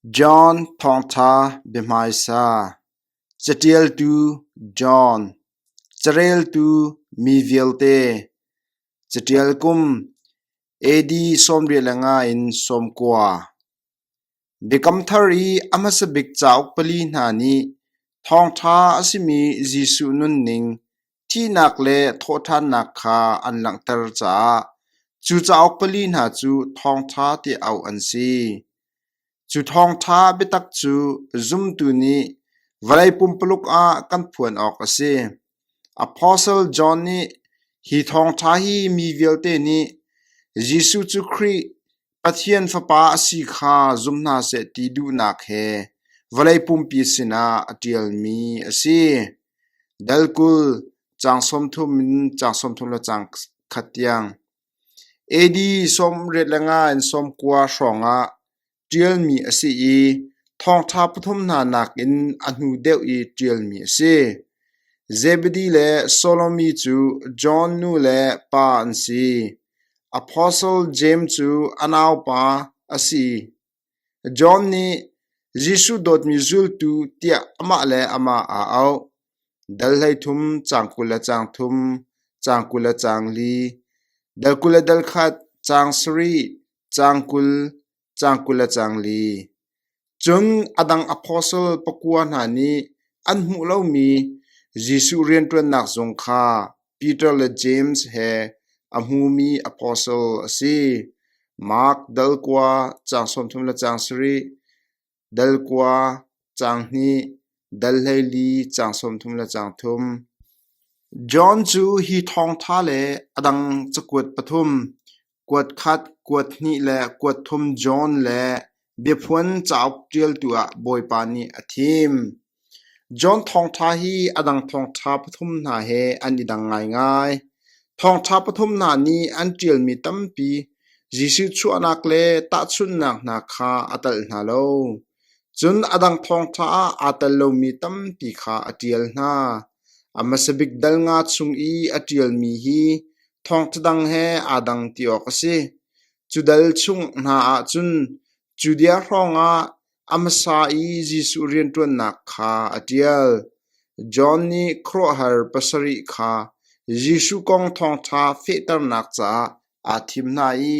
John Thawngṭha biahmaisa, Caṭialtu John, Careltu mi vialte, Caṭial kum AD 95 in 90. Biakam Thar i a hmasa bik cauk pali hna nih thawngṭha a simi Jesuh nunning, thihnak le thawhṭhannak kha an langhter caah cu cauk pali hna cu thawngṭha tiah auh an si. Cu thawngṭha biatak cu zumtu nih vawlei pumpuluk ah kan phuan awk a si. Apostle John nih hi thawngṭha hi mi vialte nih Jesuh cu Khrih, Pathian Fapa a si kha zum hna seh ti duhnak he vawlei pumpi sinah a ṭialmi a si. Dal 20, caang 30 in caang 31 tiang. AD 85 in 90 hrawngah ṭialmi a si i thawngṭha pathum hna nakin a hnu deuh i ṭialmi a si. Zebedi le Salome cu John nu le pa an si. Apostle Jeim cu a naupa a si. John nih Jesuh dawtmi zultu tiah amah le amah aa auh. Dal 13, caang 20 le caang thum, caang 20 le caang li, dal 20 le dal khat, caang sarih, caang 20, caang 20 le caang li. Cun a dang apostle pakua hna nih an hmuh lomi Jesuh rianṭuannak zung kha Peter le James he a hmumi apostle a si. Mark dal kua, caang 30 le caang sarih, dal kua, caang hnih, dal 14, caang 30 le caang thum. John cu hi thawngṭha le a dang cakuat pathum, kuat khat, kuat hnih le kuat thum John le Biaphuan cauk ṭialtu ah Bawipa nih a thim. John thawngṭha hi a dang thawngṭha pathum hna he an i dang ngaingai. Thawngṭha pathum hna nih an ṭialmi tampi Jesuh chuahnak le tahchunhnak hna kha a telh hna lo. Cun a dang thawngṭha ah aa tel lomi tampi kha a ṭial hna. A hmasa bik dal nga chung i a ṭialmi hi thawngṭha dang he aa dang ti awk a si. Cu dal chung hna ah cun Judea hrawngah a hmasa i Jesuh rianṭuannak kha a ṭial. John nih khuaruahhar pasarih kha Jesuh kong thawngṭha fehternak caah aa thim hna i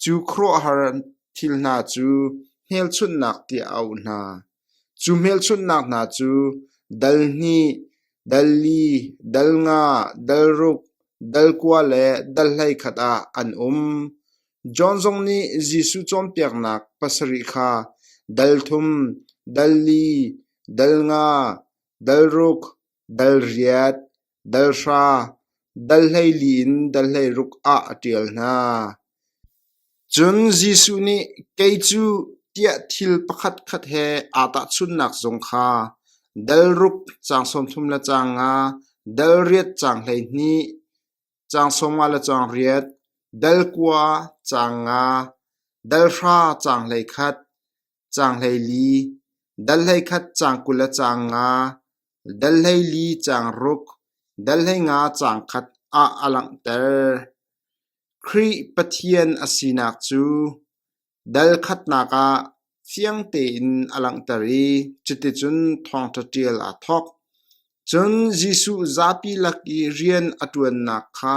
cu khuaruahhar thil hna cu hmelchunhnak tiah a auh hna. Cu hmelchunhnak hna cu dal hnih, dal li, dal nga, dal ruk, dal kua le dal 11 ah an um. John zong nih Jesuh cawnpiaknak pasarih kha dal thum, dal li, dal nga, dal ruk, dal riat, dal hra, dal 14 in dal 16 ah a ṭial hna. Cun Jesuh nih kei cu tiah thil pakhatkhat he aa tahchunhnak zong kha dal ruk caang 30 le caang nga, dal riat caang 12, caang 50 le caang riat, dal kua caang nga, dal hra caang 11, caang 14, dal 11 caang 20 le caang nga, dal 14 caang ruk, dal 15 caang khat ah a langhter. Khrih Pathian a sinak cu dal khatnak ah fiang tein a langhter i cuticun thawngṭha ṭial aa thawk. Cun Jesuh zapi lak i rian a ṭuannak kha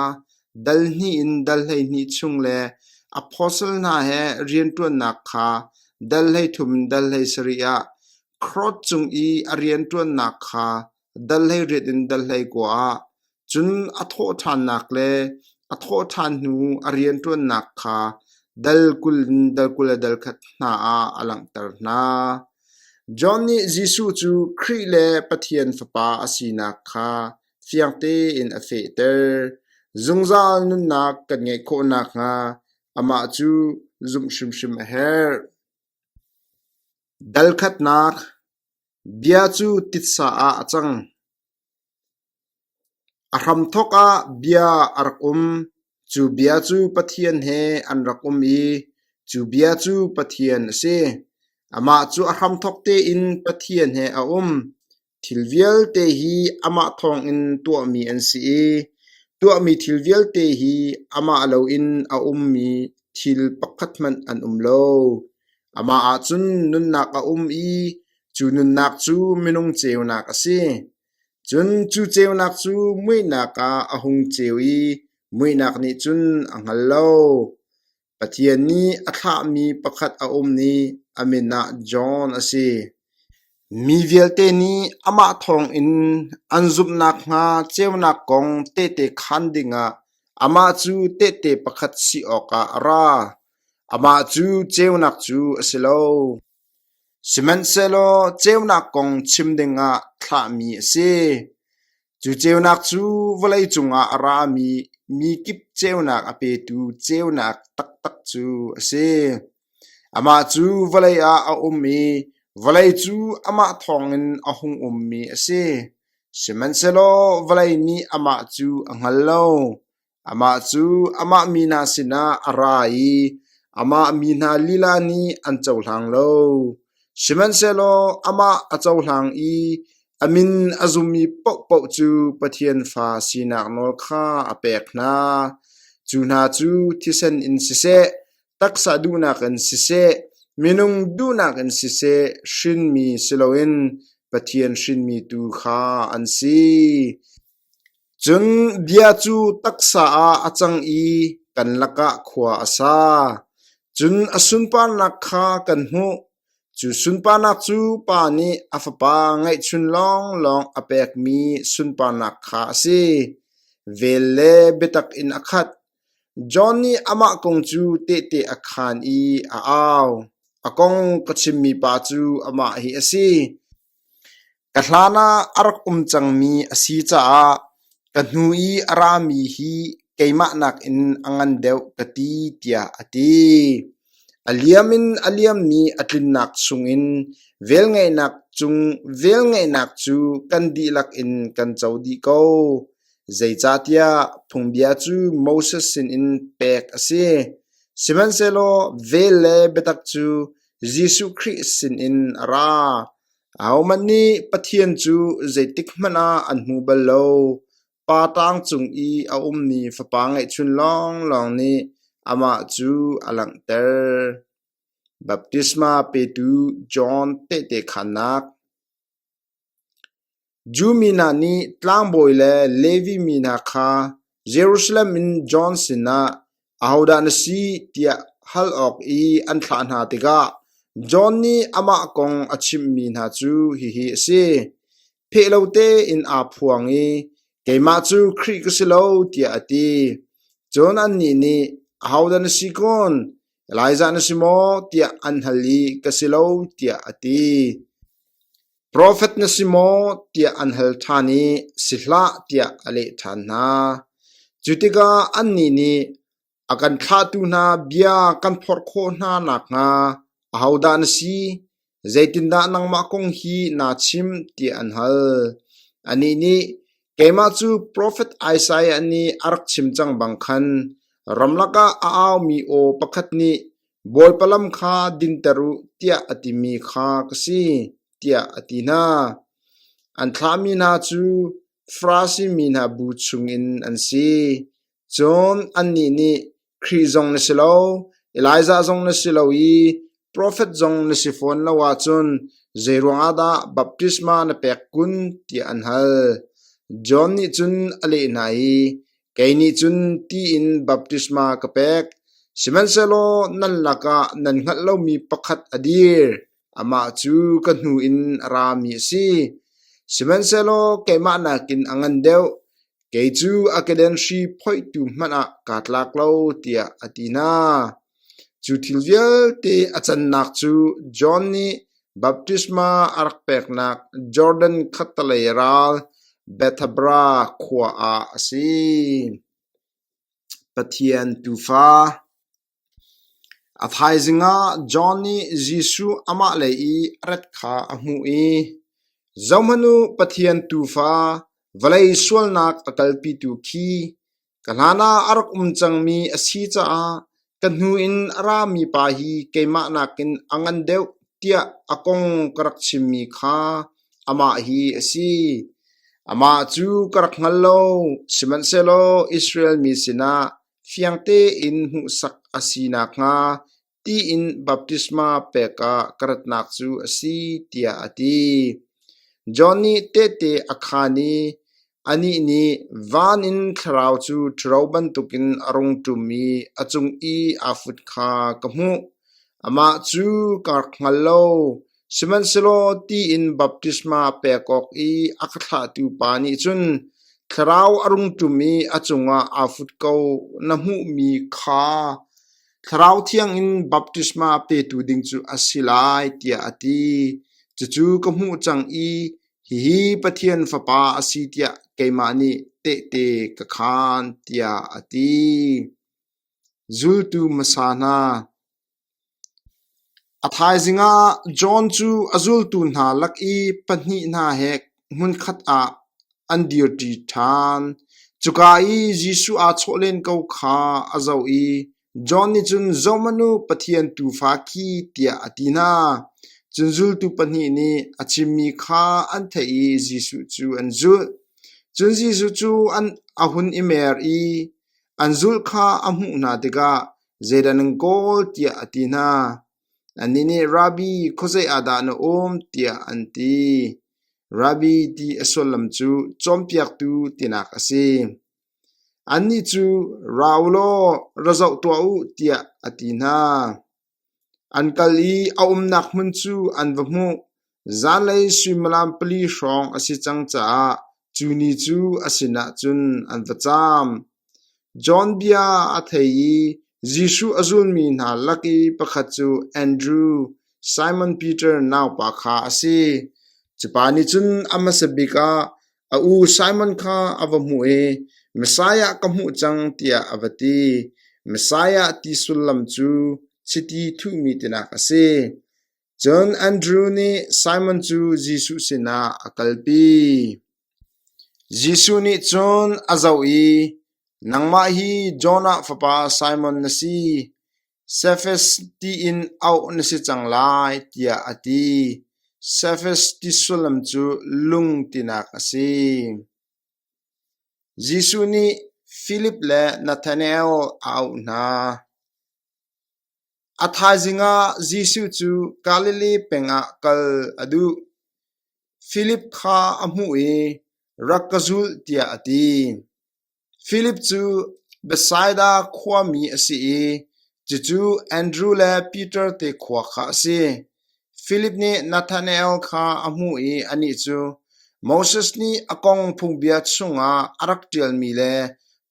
dal hnih in dal 12 chung le apostle hna he rianṭuannak kha dal 13 in dal 17 ah Cross cung i a rianṭuannak kha dal 18 in dal 19 ah, cun a thawhṭhannak le a thawhṭhan hnu a rianṭuannak kha dal 20 in dal 21 hna ah a langhter hna. John nih Jesuh cu Khrih le Pathian Fapa a sinak kha fiang tein a fehter. Zungzal nunnak kan ngeih khawh nakhnga amah cu zumh hrimhrim a herh. Dal khatnak Bia cu titsa ah a cang. A hramthawk ah bia a rak um, cu bia cu Pathian he an rak um i cu bia cu Pathian a si. Amah cu a hramthawk tein Pathian he a um. Thil vialte hi amah thawngin tuahmi an si i tuahmi thil vialte hi amah loin a ummi thil pakhat hmanh an um lo. Amah ah cun nunnak a um i cu nunnak cu minung ceunak a si. Cun cu ceunak cu muihnak ah a hung ceu i muihnak nih cun a hngal lo. Pathian nih a thlahmi pakhat a um i a min ah John a si. Mi vialte nih amah thawngin an zumh nakhnga ceunak kong tehte khaan dingah amah cu tehte pakhat si awkah a ra. Amah cu ceunak cu a si lo. Sihmanhsehlaw ceunak kong chim dingah thlahmi a si. Cu ceunak cu vawlei cungah a rami mikip ceunak a petu ceunak taktak cu a si. Amah cu vawlei ah a um i vawlei cu amah thawngin a hung ummi a si. Sihmanhsehlaw vawlei nih amah cu a hngal lo. Amah cu amah mi hna sinah a ra i amah mi hna lila nih an cohlang lo. Sihmanhsehlaw amah a cohlang i a min a zummi paohpaoh cu Pathian fa sinak nawl kha a pek hna. Cu hna cu thisen in siseh, taksa duhnak in siseh, minung duhnak in siseh hrinmi si loin Pathian hrinmi tu kha an si. Cun bia cu taksa ah a cang i kan lakah khua a sa. Cun a sunparnak kha kan hmuh. Cu sunparnak cu Pa nih a Fapa ngeihchun lawnglawng a pekmi sunparnak kha a si. Vel le biatak in a khat. John nih amah kong cu tehte a khaan i a au. A kong ka chimmi pa cu amah hi a si. Ka hlan ah a rak um cangmi a si caah ka hnu i a rami hi keimah nakin a ngan deuh ka ti tiah a ti. A liam in a liammi a tlinnak chungin velngeihnak cung velngeihnak cu kan dihlak in kan co dih ko. Zeicahtiah phungbia cu Moses sinin pek a si. Sihmanhsehlaw vel le biatak cu Jesuh Khrih sinin a ra. Ahohmanh nih Pathian cu zeitikhmanh ah an hmu bal lo. Pa ṭang cung i a ummi Fapa ngeihchun lawnglawng nih amah cu a langhter. Baptisma petu John tehte khaannak. Jew mi hna nih tlangbawi le Levi mi hna kha Jerusalem in John sinah, “Ahodah na si?” tiah hal awk i an thlah hna tikah John nih amah kong a chimhmi hna cu hihi a si: Pheh lo tein aa phuang i, “Keimah cu Khrih ka si lo,” tiah a ti. Cun annih nih, “Ahodah na si kun? Elijah na si maw?” tiah an hal i, “Ka si lo,” tiah a ti. Profet na si maw? tiah an hal ṭhan i si hlah tiah a leh ṭhan hna. Cu tikah annih nih a kan thlahtu hna bia kan phorh khawh hna nakhnga ahodah na si? Zeitindah nangmah kong hi naa chim? tiah an hal. Anih nih, Keimah cu profet Isaiah nih a rak chim cang bang khan ramlak ah a aumi aw pakhat nih Bawipa lam kha dinter u tiah a timi kha ka si, tiah a ti hna. An thlahmi hna cu Farasi mi hna bu chungin an si. Cun annih nih, Khrih zong na si lo, Elijah zong na si lo i profet zong na si fawn lo ahcun zeiruang ah dah baptisma na pek kun? tiah an hal. John nih cun a leh hna i, Kei nih cun ti in baptisma ka pek, sihmanhsehlaw nan lakah nan hngalh lomi pakhat a dir. Amah cu ka hnu in a rami a si. Sihmanhsehlaw keimah nakin a ngan deuh. Kei cu a keden hri phoihtu hmanh ah kaa tlak lo, tiah a ti hna. Cu thil vialte a cannak cu John nih baptisma a rak peknak Jordan khattalei ral Bethabara khua ah a si. Pathian Tuufa A thaizing ah John nih Jesuh amah lei i a rat kha a hmuh i, “Zohhmanh u, Pathian Tuufa, vawlei sualnak a kalpitu khi! Ka hlanah a rak um cangmi a si caah ka hnu in a rami pa hi keimah nakin a ngan deuh tiah a kong ka rak chimmi kha amah hi a si. Amah cu ka rak hngal lo, sihmanhsehlaw Israel mi sinah fiang tein hmuhsak a si nakhnga. Ti in baptisma pek ah ka ratnak cu a si, tiah a ti. John nih tehte a khaan i anih nih van in Thlarau cu ṭhuro bantukin a rung ṭum i a cung i aa fut kha ka hmuh. Amah cu ka rak hngal lo, sihmanhsehlaw ti in baptisma pek awk i a ka thlahtu pa nih cun Thlarau a rung ṭum i a cungah aa fut ko na hmuhmi kha Thlarau Thiang in baptisma petu ding cu a si lai, tiah a ti. Cucu ka hmuh cang i hihi Pathian Fapa a si tiah keimah nih tehte ka khaan, tiah a ti. Zultu hmasa hna A thaizing ah John cu a zultu hna lak i pahnih hna he hmunkhat ah an dirṭi ṭhan. Cuka i Jesuh aa chawh len ko kha a zoh i John nih cun, “Zohhmanh u, Pathian Tuufa khi,” tiah a ti hna. Cun zultu pahnih nih a chimmi kha an theih i Jesuh cu an zulh. Cun Jesuh cu a hun i mer i an zulh kha a hmuh hna tikah, “Zeidah nan kawl?” tiah a ti hna. Annih nih, “Rabbi, khuazei ah dah na um?” tiah an ti. Rabbi ti a sullam cu cawnpiaktu tinak a si. Annih cu, “Ra u law ra zoh tuah u,” tiah a ti hna. An kal i a umnak hmun cu an va hmuh. Zanlei suimilam pali hrawng a si cang caah cu ni cu a sinah cun an va caam. John bia a thei i Jesuh a zulmi hna lak i pakhat cu Andru, Simon Peter naupa kha a si. Cu pa nih cun a hmasa bik ah a u Simon kha a va hmuh i Messiah ka hmuh cang tiah a va ti. Messiah ti sullam cu chiti thuhmi tinak a si. Cun Andru nih Simon cu Jesuh sinah a kalpi. Jesuh nih cun a zoh i, “Nangmah hi Jonah fapa Simon na si. Sefas tiin auh na si cang lai,” tiah a ti. Sefas ti sullam cu lung tinak a si. Jesuh nih Filip le Nathanael a auh hna. A thaizing ah Jesuh cu Galilee peng ah kal a duh. Filip kha a hmuh i, “Rak ka zul,” tiah a ti. Filip cu Bethsaida khuami a si i cucu Andru le Peter te khua kha a si. Filip nih Nathanael kha a hmuh i anih cu Moses nih a kong phungbia chungah a rak ṭialmi le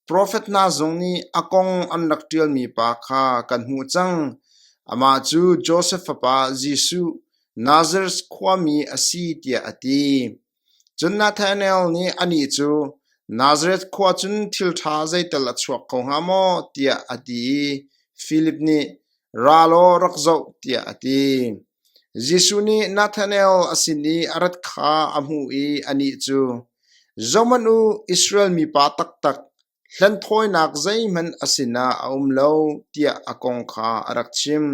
Profet hna zong nih a kong an rak ṭialmi pa kha kan hmuh cang. Amah cu Josef fapa Jesuh, Nazareth khuami a si tiah a ti. Cun Nathanael nih anih cu, Nazareth khua cun thil ṭha zeital a chuak kho hnga maw? tiah a ti i Filip nih, Ra law rak zoh, tiah a ti. Jesuh nih Nathanael a sin i a rat kha a hmuh i anih cu, Zohhmanh u, Israel mipa taktak, hlenthawinak zeihmanh a sinah a um lo, tiah a kong kha a rak chim.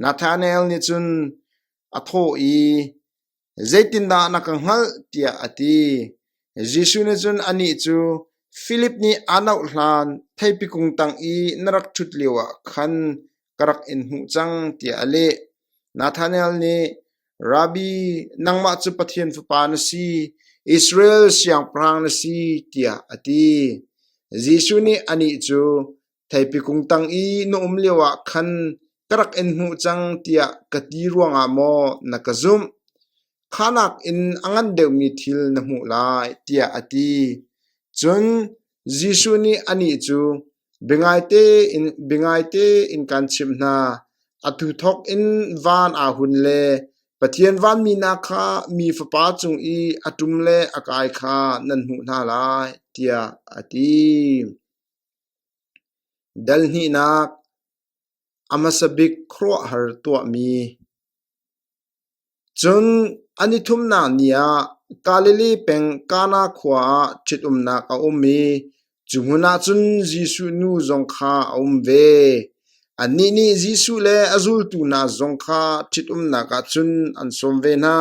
Nathanael nih cun a thawh i, Zeitindah na ka hngalh? tiah a ti. Jesuh nih cun anih cu, Filip nih aan auh hlan theipi kung tang i na rak ṭhut lioah khan ka rak in hmuh cang, tiah a leh. Nathanael nih, Rabbi, nangmah cu Pathian Fapa na si, Israel siangpahrang na si, tiah a ti. Jesuh nih anih cu, Theipi kung tang i na um lioah khan ka rak in hmuh cang tiah ka ti ruangah maw na ka zumh? Kha nakin a ngan deuhmi thil na hmuh lai, tiah a ti. Cun Jesuh nih anih cu, Biangai tein kaan chimh hna, atu thawk in van aa hun le Pathian vanmi hna kha Mi Fapa cung i a ṭum le a kai kha nan hmuh hna lai, tiah a ti. Dal hnihnak a hmasa bik khuaruahhar tuahmi. Cun a nithumnak ni ah Galilee peng Kana khua ah ṭhitumnak a um i cu hmun ah cun Jesuh nu zong kha a um ve. Annih nih Jesuh le a zultu hna zong kha ṭhitumnak ah cun an sawm ve hna.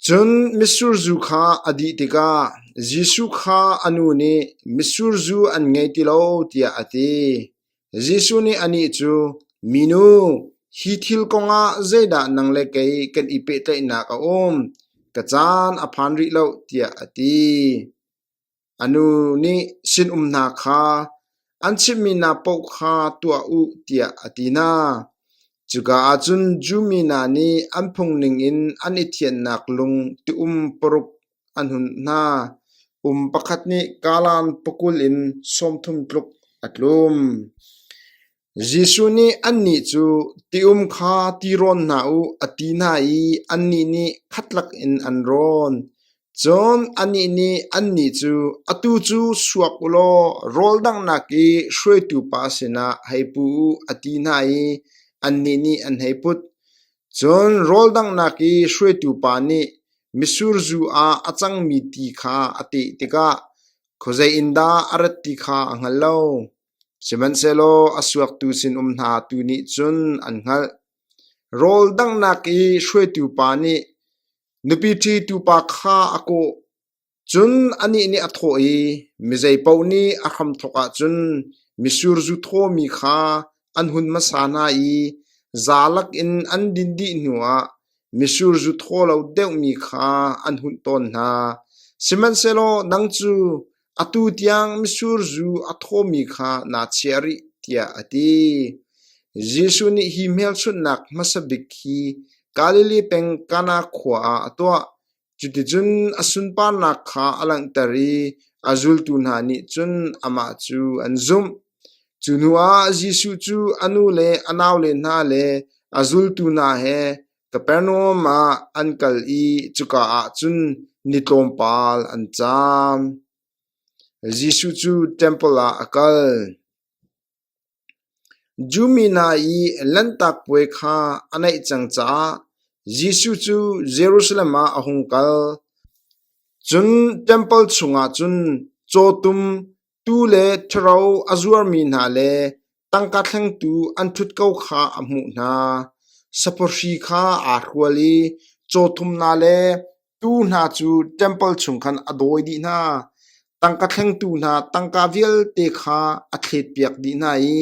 Cun mitsur zu kha a dih tikah Jesuh kha a nu nih, “Mitsur zu an ngei ti lo,” tiah a ti. Jesuh nih anih cu, Minu, hi thil kongah zeidah nang le kei kan i pehtlaihnak a um? Ka caan a phan rih lo, tiah a ti. A nu nih sinum hna kha an chimhmi hna paoh kha tuah u tiah a ti hna. Cuka ah cun Jew mi hna nih an phung ningin an i thianhnak lung ti-um paruk an hunh hna. Um pakhat nih kalan pakul in 30 tluk a tlum. Jesuh nih annih cu, "Ti-um kha ti rawn hna u," a ti hna i annih nih khatlak in an rawn. Cun anih nih annih cu, "Atu cu suak u law rawl danghnak i hruaitu pa sinah hei pu u," a ti hna i annih nih an hei put. Cun rawl danghnak i hruaitu pa nih mitsur zu ah a cangmi ti kha a teh tikah khuazei in dah a rat ti kha a hngal lo. Sihmanhsehlaw a suaktu sinum hna tu nih cun an hngalh. Rawl danghnak i hruaitu pa nih nupi ṭhitu pa kha a kawh. Cun anih nih a thawh i, Mi zeipaoh nih a hramthawk ahcun mitsur zu thawmi kha an hun hmasa hna i zalak in an din dih hnuah mitsur zu thaw lo deuhmi kha an hunh tawn hna. Sihmanhsehlaw nang cu Atu tiang mitsur zu a thawmi kha naa chiah rih, tiah a ti. Jesuh nih hi hmelchunhnak hmasa bik hi Galilee peng Kana khua ah a tuah. Cuticun a sunparnak kha a langhter i a zultu hna nih cun amah cu an zumh. Cu hnuah Jesuh cu a nu le a naule hna le a zultu hna he Kapernaum ah an kal i cuka ah cun ni tlawmpal an caam. Jesuh cu ṭempal ah a kal. Jew mi hna i Lanhtak Puai kha a naih cang caah Jesuh cu Jerusalem ah a hung kal. Cun ṭempal chungah cun cawtum, Tuu le ṭhuro a zuarmi hna le tangka thlengtu an ṭhut ko kha a hmuh hna. Saphaw kha aa hrual i cawtum hna le tuu hna cu ṭempal chung khan a dawi dih hna. Tangka thlengtu hna tangka vialte kha a thletpiak dih hna i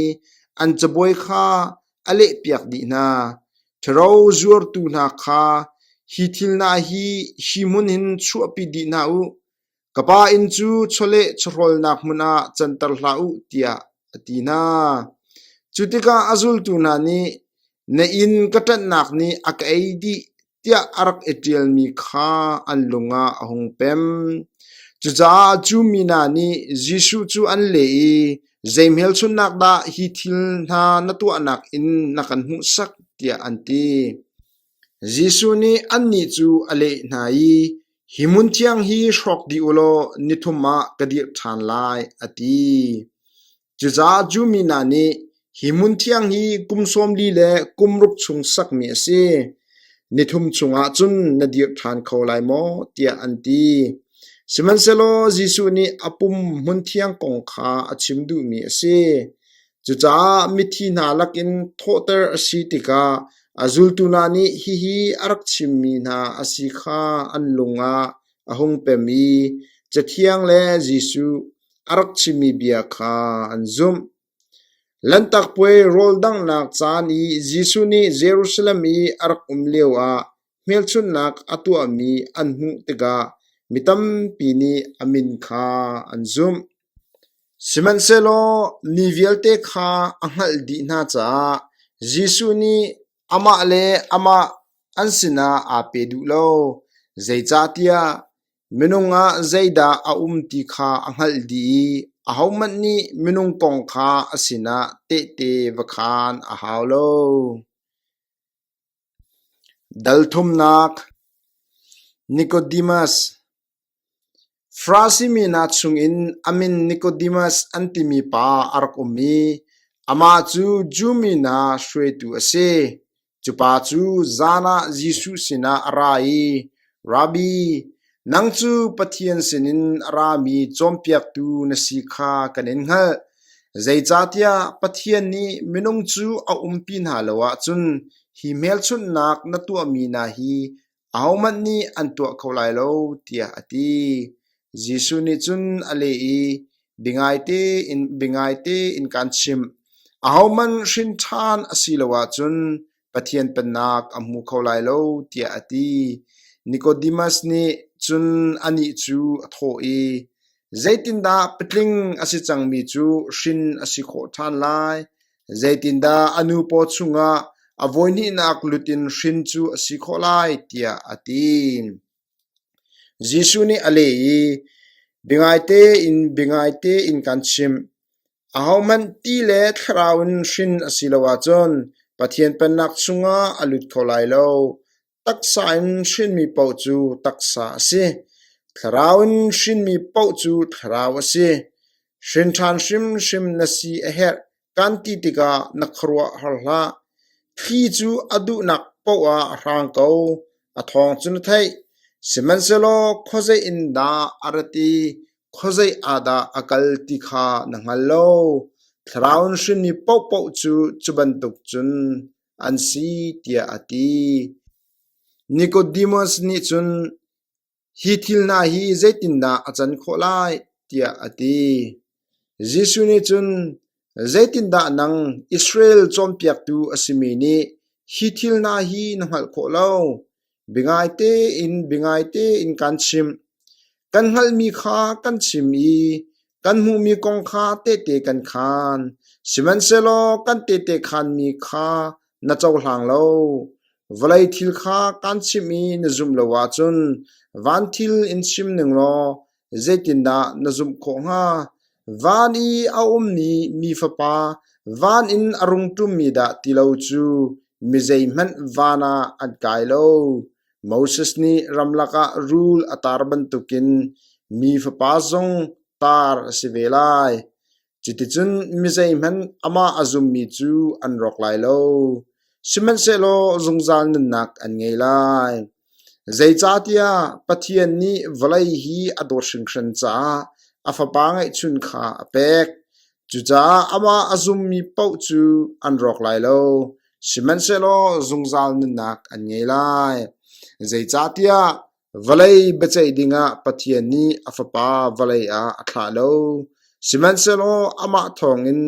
an cabuai kha a lehpiak dih hna. Ṭhuro zuartu hna kha, “Hi thil hna hi hi hmun hin chuahpi dih hna u. Ka pa inn cu chawleh chawhrawlnak hmun ah canter hlah u tiah a ti hna. Cu tikah a zultu hna nih, Na inn ka ṭanhnak nih a ka ei dih tiah a rak i ṭialmi kha an lung ah a hung pem. Cucaah cu mi hna nih Jesuh cu an leh i, Zei hmelchunhnak dah hi thil hna na tuahnak in na kan hmuhsak? tiah an ti. Jesuh nih annih cu a leh hna i, Hi hmun thiang hi hrawk dih u law nithum ah ka dirh ṭhan lai, a ti. Cucaah Jew mi hna nih, Hi hmun thiang hi kum 40 le kum ruk chung sakmi a si. Nithum chungah cun na dirh ṭhan kho lai maw? tiah an ti. Sihmanhsehlaw Jesuh nih a pum hmunthiang kong kha a chim duhmi a si. Cucaah mithi hna lakin thawhter a si tikah a zultu hna nih hihi a rak chimmi hna a si kha an lung ah a hung pem i Cathiang le Jesuh a rak chimmi bia kha an zumh. Lanhtak Puai rawl danghnak caan i Jesuh nih Jerusalem i a rak um lioah hmelchunhnak a tuahmi an hmuh tikah mi tampi nih a min kha an zumh. Sihmanhsehlaw mi vialte kha a hngalh dih hna caah Jesuh nih amah le amah an sinah aa pe duh lo, zeicahtiah minung ah zeidah a um ti kha a hngalh dih i ahohmanh nih minung kong kha a sinah tehte va khaan a hau lo. Dal thumnak Nicodemus Farasi mi hna chungin a min Nicodemus an timi pa a rak um i amah cu Jew mi hna hruaitu a si. Cu pa cu zan ah Jesuh sinah a ra i, “Rabbi, nang cu Pathian sinin a rami cawnpiaktu na si kha kan in hngalh. Zeicahtiah Pathian nih minung cu a umpi hna lo ahcun hi hmelchunhnak na tuahmi hna hi Ahohmanh nih an tuah kho lai lo,” tiah a ti. Jesuh nih cun a leh i, “Biangaite in biangaite in kaan chimh. Ahohmanh hrin ṭhan a si lo ahcun Pathian Pennak a hmu kho lai lo, tiah a ti. Nicodemus nih cun anih cu a thawh i, Zeitindah patling a si cangmi cu hrin a si khawh ṭhan lai? Zeitindah a nu paw chungah a voihnihnak lut in hrin cu a si khawh lai? tiah a ti. Jesuh nih a leh i, Biangaite in biangaite in kaan chimh, ahohmanh ti le Thlarau in hrin a si lo ahcun Pathian Pennak chungah a lut kho lai lo. Taksa in hrinmi paoh cu taksa a si; Thlarau in hrinmi paoh cu thlarau a si. Hrin ṭhan hrimhrim na si a herh kan ti tikah na khuaruah har hlah. Thli cu a duhnak paoh ah a hrang ko, a thawng cu na theih. Sihmanhsehlaw khuazei in dah a rat i khuazei ah dah a kal ti kha na hngal lo. Thlarau in hrinmi paohpaoh cu cu bantuk cun an si, tiah a ti. Nicodemus nih cun, Hi thil hna hi zeitindah a can khawh lai? tiah a ti. Jesuh nih cun, Zeitindah nang Israel cawnpiaktu a simi nih hi thil hna hi na hngalh khawh lo? Biangaite in biangaite in kaan chimh. Kan hngalhmi kha kan chim i kan hmuhmi kong kha tehte kan khaan. Sihmanhsehlaw kan tehte khaanmi kha na cohlang lo. Vawlei thil kha kaan chimh i na zumh lo ahcun van thil in chim ning law zeitindah na zumh khawh hnga? Van i a ummi mi Fapa van in a rung ṭummi dah ti lo cu mi zeihmanh van ah an kai lo. Moses nih ramlak ah rul a tar bantukin mi Fapa zong tar a si ve lai. Cuticun mi zeihmanh amah a zummi cu an rawk lai lo, sihmanhsehlaw zungzal nunnak an ngei lai. Zeicahtiah Pathian nih vawlei hi a dawt hringhran caah a Fapa ngeihchun kha a pek. Cucaah amah a zummi paoh cu an rawk lai lo, sihmanhsehlaw zungzal nunnak an ngei lai. Zeicahtiah Vawlei biaceih dingah Pathian nih a Fapa vawlei ah a thlah lo. Sihmanhsehlaw amah thawngin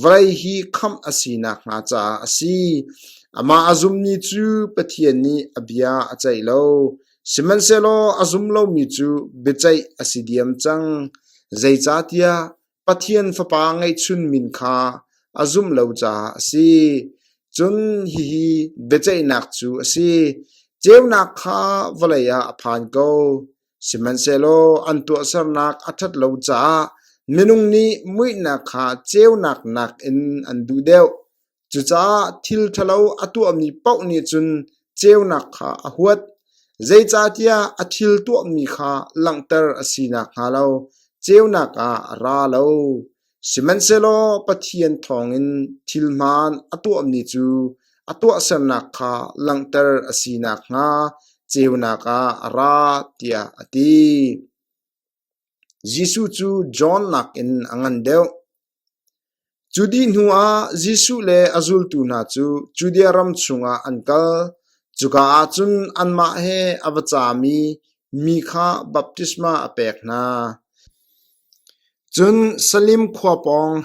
vawlei hi khamh a si nakhnga caah a si. Amah a zummi cu Pathian nih a bia a ceih lo. Sihmanhsehlaw a zum lomi cu biaceih a si diam cang. Zeicahtiah Pathian Fapa ngeihchun min kha a zumh lo caah a si. Cun hihi biaceihnak cu a si: ceunak kha vawlei ah a phan ko, sihmanhsehlaw an tuahsernak a ṭhat lo caah minung nih muihnak kha ceunak nakin an duh deuh. Cucaah thil ṭhalo a tuahmi paoh nih cun ceunak kha a huat, zeicahtiah a thil tuahmi kha langhter a si nakhnga lo ceunak ah a ra lo. Sihmanhsehlaw Pathian thawngin thil hmaan a tuahmi cu a tuahsernak kha langhter a si nakhnga ceunak ah a ra, tiah a ti. Jesuh cu John nakin a ngan deuh. Cu dih hnuah Jesuh le a zultu hna cu Judea ram chungah an kal. Cuka ah cun anmah he a va cami mi kha baptisma a pek hna. Cun Salim khua pawng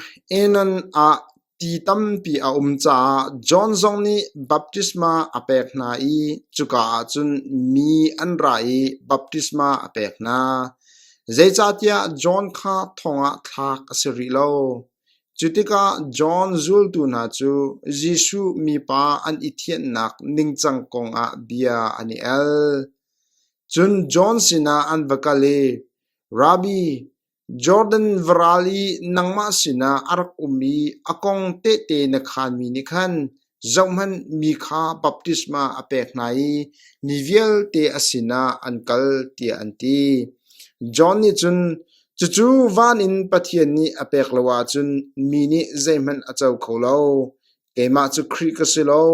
Enon ah Ti tampi a um caah John zong nih baptisma a pek hna i cuka ah cun mi an ra i baptisma a pek hna. Zeicahtiah John kha thong ah thlak a si rih lo. Cu tikah John zultu hna cu Jesuh mipa an i thianhnak ningcang kongah bia an i al. Cun John sinah an va kal i, Rabbi, Jordan varal i nangmah sinah a rak um i a kong tehte na khaanmi nih khan zohhmanh mi kha baptisma a pek hna i mi vialte a sinah an kal tiah an ti. John nih cun, Cucu van in Pathian nih a pek lo ahcun mi nih zeihmanh a co kho lo. Keimah cu Khrih ka si lo,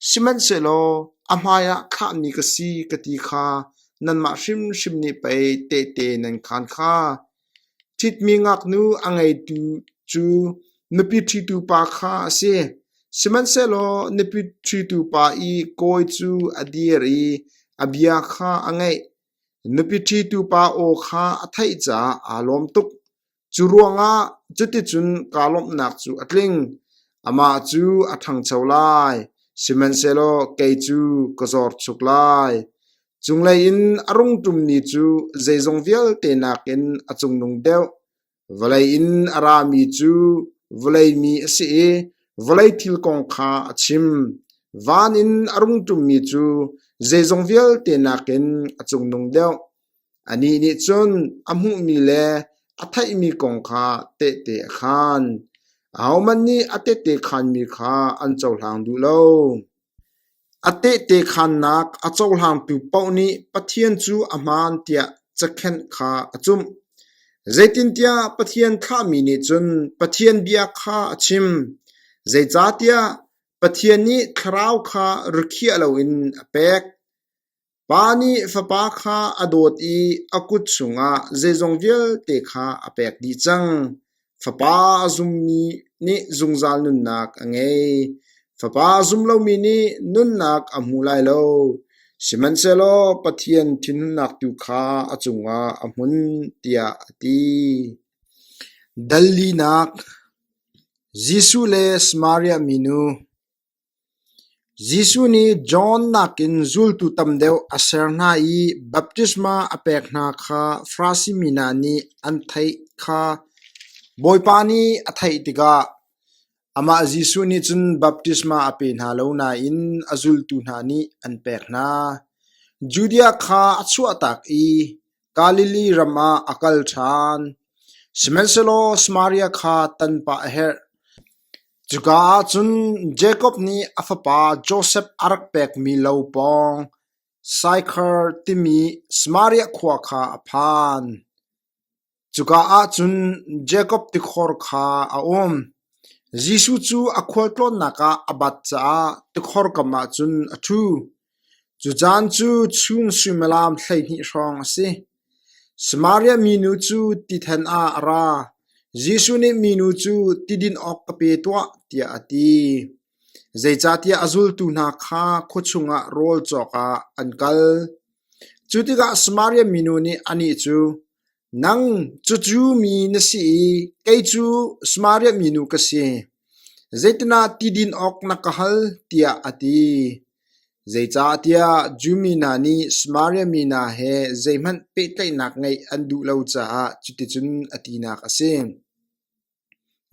sihmanhsehlaw a hmaiah thlahmi ka si ka ti kha nanmah hrimhrim nih pei tehte nan khaan kha. Ṭhitmi ngaknu a ngeitu cu nupi ṭhitu pa kha a si, sihmanhsehlaw nupi ṭhitu pa i kawi cu a dir i a bia kha a ngaih. Nupi ṭhitu pa aw kha a theih caah aa lawm tuk. Cu ruangah cuticun kaa lawmhnak cu a tling. Amah cu a ṭhangcho lai, sihmanhsehlaw kei cu ka zorchuk lai. Cunglei in a rung ṭummi cu zeizong vialte nakin a cungnung deuh. Vawlei in a rami cu vawlei mi a si i vawlei thil kong kha a chim. Van in a rung ṭummi cu zeizong vialte nakin a cungnung deuh. Anih nih cun a hmuhmi le a theihmi kong kha tehte a khaan. Ahohmanh nih a tehte khaanmi kha an cohlang duh lo. A tehte khaannak a cohlangtu paoh nih Pathian cu a hmaan tiah cakhenh kha a cumh. Zeitintiah Pathian thlahmi nih cun Pathian bia kha a chim, zeicahtiah Pathian nih Thlarau kha rikhiah loin a pek. Pa nih Fapa kha a dawt i a kut chungah zeizong vialte kha a pek dih cang. Fapa a zummi nih zungzal nunnak a ngei. Fapa a zum lomi nih nunnak a hmu lai lo, sihmanhsehlaw Pathian thinhunnak tu kha a cungah a hmun, tiah a ti. Dal linak Jesuh le Samaria minu Jesuh nih John nakin zultu tam deuh a ser hna i baptisma a pek hna kha Farasi mi hna nih an theih kha Bawipa nih a theih tikah amah Jesuh nih cun baptisma a pe hna lo nain a zultu hna nih an pek hna. Judea kha a chuahtak i Galilee ram ah a kal ṭhan. Sihmanhsehlaw Samaria kha tan pah a herh. Cuka ah cun Jakob nih a fapa Josef a rak pekmi lo pawng Saikhar timi Samaria khua kha a phan. Cuka ah cun Jakob tikhor kha a um. Jesuh cu a khualtlawnnak ah a bat caah tikhor kam ah cun a ṭhu. Cu caan cu chun suimilam 12 hrawng a si. Samaria minu cu tithen ah a ra. Jesuh nih minu cu ti din awk ka pe tuah tiah a ti. Zeicahtiah a zultu hna kha khua chungah rawl cawk ah an kal. Cu tikah Samaria minu nih anih cu, Nang cu Jew mi na si i kei cu Samaria minu ka si. Zeitindah ti din awk na ka hal? tiah a ti. Zeicahtiah Jew mi hna nih Samaria mi hna he zeihmanh pehtlaihnak ngeih an duh lo caah cuticun a tinak a si.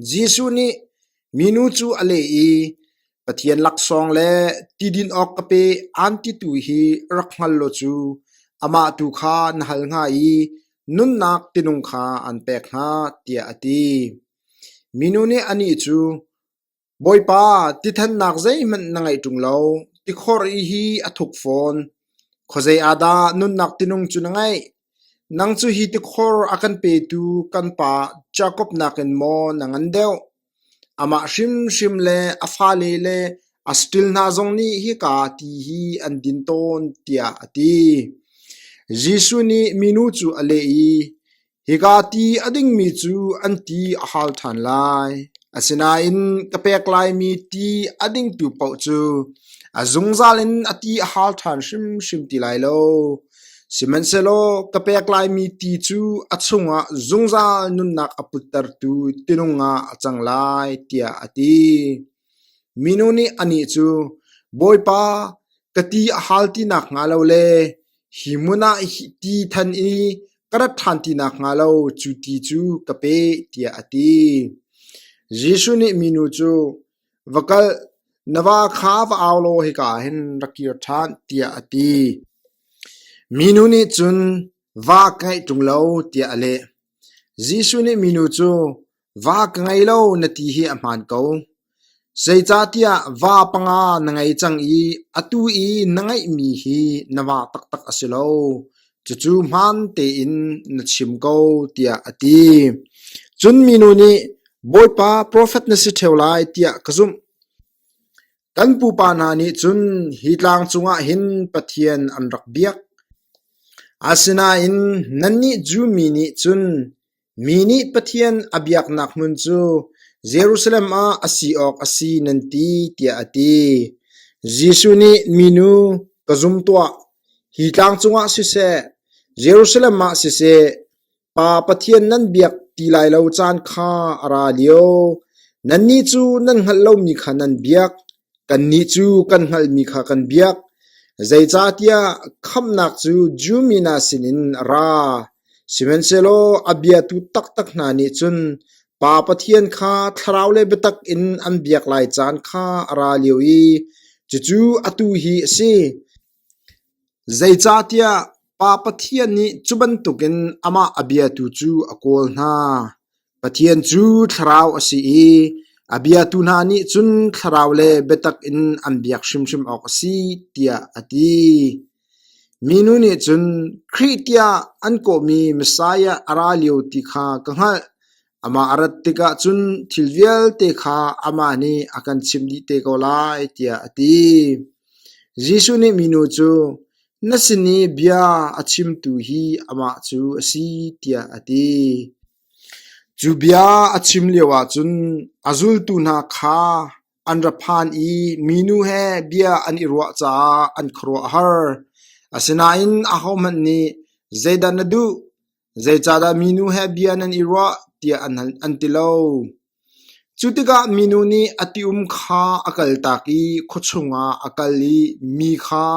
Jesuh nih minu cu a leh i, Pathian laksawng le ti din awk ka pe aan titu hi rak hngal law cu amah tu kha na hal hnga i nunnak tinung kha aan pek hnga, tiah a ti. Minu nih anih cu, Bawipa, tithannak zeihmanh na ngeih ṭung lo, tikhor i hi a thuk fawn. Khuazei ah dah nunnak tinung cu na ngeih? Nang cu hi tikhor a kan petu kan pa Jakob nakin maw na ngan deuh? Amah hrimhrim le a fale le a saṭil hna zong nih hika ti hi an din tawn, tiah a ti. Jesuh nih minu cu a leh i, Hika ti a dingmi cu an ti a hal ṭhan lai. Asinain ka pek laimi ti a dingtu paoh cu a zungzal in a ti a hal ṭhan hrimhrim ti lai lo. Sihmanhsehlaw ka pek laimi ti cu a chungah zungzal nunnak a puttertu tinung ah a cang lai, tiah a ti. Minu nih anih cu, Bawipa, ka ti a hal ti nakhnga lo le hi hmun ah ti than i ka rat ṭhan ti nakhnga lo cu ti cu ka pe, tiah a ti. Jesuh nih minu cu, Va kal, na va kha va au law hika ah hin ra kir ṭhan, tiah a ti. Minu nih cun, Va ka ngeih ṭung lo, tiah a leh. Jesuh nih minu cu, Va ka ngei lo na ti hi a hmaan ko. Zeicahtiah va panga na ngei cang i atu i na ngeihmi hi na va taktak a si lo. Cucu hmaan tein na chim ko, tiah a ti. Cun minu nih, Bawipa, profet na si ṭheo lai tiah ka zumh. Kan pupa hna nih cun hi tlang cungah hin Pathian an rak biak. Asinain nannih Jew mi nih cun Mi nih Pathian a biaknak hmun cu Jerusalem ah a si awk a si nan ti, tiah a ti. Jesuh nih minu, ka zum tuah, hi tlang cungah siseh, Jerusalem ah siseh, Pa Pathian nan biak ti lai lo caan kha a ra lio. Nannih cu nan hngalh lomi kha nan biak, kannih cu kan hngalhmi kha kan biak. Zeicahtiah khamhnak cu Jew mi hna sinin a ra. Sihmanhsehlaw a biatu taktak hna nih cun Pa Pathian kha thlarau le biatak in an biak lai caan kha a ra lio i cucu atu hi a si. Zeicahtiah Pa Pathian nih cu bantukin amah a biatu cu a kawl hna. Pathian cu thlarau a si i a biatu hna nih cun thlarau le biatak in an biak hrimhrim awk a si, tiah a ti. Minu nih cun Khrih tiah an kawhmi Messiah a ra lio ti kha ka hngalh. Amah a rat tikah cun thil vialte kha amah nih a kan chimh dih te ko lai, tiah a ti. Jesuh nih minu cu, Na sin i bia a chimtu hi amah cu a si, tiah a ti. Cu bia a chim lioah cun a zultu hna kha an ra phan i minu he bia an i ruah caah an khuaruah a har. Asinain ahohmanh nih, “Zeidah na duh? Zeicahdah minu he bia nan i ruah?” tiah an ti lo. Cu tikah minu nih a ti-um kha a kaltak i khua chungah a kal i mi kha,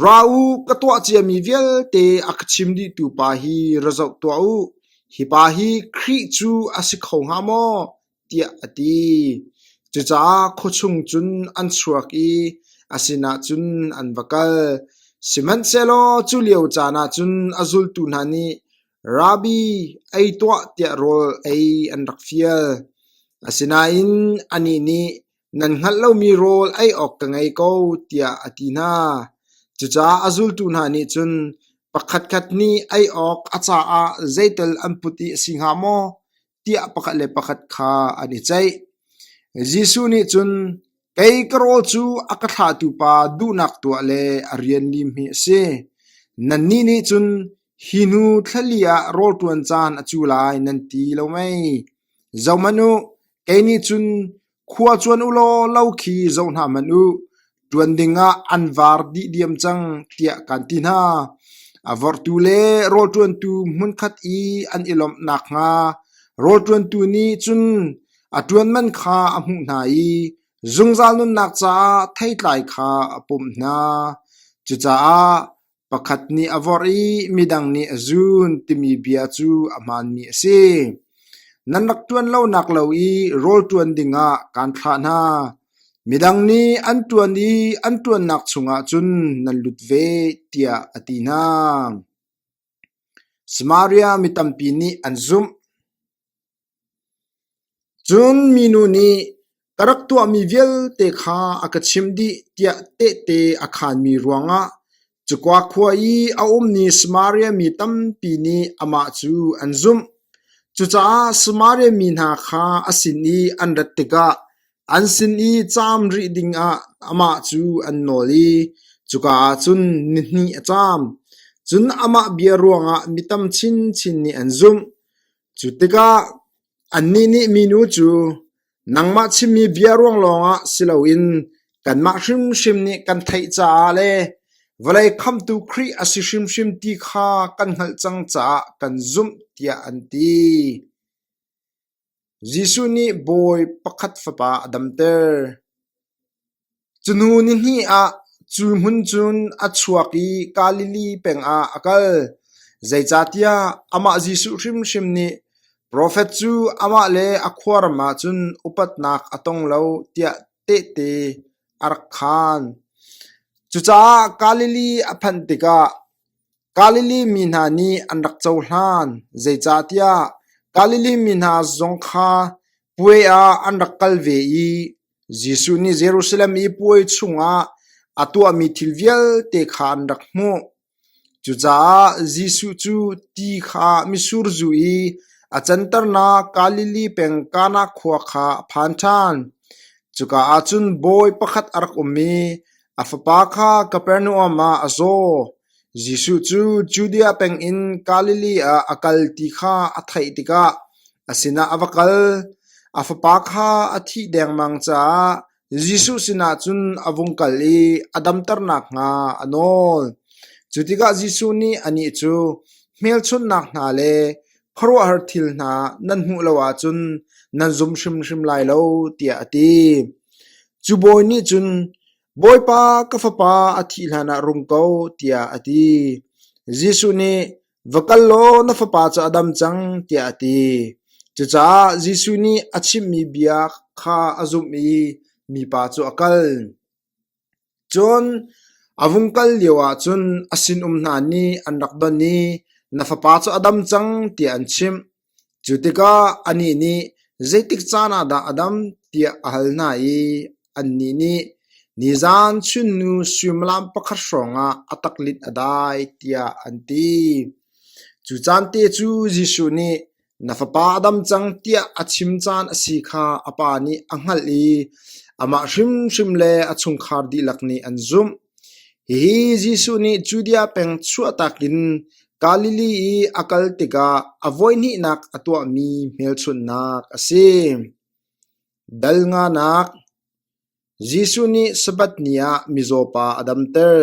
“Ra u, ka tuah ciami vialte a ka chim dihtu pa hi ra zoh tuah u. Hi pa hi Khrih cu a si kho hnga maw?” tiah a ti. Cucaah khua chung cun an chuak i a sinah cun an va kal. Sihmanhsehlaw cu lio caan ah cun a zultu hna nih, “Rabbi, ei tuah,” tiah rawl ei an rak fial. Asinain anih nih, “Nan hngalh lomi rawl ei awk ka ngei ko,” tiah a ti hna. Cucaah a zultu hna nih cun, “Pakhatkhat nih ei awk a caah zeital an put i a si hnga maw?” tiah pakhat le pakhat kha an i ceih. Jesuh nih cun, Kei ka rawl cu a ka thlahtu Pa duhnak tuah le a rian lim hi a si. Nannih nih cun hi hnu thla li ah rawl ṭuan caan a cu lai nan ti lo mei? Zohhmanh u, kei nih cun Khua cuan u law lo khi zoh hna hmanh u, ṭuan dingah an var dih diam cang, tiah kaan ti hna. A vorhtu le rawlṭuantu hmunkhat i an i lawmh nakhnga rawlṭuantu nih cun a ṭuan man kha a hmuh hna i zungzal nunnak caah theitlai kha a pumh hna. Cucaah Pakhat nih a vorh i midang nih a zun timi bia cu a hmaanmi a si. Nan rak ṭuan lonak lo i rawl ṭuan dingah kaan thlah hna. Midang nih an ṭuan i an ṭuannak chungah cun nan lut ve, tiah a ti hna. Samaria mi tampi nih an zumh. Cun minu nih, Ka rak tuahmi vialte kha a ka chimh dih, tiah tehte a khaanmi ruangah cuka khua i a ummi Samaria mi tampi nih amah cu an zumh. Cucaah Samaria mi hna kha a sin i an rat tikah an sin i caam rih dingah amah cu an nawl i cuka ah cun nihnih a caam. Cun amah bia ruangah mi tam chinchin nih an zumh. Cu tikah annih nih minu cu, “Nangmah chimmi bia ruang lawngah si loin kanmah hrimhrim nih kan theih caah le vawlei khamhtu Khrih a si hrimhrim ti kha kan hngalh cang caah kan zumh,” tiah an ti. Jesuh nih bawi pakhat fapa a damter. Cu hnu nihnih ah cu hmun cun a chuak i Galilee peng ah a kal, zeicahtiah amah Jesuh hrimhrim nih profet cu amah le a khuaram ah cun upatnak a tong lo tiah tehte a rak khaan. Cucaah Galilee a phanh tikah Galilee mi hna nih an rak cohlan, zeicahtiah Galilee mi hna zong kha puai ah an rak kal ve i Jesuh nih Jerusalem i puai chungah a tuahmi thil vialte kha an rak hmuh. Cucaah Jesuh cu ti kha mitsur zu i a canternak Galilee peng Kana khua kha a phan ṭhan. Cuka ah cun bawi pakhat a rak um i a fapa kha Kapernaum ah a zaw. Jesuh cu Judea peng in Galilee ah a kal ti kha a theih tikah a sinah a va kal. A fapa kha a thih dengmang caah Jesuh sinah cun a vung kal i a damter nakhnga a nawl. Cu tikah Jesuh nih anih cu, “Hmelchunhnak hna le khuaruahhar thil hna nan hmuh lo ahcun. nan zum hrimhrim lai lo, tiah a ti. Cu bawi nih cun, Bawipa, ka fapa a thih hlanah rung ko, tiah a ti. Jesuh nih, Va kal law na fapa cu a dam cang, tiah a ti. Cucaah Jesuh nih a chimmi bia kha a zumh i mipa cu a kal. Cun a vung kal lioah cun a sinum hna nih an rak don i, Na fapa cu a dam cang, tiah an chimh. Cu tikah anih nih, Zeitik caan ah dah a dam? tiah a hal hna i annih nih, Nizan chunhnu suimilam pakhat hrawngah a taklit a dai, tiah an ti. Cu caan te cu Jesuh nih, Na fapa a dam cang tiah a chim caan a si kha a pa nih a hngalh i amah hrimhrim le a chungkhar dihlak nih an zumh. Hihi Jesuh nih Judea peng chuahtak in Galilee i a kal tikah a voihnihnak a tuahmi hmelchunhnak a si. Dal nganak Jesuh nih Sabbath ni ah mizaw pa a damter.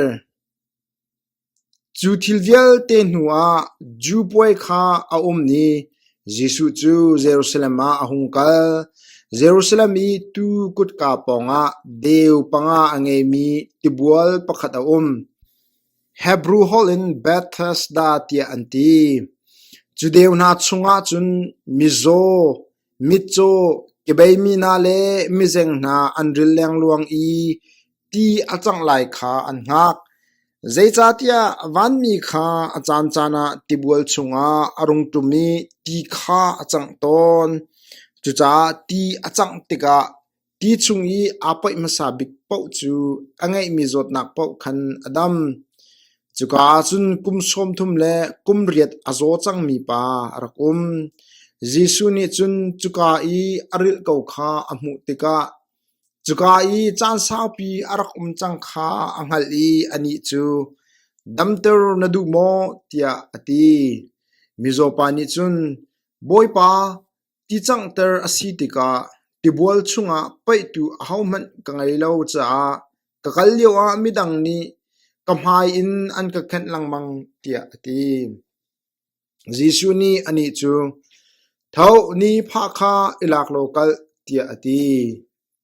Cu thil vialte hnuah Jew puai kha a um i Jesuh cu Jerusalem ah a hung kal. Jerusalem i tuu kutka pawngah deu panga a ngeimi tibual pakhat a um. Hebru holh in Bethesda tiah an ti. Cu deu hna chungah cun mizaw, mitcaw, kebeimi hna le mizeng hna an ril lengluang i ti a cangh lai kha an hngak. Zeicahtiah vanmi kha a caancaan ah tibual chungah a rung ṭum i ti kha a cangh tawn. Cucaah ti a cangh tikah ti chung i aa poih hmasa bik paoh cu a ngeihmi zawtnak paoh khan a dam. Cuka ah cun kum 30 le kum riat a zaw cangmi pa a rak um. Jesuh nih cun cuka i a rilh ko kha a hmuh tikah Cuka i caan saupi a rak um cang kha a hngalh i anih cu, “Damter na duh maw?” tiah a ti. Mizaw pa nih cun, “Bawipa, ti canghter a si tikah tibual chungah paihtu ahohmanh ka ngei lo caah ka kal lioah midang nih ka hmai in an ka khenh lengmang,” tiah a ti. Jesuh nih anih cu, “Tho, ni phah kha i lak law kal,” tiah a ti.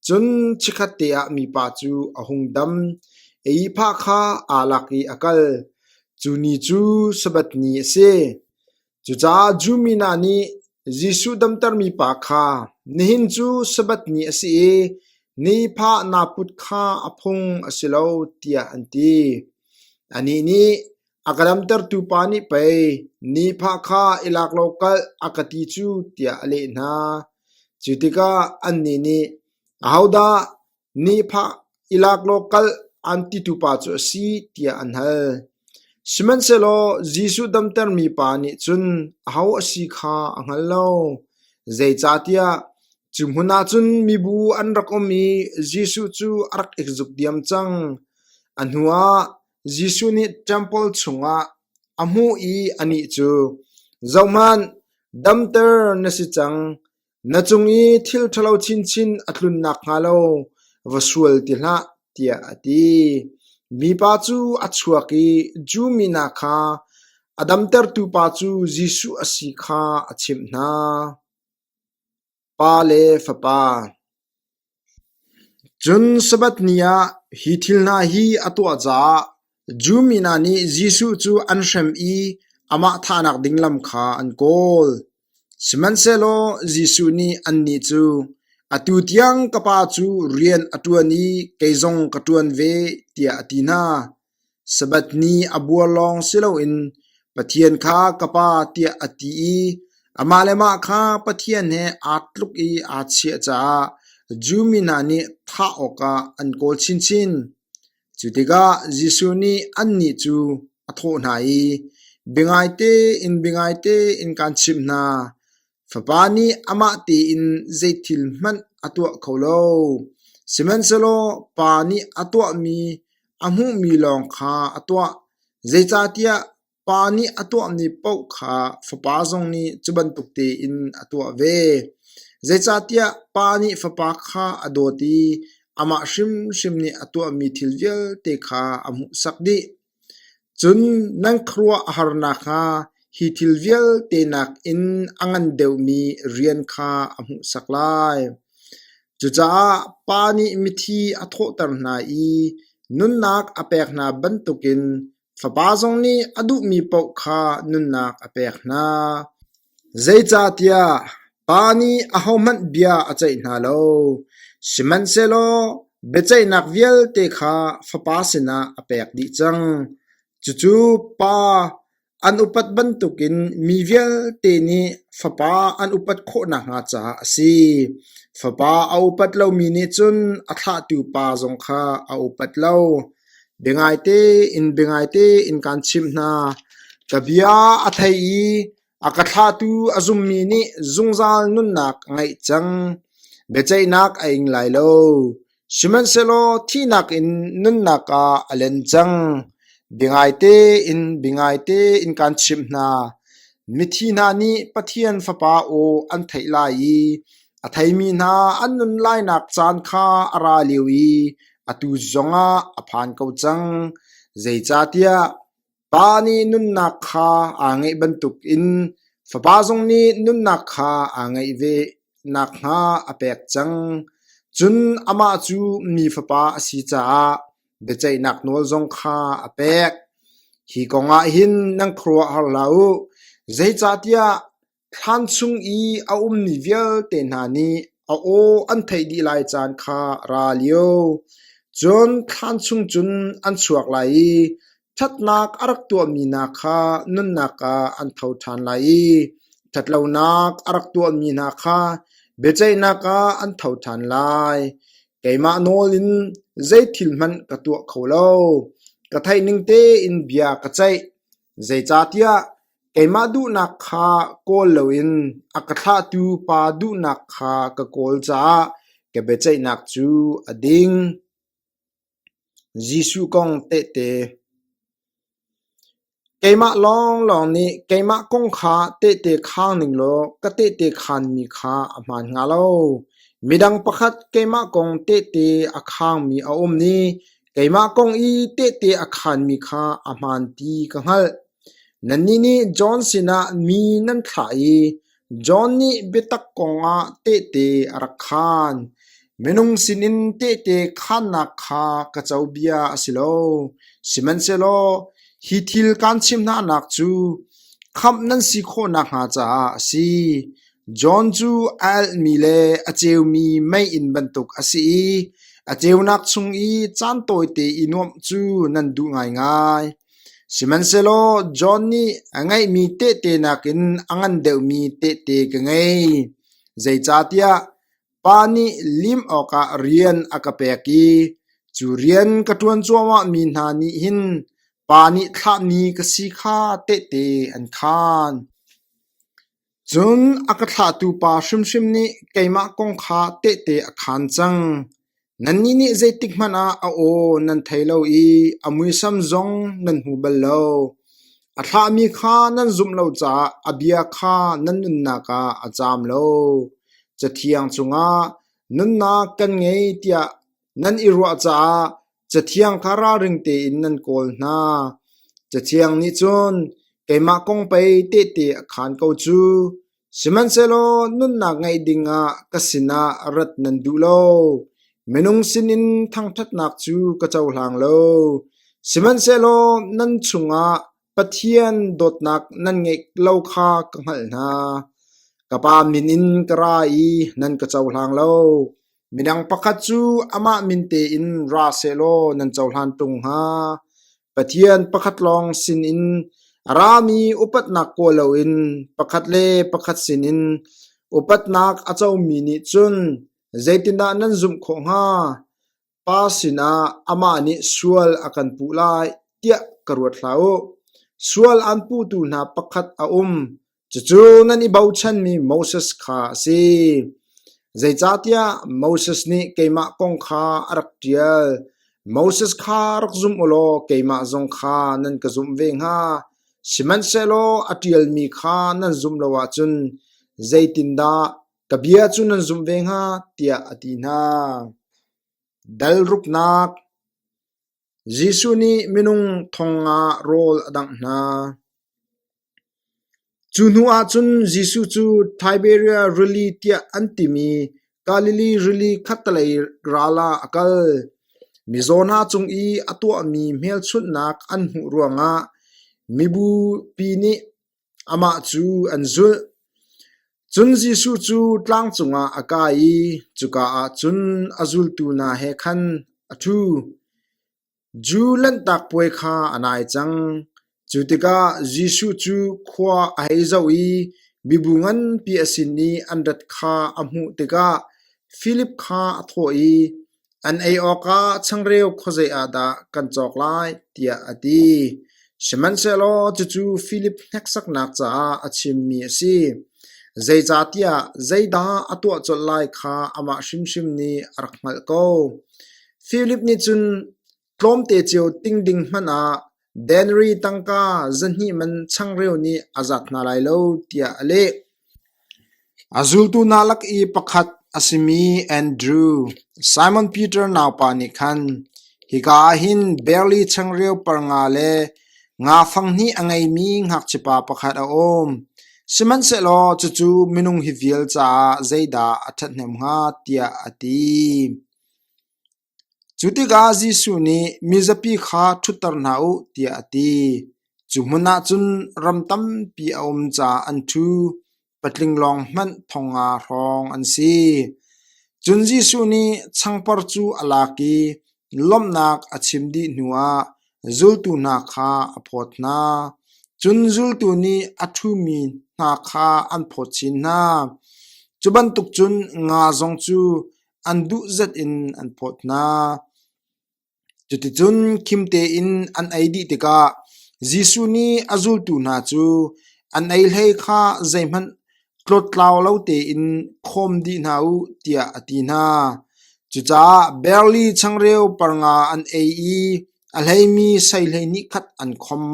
Cun chikkhatte ah mipa cu a hung dam, a ihphah kha aa lak i a kal. Cu ni cu Sabbath ni a si. Cucaah Jew mi hna nih Jesuh damtermi pa kha, “Nihin cu Sabbath ni a si i ni phah naa put kha a phung a si lo,” tiah an ti. Anih nih, A ka damtertu pa nih pei niphah kha i lak law kal a ka ti cu tiah a leh hna. Cu tikah annih nih, Ahodah niphah i lak law kal aan titu pa cu a si? tiah an hal. Sihmanhsehlaw Jesuh damtermi pa nih cun aho a si kha a hngal lo, zeicahtiah cu hmun ah cun mibu an rak um i Jesuh cu a rak i zuk diam cang. A hnuah Jesuh nih ṭempal chungah a hmuh i anih cu, “Zohhmanh, damter na si cang. Na cung i thil ṭhalo chinchin a tlun nakhnga lo va sual ti hlah,” tiah a ti. Mipa cu a chuak i Jew mi hna kha a damtertu pa cu Jesuh a si kha a chimh hna. Pa le Fapa Cun Sabbath ni ah hi thil hna hi a tuah caah Jew mi hna nih Jesuh cu an hrem i amah thahnak ding lam kha an kawl. Sihmanhsehlaw Jesuh nih annih cu, “Atu tiang ka Pa cu rian a ṭuan i kei zong ka ṭuan ve,” tiah a ti hna. Sabbath ni a buar lawng si loin Pathian kha ka Pa tiah a ti i amah le mah kha Pathian he aa tluk i aa chiah caah Jew mi hna nih thah awkah an kawl chinchin. Cu tikah Jesuh nih annih cu a thawh hna i, Biangaite in biangaite in kaan chimh hna, Fapa nih amah tein zei thil hmanh a tuah kho lo; sihmanhsehlaw Pa nih a tuahmi a hmuhmi lawng kha a tuah. Zeicahtiah Pa nih a tuahmi paoh kha Fapa zong nih cu bantuk tein a tuah ve. Zeicahtiah Pa nih Fapa kha a dawt i amah hrimhrim nih a tuahmi thil vialte kha a hmuhsak dih. Cun nan khuaruah a har nakhnga. hi thil vialte nakin a ngan deuhmi rian kha a hmuhsak lai. Cucaah Pa nih mithi a thawhter hna i nunnak a pek hna bantukin Fapa zong nih a duhmi paoh kha nunnak a pek hna. Zeicahtiah Pa nih ahohmanh bia a ceih hna lo, sihmanhsehlaw biaceihnak vialte kha Fapa sinah a pek dih cang. Cucu Pa an upat bantukin mi vialte nih Fapa an upat khawh nakhnga caah a si. Fapa a upat lomi nih cun a thlahtu Pa zong kha a upat lo. Biangaite in biangaite in kaan chimh hna, ka bia a thei i a ka thlahtu a zummi nih zungzal nunnak a ngeih cang. Biaceihnak a ing lai lo, sihmanhsehlaw thihnak in nunnak ah a len cang. Biangaite in biangaite in kaan chimh hna, mithi hna nih Pathian Fapa aw an theih lai i a theimi hna an nun lainak caan kha a ra lio i atu zongah a phan ko cang. Zeicahtiah Pa nih nunnak kha aa ngeih bantukin Fapa zong nih nunnak kha aa ngeih ve nakhnga a pek cang. Cun amah cu mi Fapa a si caah biaceihnak nawl zong kha a pek. Hi kong ah hin nan khuaruahhar hlah u, zeicahtiah Thlan chung i a ummi vialte hna nih a aw an theih dih lai caan kha ra lio. Cun thlan chung cun an chuak lai i ṭhatnak a rak tuahmi hna kha nunnak ah an tho ṭhan lai i ṭhatlonak a rak tuahmi hna kha biaceihnak ah an tho ṭhan lai. Keimah nawl in zei thil hmanh ka tuah kho lo. Ka theih ning tein bia ka ceih. Zeicahtiah Keimah duhnak kha kawl loin a ka thlahtu Pa duhnak kha ka kawl caah ka biaceihnak cu a ding. Jesuh kong tehte Keimah lawnglawng nih keimah kong kha tehte khang ning law ka tehte khanmi kha a hmaan hnga lo. Midang pakhat keimah kong tehte a khangmi a um i keimah kong i tehte a khanmi kha a hmaan ti ka hngalh. Nannih nih John sinah mi nan thlah i John nih biatak kongah tehte a rak khaan. Minung sinin tehte khaannak kha ka co bia a si lo. Sihmanhsehlaw hi thil kaan chimh hnanak cu khamh nan si khawh nakhnga caah a si. John cu a alhmi le a ceumi meiinn bantuk a si i a ceunak chung i caan tawite i nuamh cu nan duh ngaingai. Sihmanhsehlaw John nih a ngeihmi tehte nakin a ngan deuhmi tehte ka ngei. Zeicahtiah Pa nih lim awkah rian a ka pek i cu rian ka ṭuan cuahmahmi hna nih hin Pa nih thlahmi ka si kha tehte an khaan. Cun a ka thlahtu Pa hrimhrim nih keimah kong kha tehte a khaan cang. Nannih nih zeitikhmanh ah a aw nan thei lo i a muisam zong nan hmu bal lo. A thlahmi kha nan zumh lo caah a bia kha nan nunnak ah a caam lo. Cathiang cungah nunnak kan ngei tiah nan i ruah caah Cathiang kha ralring tein nan kawl hna. Cathiang nih cun keimah kong pei tehte a khaan ko cu. Sihmanhsehlaw nunnak ngeih dingah ka sinah rat nan duh lo. Minung sinin thangṭhatnak cu ka cohlang lo. Sihmanhsehlaw nan chungah Pathian dawtnak nan ngeih lo kha ka hngalh hna. Ka Pa min in ka ra i nan ka cohlang lo. Midang pakhat cu amah min tein ra sehlaw nan cohlan ṭung hnga. Pathian pakhat lawng sinin a rami upatnak kawl loin pakhat le pakhat sinin upatnak a comi nih cun zeitindah nan zumh khawh hnga? Pa sinah amah nih sual a kan puh lai tiah ka ruat hlah u. Sual an puhtu hna pakhat a um, cucu nan i bochanmi Moses kha a si. Zeicahtiah Moses nih keimah kong kha a rak ṭial. Moses kha rak zum u law keimah zong kha nan ka zumh ve hnga. Sihmanhsehlaw a ṭialmi kha nan zumh lo ahcun zeitindah Ka bia cu nan zumh ve hnga, tiah a ti hna. Dal ruknak Jesuh nih minung thong nga rawl a dangh hna. Cu hnuah cun Jesuh cu Tiberia Rili tiah an timi Galilee rili khattelei ral ah a kal. Mizaw hna cung i a tuahmi hmelchunhnak an hmuh ruangah mibupi nih amah cu an zulh. Cun Jesuh cu tlang cungah a kai i cuka ah cun a zultu hna he khan a ṭhu. Jew Lanhtak Puai kha a nai cang. Cu tikah Jesuh cu khua a hei zoh i mibu nganpi a sin i an rat kha a hmuh tikah Filip kha a thawh i, An ei awkah changreu khuazei ah dah kan cawk lai? tiah a ti. Sihmanhsehlaw cucu Filip hneksaknak caah a chimmi a si. Zeicahtiah zeidah a tuah colh lai kha amah hrimhrim nih a rak hngalh ko. Filip nih cun tlawmte cio ting ding hmanh ah denarii tangka 200 man changreu nih a zat hna lai lo tiah a leh. A zultu hna lak i pakhat a simi Andru, Simon Peter naupa nih khan, "Hika ah hin barli changreu par nga le nga fang hnih a ngeimi ngakchiapa pakhat a um. Sihmanhsehlaw cucu minung hi vial caah zeidah a ṭhathnem hnga?" tiah a ti. Cu tikah Jesuh nih mizapi kha ṭhutter hna u tiah a ti. Cu hmun ah cun ram tampi a um caah an ṭhu, patling lawng hmanh 5,000 hrawng an si. Cun Jesuh nih changpar cu a lak i lawmhnak a chim dih hnuah zultu hna kha a phawt hna. Cun zultu nih a ṭhumi hna kha an phawt chin hna. Cu bantuk cun nga zong cu an duh zat in an phawt hna. Cuticun khim tein an ei dih tikah Jesuh nih a zultu hna cu an ei hlei kha zeihmanh tlawttlau lo tein khawm dih hna u tiah a ti hna. Cucaah barli changreu par nga an ei i a hleimi sei 12 khat an khom.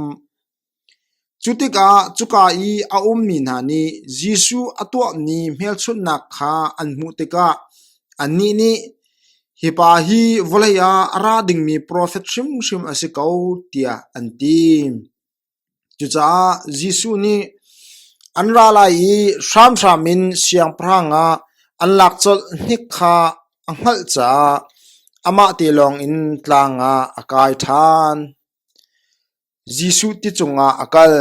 Cu tikah cuka i a ummi hna nih Jesuh a tuahmi hmelchunhnak kha an hmuh tikah annih nih, “Hi pa hi vawlei ah a ra dingmi profet hrimhrim a si ko,” tiah an ti. Cucaah Jesuh nih an ra lai i hramhram in siangpahrang ah an lak colh hnik kha a hngalh caah amahte lawngin tlang ah a kai ṭhan. Jesuh ti cungah a kal.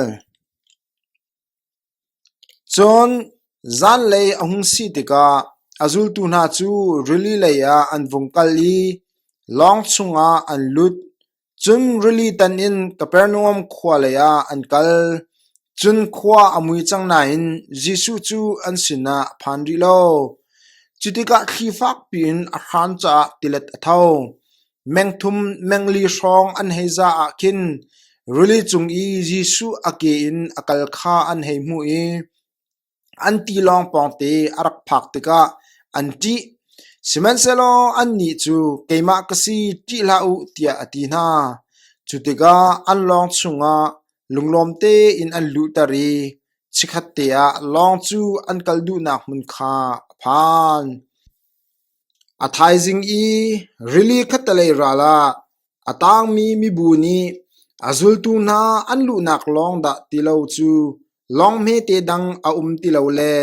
Cun zanlei a hung si tikah a zultu hna cu rili leiah an vung kal i lawng chungah an lut. Cun rili tan in Kapernaum khua leiah an kal. Cun khua a mui cang nain Jesuh cu an sinah a phan rih lo. Cu tikah thli fakpi in a hran caah tilet a tho. Meng thum meng li hrawng an hei zah ah khin rili cung i Jesuh a ke in a kal kha an hei hmuh i an tilawng pawngte a rak phak tikah an ṭih. Sihmanhsehlaw annih cu, “Keimah ka si, ṭih hlah u,” tiah a ti hna. Cu tikah an lawng chungah lunglawm tein an luhter i chikkhatte ah lawng cu an kal duhnak hmun kha a phan. A thaizing i rili khattelei ral ah a tangmi mibu nih a zultu hna an luhnak lawng dah ti lo cu lawng hmete dang a um ti lo le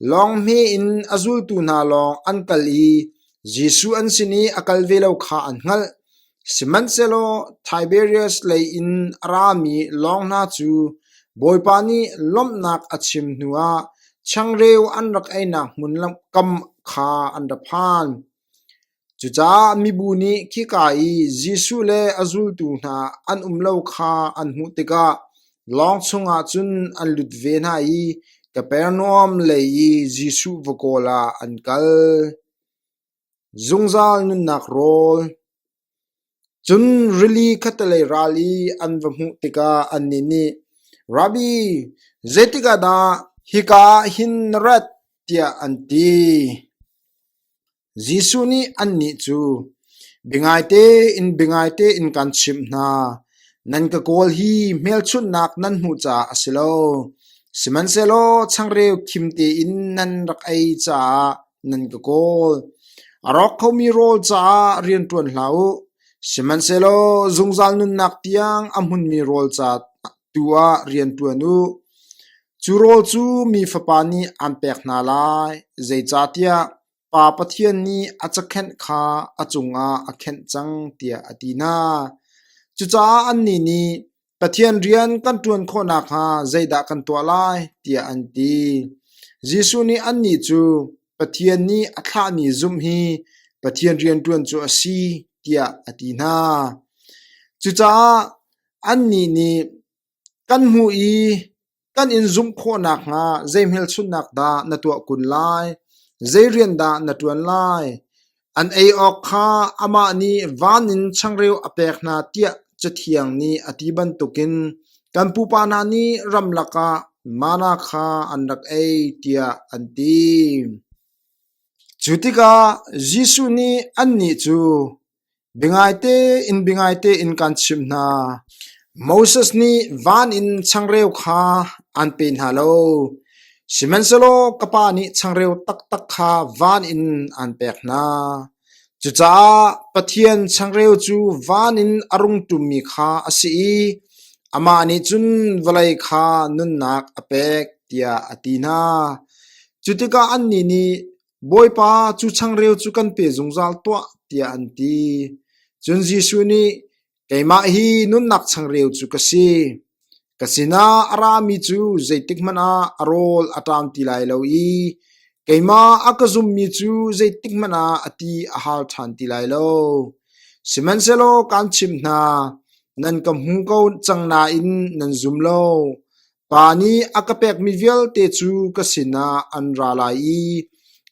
lawng hme in a zultu hna lawng an kal i Jesuh an sin i a kal ve lo kha an hngalh. Sihmanhsehlaw Tiberias lei in a rami lawng hna cu Bawipa nih lawmhnak a chim hnuah changreu an rak einak hmun kam kha an ra phan. Cucaah mibu nih khika i Jesuh le a zultu hna an um lo kha an hmuh tikah lawng chungah cun an lut ve hna i Kapernaum lei i Jesuh va kawl ah an kal. Zungzal nunnak rawl. Cun rili khattelei ral i an va hmuh tikah annih nih, “Rabbi, zeitik ah dah hika ah hin na rat?” tiah an ti. Jesuh nih annih cu, “Biangaite in biangaite in kaan chimh hna, nan ka kawl hi hmelchunhnak nan hmuh caah a si lo, sihmanhsehlaw changreu khim tein nan rak ei caah nan ka kawl. A rawk khomi rawl caah rian ṭuan hlah u, sihmanhsehlaw zungzal nunnak tiang a hmunmi rawl ca tu ah rian ṭuan u. Cu rawl cu mi Fapa nih aan pek hna lai, zeicahtiah Pa Pathian nih a cakhenh kha a cungah a khenh cang tiah a ti hna. Cucaah annih nih Pathian rian kan ṭuan khawh nakhnga zeidah kan tuah lai tiah an ti. Jesuh nih annih cu Pathian nih a thlahmi zumh hi Pathian rianṭuan cu a si tiah a ti hna. Cucaah annih nih kan hmuh i Kan in zumh khawh nakhnga zei hmelchunhnak dah na tuah kun lai? Zei rian dah na ṭuan lai? An ei awk kha amah nih van in changreu a pek hna tiah Cathiang nih a ti bantukin kan pupa hna nih ramlak ah manna kha an rak ei tiah an ti. Cu tikah Jesuh nih annih cu, Biangaite in biangaite in kaan chimh hna, Moses nih van in changreu kha aan pe hna lo, sihmanhsehlaw ka Pa nih changreu taktak kha van in aan pek hna. Cucaah Pathian changreu cu van in a rung ṭummi kha a si i amah nih cun vawlei kha nunnak a pek, tiah a ti hna. Cu tikah annih nih, Bawipa, cu changreu cu kan pe zungzal tuah, tiah an ti. Cun Jesuh nih, Keimah hi nunnak changreu cu ka si. Ka sinah a rami cu zeitikhmanh ah a rawl a ṭam ti lai lo i keimah a ka zummi cu zeitikhmanh ah a ti a hal ṭhan ti lai lo. Sihmanhsehlaw kaan chimh hna, nan ka hmu ko cang nain nan zum lo. Pa nih a ka pekmi vialte cu ka sinah an ra lai i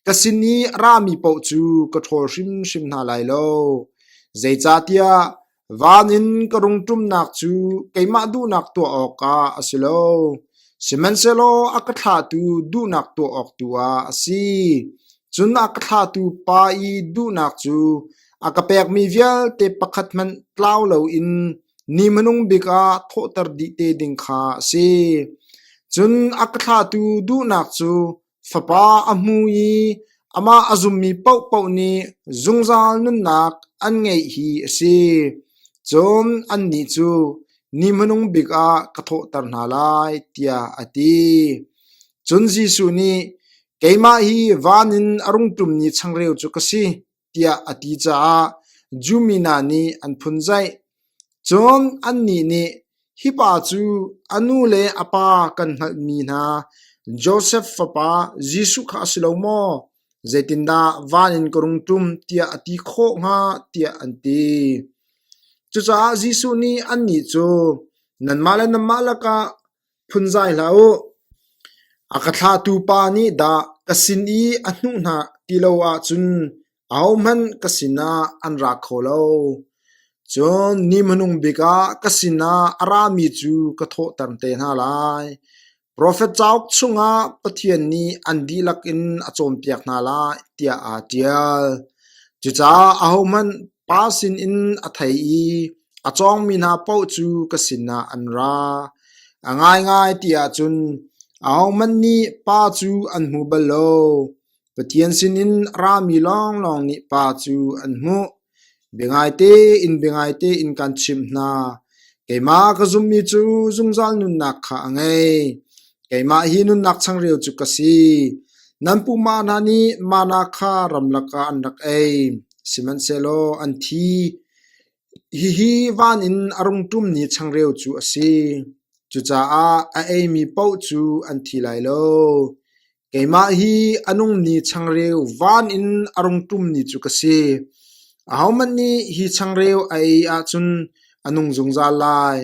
ka sin i a rami paoh cu ka ṭhawl hrimhrim hna lai lo. Zeicahtiah van in ka rung ṭumnak cu keimah duhnak tuah awkah a si lo, sihmanhsehlaw a ka thlahtu duhnak tuah awk tu ah a si. Cun a ka thlahtu Pa i duhnak cu a ka pekmi vialte pakhat hmanh tlau loin Ni hmanung bik ah thawhter dih te ding kha a si. Cun a ka thlahtu duhnak cu Fapa a hmu i amah a zummi paohpaoh nih zungzal nunnak an ngeih hi a si. Cun annih cu ni hmanung bik ah ka thawhter hna lai, tiah a ti. Cun Jesuh nih, Keimah hi van in a rung ṭummi changreu cu ka si, tiah a ti caah Jew mi hna nih an phunzaih. Cun annih nih, Hi pa cu a nu le a pa kan hngalhmi hna Josef fapa Jesuh kha a si lo maw? Zeitindah van in ka rung ṭum tiah a ti khawh hnga? tiah an ti. Cucaah Jesuh nih annih cu, Nanmah le nanmah lakah Phunzai hlah u. A ka thlahtu pa nih dah ka sin i a hnuh hna ti lo ahcun ahohmanh ka sinah an ra kho lo. Cun ni hmanung bik ah ka sinah a rami cu ka thawhter te hna lai. Profet cauk chungah Pathian nih an dihlak in a cawnpiak hna lai tiah aa ṭial. Cucaah ahohmanh Pa sinin a thei i a cawngmi hna paoh cu ka sinah an ra. A ngaingai ti ahcun ahohmanh nih Pa cu an hmu bal lo. Pathian sinin a rami lawnglawng nih Pa cu an hmuh. Biangaite in biangaite in kaan chimh hna, keimah ka zummi cu zungzal nunnak kha a ngei. Keimah hi nunnak changreu cu ka si. Nan pupa hna nih manna kha ramlak ah an rak ei, sihmanhsehlaw an thi. Hihi van in a rung ṭummi changreu cu a si. Cucaah a eimi paoh cu an thi lai lo. Keimah hi a nungmi changreu van in a rung ṭummi cu ka si. Ahohmanh nih hi changreu a ei ahcun a nung zungzal lai.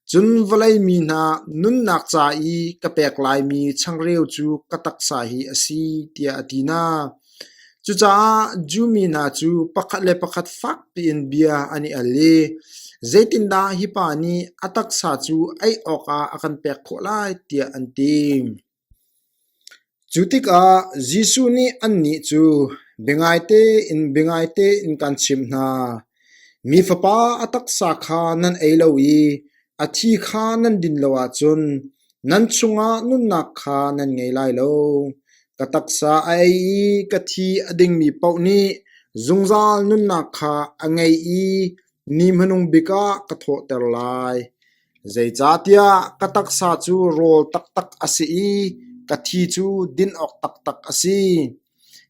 Cun vawlei mi hna nunnak ca i ka pek laimi changreu cu ka taksa hi a si, tiah a ti hna. Cucaah Jew mi hna cu pakhat le pakhat fak piin bia an i al i, “Zeitindah hi pa nih a taksa cu ei awkah a kan pek khawh lai?” tiah an ti. Cu tikah Jesuh nih annih cu, “Biangaite in biangaite in kaan chimh hna, Mi Fapa a taksa kha nan ei lo i a thi kha nan din lo ahcun nan chungah nunnak kha nan ngei lai lo. Ka taksa a ei i ka thi a dingmi paoh nih zungzal nunnak kha a ngei i ni hmanung bik ah ka thawhter lai. Zeicahtiah ka taksa cu rawl taktak a si i ka thi cu din awk taktak a si.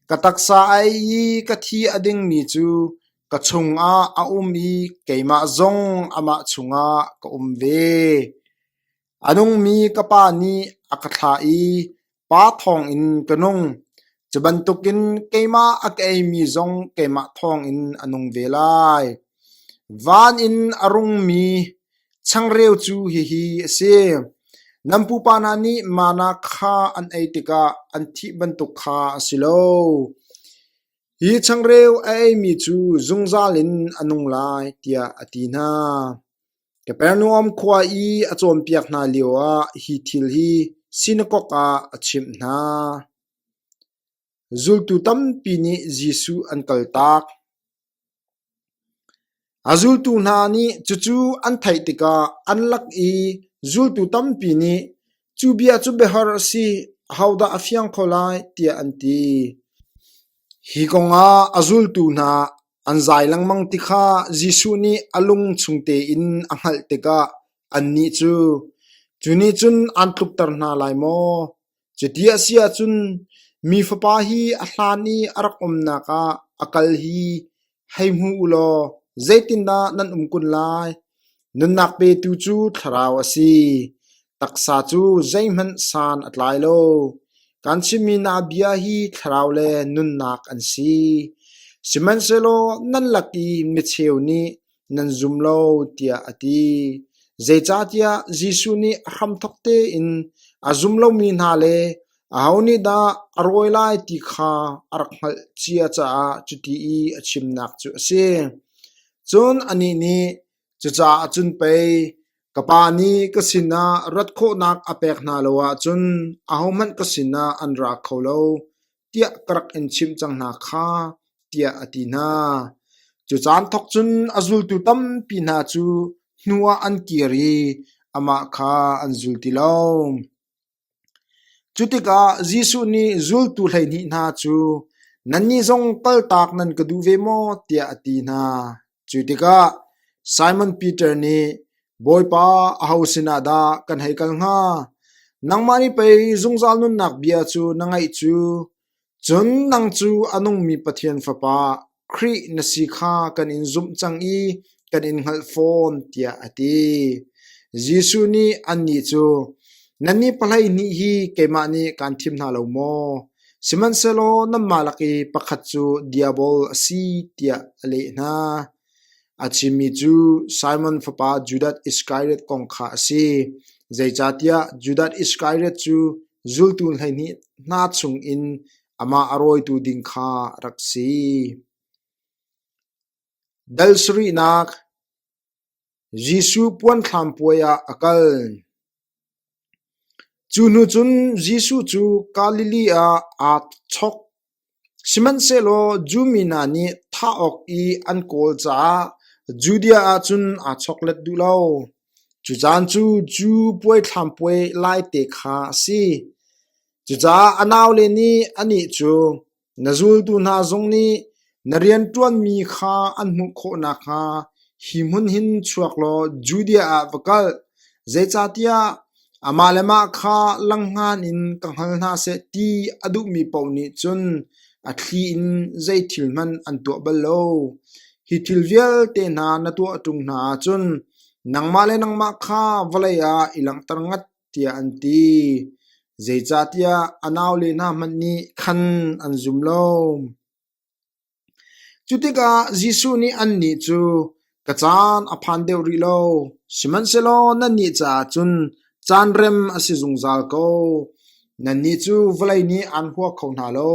Ka taksa a ei i ka thi a dingmi cu ka chungah a um i keimah zong amah chungah ka um ve. A nungmi ka Pa nih a ka thlah i Pa thawngin ka nung. Cu bantukin keimah a ka eimi zong keimah thawngin a nung ve lai. Van in a rungmi changreu cu hihi a si: Nan pupa hna nih manna kha an ei tikah an thih bantuk kha a si lo. Hi changreu a eimi cu zungzal in a nung lai, tiah a ti hna. Kapernaum khua i a cawnpiak hna lioah hi thil hi sinakok ah a chimh hna. Zultu tampi nih Jesuh an kaltak. A zultu hna nih cucu an theih tikah an lak i zultu tampi nih, “Cu bia cu biahar a si, ahodah a fiang kho lai?” tiah an ti. Hi kongah a zultu hna an zai lengmang ti kha Jesuh nih a lung chung tein a hngalh tikah annih cu, “Cu nih cun aan tlukter hna lai maw? Cuti a si ahcun Mi Fapa hi a hlan i a rak umnak ah a kal hi hei hmu u law zeitindah nan um kun lai? Nunnak petu cu Thlarau a si, taksa cu zeihmanh san a tlai lo. Kan chimmi hna bia hi thlarau le nunnak an si. Sihmanhsehlaw nan lak i micheu nih nan zum lo, tiah a ti. Zeicahtiah Jesuh nih a hramthawk tein a zum lomi hna le aho nih dah a rawi lai ti kha a rak hngalh cia caah cuti i a chimnak cu a si. Cun anih nih, Cucaah cun pei ka Pa nih ka sinah rat khawhnak a pek hna lo ahcun ahohmanh ka sinah an ra kho lo, tiah ka rak in chimh cang hna kha, tiah a ti hna. Cu caan thawk cun a zultu tampi hna cu hnu ah an kir i amah kha an zul ti lo. Cu tikah Jesuh nih zultu 12 hna cu, “Nannih zong kaltak nan ka duh ve maw?” tiah a ti hna. Cu tikah Simon Peter nih, “Bawipa, aho sinah dah kan hei kal hnga? Nangmah nih pei zungzal nunnak bia cu na ngeih cu. Cun nang cu a nungmi Pathian Fapa, Khrih na si kha kan in zumh cang i kan in hngalh fawn,” tiah a ti. Jesuh nih annih cu, “Nannih pahleihnih hi keimah nih kaan thim hna lo maw? Sihmanhsehlaw nanmah lak i pakhat cu Diabol a si,” tiah a leh hna. A chimmi cu Simon fapa Judas Iskariot kong kha a si, zeicahtiah Judas Iskariot cu zultu 12 hna chungin amah a rawitu ding kha a rak si. Dal sarihnak Jesuh puanthlam puai ah a kal. Cu hnu cun Jesuh cu Galilee ah aa chok. Sihmanhsehlaw Jew mi hna nih thah awk i an kawl caah Judea ah cun aa choklet duh lo. Cu caan cu Jew puaithlam puai laite kha a si. Cucaah a naule nih anih cu, Na zultu hna zong nih na rianṭuanmi kha an hmuh khawh nakhnga hi hmun hin chuak law Judea ah va kal, zeicahtiah amah le mah kha langhngan in ka hngal hna seh ti a duhmi paoh nih cun a thli in zei thil hmanh an tuah bal lo. Hi thil vialte hna na tuah ṭung hna ahcun nangmah le nangmah kha vawlei ah i langhter ngat tiah an ti. Zeicahtiah a naule hna hmanh nih khan an zum lo. Cu tikah Jesuh nih annih cu, Ka caan a phan deuh rih lo, sihmanhsehlaw nannih caah cun caan rem a si zungzal ko. Nannih cu vawlei nih aan hua kho hna lo,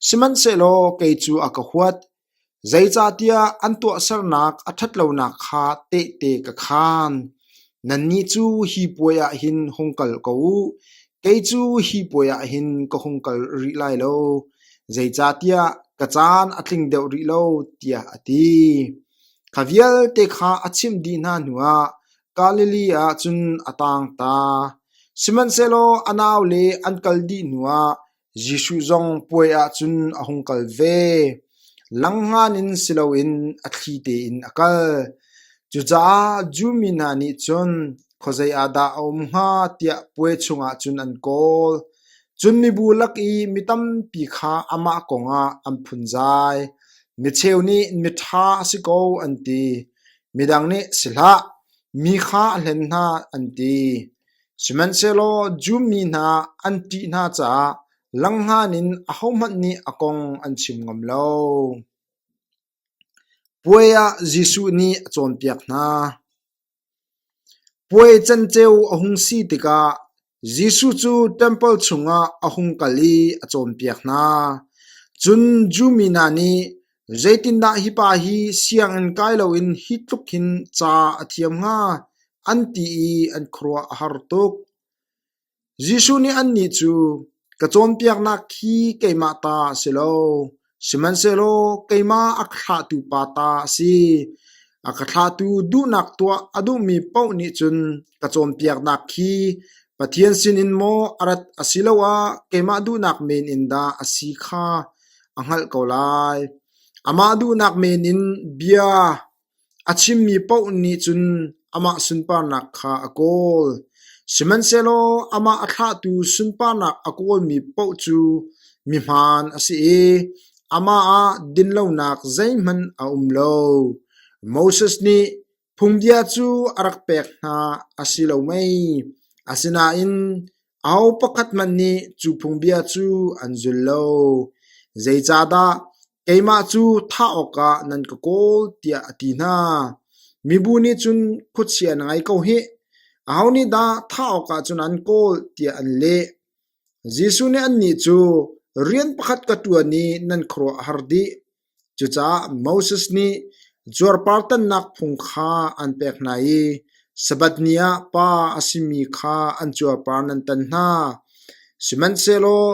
sihmanhsehlaw kei cu a ka huat. Zeicahtiah an tuahsernak a ṭhatlonak kha tehte ka khaan. Nannih cu hi puai ah hin hung kal ko u; kei cu hi puai ah hin ka hung kal rih lai lo, zeicahtiah ka caan a tling deuh rih lo, tiah a ti. Kha vialte kha a chimh dih hna hnuah Galilee ah cun a taangta. Sihmanhsehlaw a naule an kal dih hnuah Jesuh zong puai ah cun a hung kal ve. Langhngan in si loin a thli tein a kal. Cucaah Jew mi hna nih cun Khuazei ah dah a um hnga tiah puai chungah cun an kawl. Cun mibu lak i mi tampi kha amah kongah an phunzai. Micheu nih miṭha a si ko an ti, midang nih si hlah, mi kha a hlen hna an ti. Sihmanhsehlaw Jew mi hna an ṭih hna caah langhngan in ahohmanh nih a kong an chim ngam lo. Puai ah Jesuh nih a cawnpiak hna. Puai canceo a hung si tikah Jesuh cu ṭempal chungah a hung kal i a cawnpiak hna. Cun Jew mi hna nih, “Zeitindah hi pa hi sianginn kai loin hi tluk hin ca a thiam hnga?” an ti i an khuaruah a har tuk. Jesuh nih annih cu, “Ka cawnpiaknak hi keimah ta a si lo, sihmanhsehlaw keimah a ka thlahtu Pa ta a si. A ka thlahtu duhnak tuah a duhmi paoh nih cun ka cawnpiaknak hi Pathian sinin maw a rat asiloah keimah duhnak men in dah a si kha a hngalh ko lai. Amah duhnak men in bia A chimmi paoh nih cun amah sunparnak kha a kawl, sihmanhsehlaw amah a thlahtu sunparnak a kawlmi paoh cu mihmaan a si i amah ah dinlonak zeihmanh a um lo. Moses nih phungbia cu a rak pek hna a si lo mei? Asinain aho pakhat hmanh nih cu phungbia cu an zul lo. Zeicahdah Keimah cu thah awkah nan ka kawl, tiah a ti hna. Mibu nih cun, Khuachia na ngei ko hih! Aho nih dah thah awkah cun an kawl, tiah an leh. Jesuh nih annih cu, Rian pakhat ka ṭuan i nan khuaruah a har dih. Cucaah Moses nih cuarpar tannak phung kha an pek hna i Sabbath ni ah pa a simi kha an cuarpar nan tan hna. Sihmanhsehlaw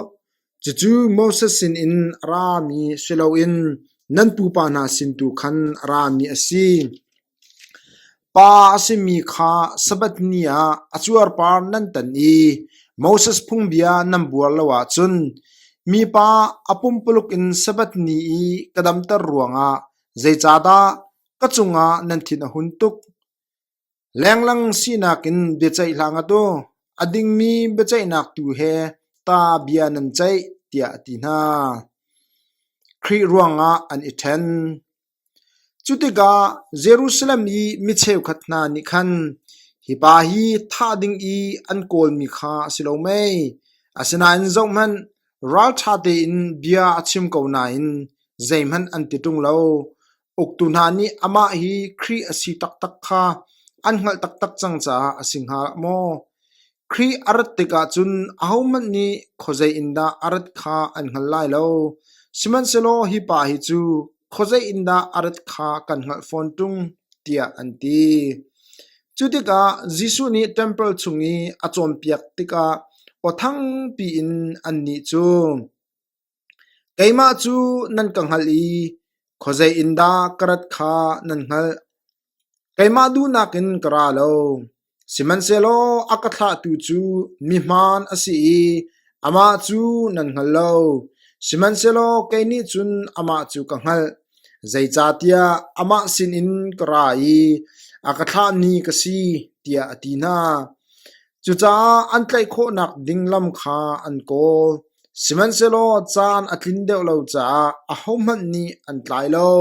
Cucu Moses sinin a rami si loin nan pupa hna sin tu khan a rami a si. Pa a simi kha Sabbath ni ah a cuarpar nan tan i Moses phungbia nan buar lo ahcun mipa a pumpuluk in Sabbath ni i ka damter ruangah zeicahdah ka cungah nan thin a hun tuk? Lenglang sinak in biaceih hlah ngat u; a dingmi biaceihnak tu he ta bia nan ceih, tiah a ti hna. Khrih ruangah an i ṭhen. Cu tikah Jerusalem i mi cheukhat hna nih khan, “Hi pa hi thah ding i an kawlmi kha a si lo mei? Asinain zohhmanh, ralṭha tein bia a chim ko nain zeihmanh an ti ṭung lo. Uktu hna nih amah hi Khrih a si taktak kha an hngalh taktak cang caah a si hnga maw? Khrih a rat tikah cun ahohmanh nih khuazei in dah a rat kha an hngal lai lo. Sihmanhsehlaw hi pa hi cu khuazei in dah a rat kha kan hngalh fawn ṭung, tiah an ti. Cu tikah Jesuh nih ṭempal chung i a cawnpiak tikah aw thangpi in annih cu, Keimah cu nan ka hngalh i khuazei in dah ka rat kha nan hngalh. Keimah duhnak in ka ra lo, sihmanhsehlaw a ka thlahtu cu mihmaan a si i amah cu nan hngal lo. Sihmanhsehlaw kei nih cun amah cu ka hngalh, zeicahtiah amah sinin ka ra i a ka thlahmi ka si, tiah a ti hna. Cucaah an tlaih khawhnak ding lam kha an kawl. Sihmanhsehlaw caan a tlin deuh lo caah ahohmanh nih an tlai lo.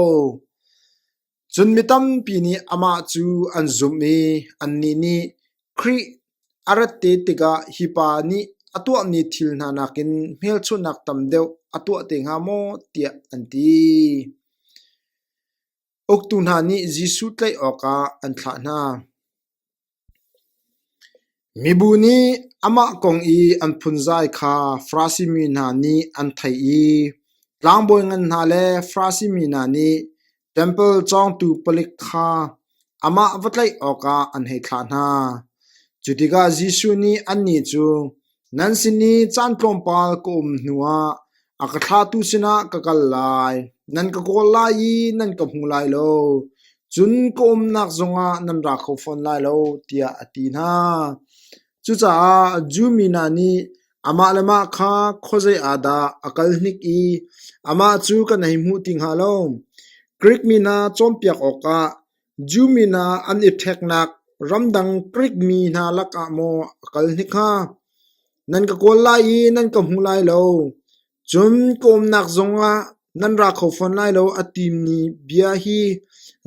Cun mi tampi nih amah cu an zumh i annih nih, Khrih a rat te tikah hi pa nih a tuahmi thil hna nakin hmelchunhnak tam deuh a tuah te hnga maw? tiah an ti. Uktu hna nih Jesuh tlaih awkah an thlah hna. Mibu nih amah kong i an phunzai kha Farasi mi hna nih an theih i tlangbawi ngan hna le Farasi mi hna nih ṭempal cawngtu palik kha amah va tlaih awkah an hei thlah hna. Cu tikah Jesuh nih annih cu, “Nan sin i caan tlawmpal ka um hnuah a ka thlahtu sinah ka kal lai. Nan ka kawl lai i nan ka hmu lai lo, cun ka umnak zongah nan ra kho fawn lai lo,” tiah a ti hna. Cucaah Jew mi hna nih amah le mah kha khuazei ah dah a kal hnik i amah cu kan hei hmuh ti hnga lo. Grik mi hna cawnpiak awkah Jew mi hna an i ṭheknak. ramdang Grik mi hna lakah maw a kal hnik hnga? Nan ka kawl lai i nan ka hmu lai lo, cun ka umnak zongah nan ra kho fawn lai lo a timi bia hi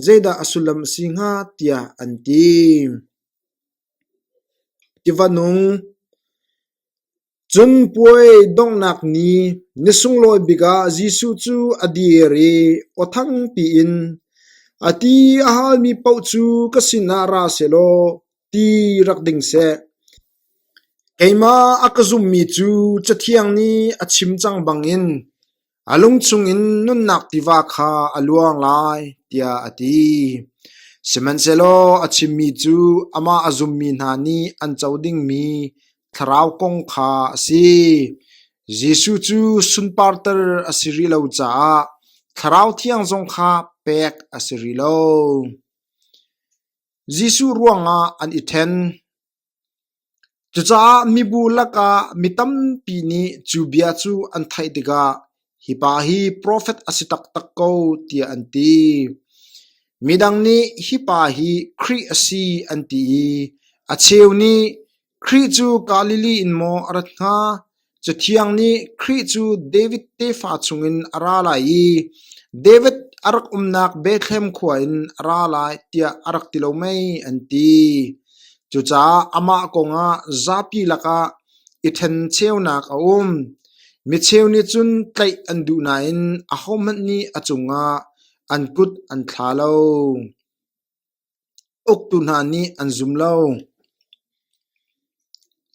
zeidah a sullam a si hnga, tiah an ti. Tiva nung Cun puai donghnak ni, ni sunglawi bik ah Jesuh cu a dir i aw thangpi in, “A ti a halmi paoh cu ka sinah ra sehlaw ti rak ding seh. Keimah a ka zummi cu Cathiang nih a chim cang bangin A lung chungin nunnak tiva kha a luang lai, tiah a ti. Sihmanhsehlaw a chimmi cu amah a zummi hna nih an co dingmi Thlarau kong kha a si. Jesuh cu sunparter a si rih lo caah Thlarau Thiang zong kha pek a si rih lo. Jesuh ruangah an i ṭhen. Cucaah mibu lakah mi tampi nih cu bia cu an theih tikah, “Hi pa hi profet a si taktak ko,” tiah an ti. Midang nih, “Hi pa hi Khrih a si,” an ti i a cheu nih, “Khrih cu Galilee in maw a rat hnga? Cathiang nih Khrih cu David tefa chungin a ra lai i David a rak umnak Bethlehem khua in a ra lai, tiah a rak ti lo mei?” an ti. Cucaah amah kongah zapi lakah i ṭhencheunak a um. Micheu nih cun tlaih an duh nain ahohmanh nih a cungah an kut an thla lo. Uktu hna nih an zum lo.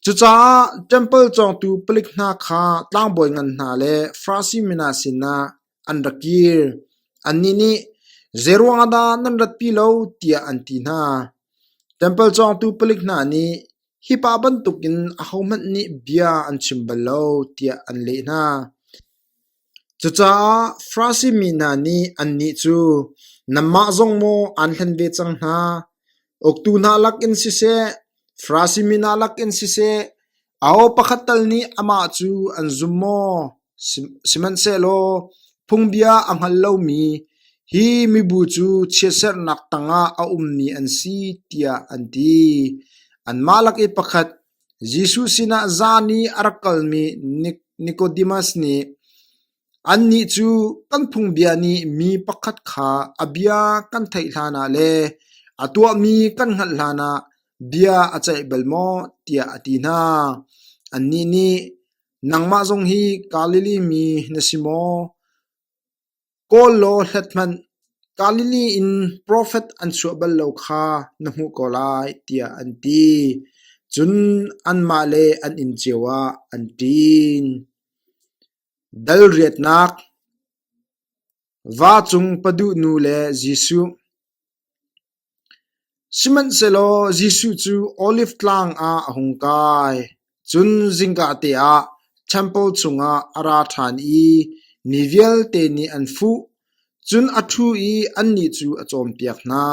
Cucaah ṭempal cawngtu palik hna kha tlangbawi ngan hna le Farasi mi hna sinah an ra kir. Annih nih, “Zeiruang ah dah nan ratpi lo?” tiah an ti hna. Ṭempal cawngtu palik hna nih, “Hi pa bantukin ahohmanh nih bia an chim bal lo,” tiah an leh hna. Cucaah Farasi mi hna nih annih cu, “Nanmah zong maw aan hlen ve cang hna? Uktu hna lakin siseh, Farasi mi hna lakin siseh, aho pakhat tal nih amah cu an zum maw? Sihmanhsehlaw phungbia a hngal lomi hi mibu cu chiatserhnak tangah a ummi an si,” tiah an ti. Anmah lak i pakhat, Jesuh sinah zan i a rak kalmi Nicodemus nih, “Annih cu kan phungbia nih mi pakhat kha a bia kan theih hlanah le a tuahmi kan hngalh hlanah bia a ceih bal maw?” tiah a ti hna. Annih nih, “Nangmah zong hi Galilee mi na si maw? Kawl law hlat hmanh, Galilee in profet an chuah bal lo kha na hmuh ko lai,” tiah an ti. Cun anmah le an inn cio ah an ṭin. Dal riatnak Va cung paduh nu le Jesuh Sihmanhsehlaw Jesuh cu Oliv Tlang ah a hung kai. Cun zingkate ah ṭempal chungah a ra ṭhan i mi vialte nih an fuh. Cun a ṭhu i annih cu a cawnpiak hna.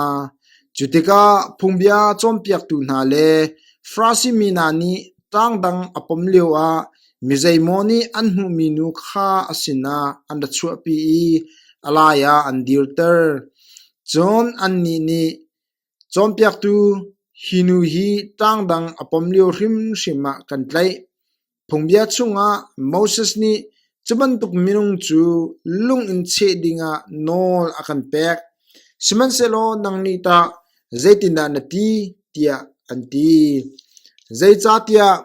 Cu tikah phungbia cawnpiaktu hna le Farasi mi hna nih ṭangdang a pom lioah mi zeimaw nih an hmuhmi nu kha a sinah an ra chuahpi i a lai ah an dirter. Cun annih nih, “Cawnpiaktu, hi nu hi ṭangdang a pom lio hrimhrim ah kan tlaih. Phungbia chungah Moses nih cu bantuk minung cu lung in cheh dingah nawl a kan pek. Sihmanhsehlaw nang nih tah zeitindah na ti?” tiah an ti. Zeicahtiah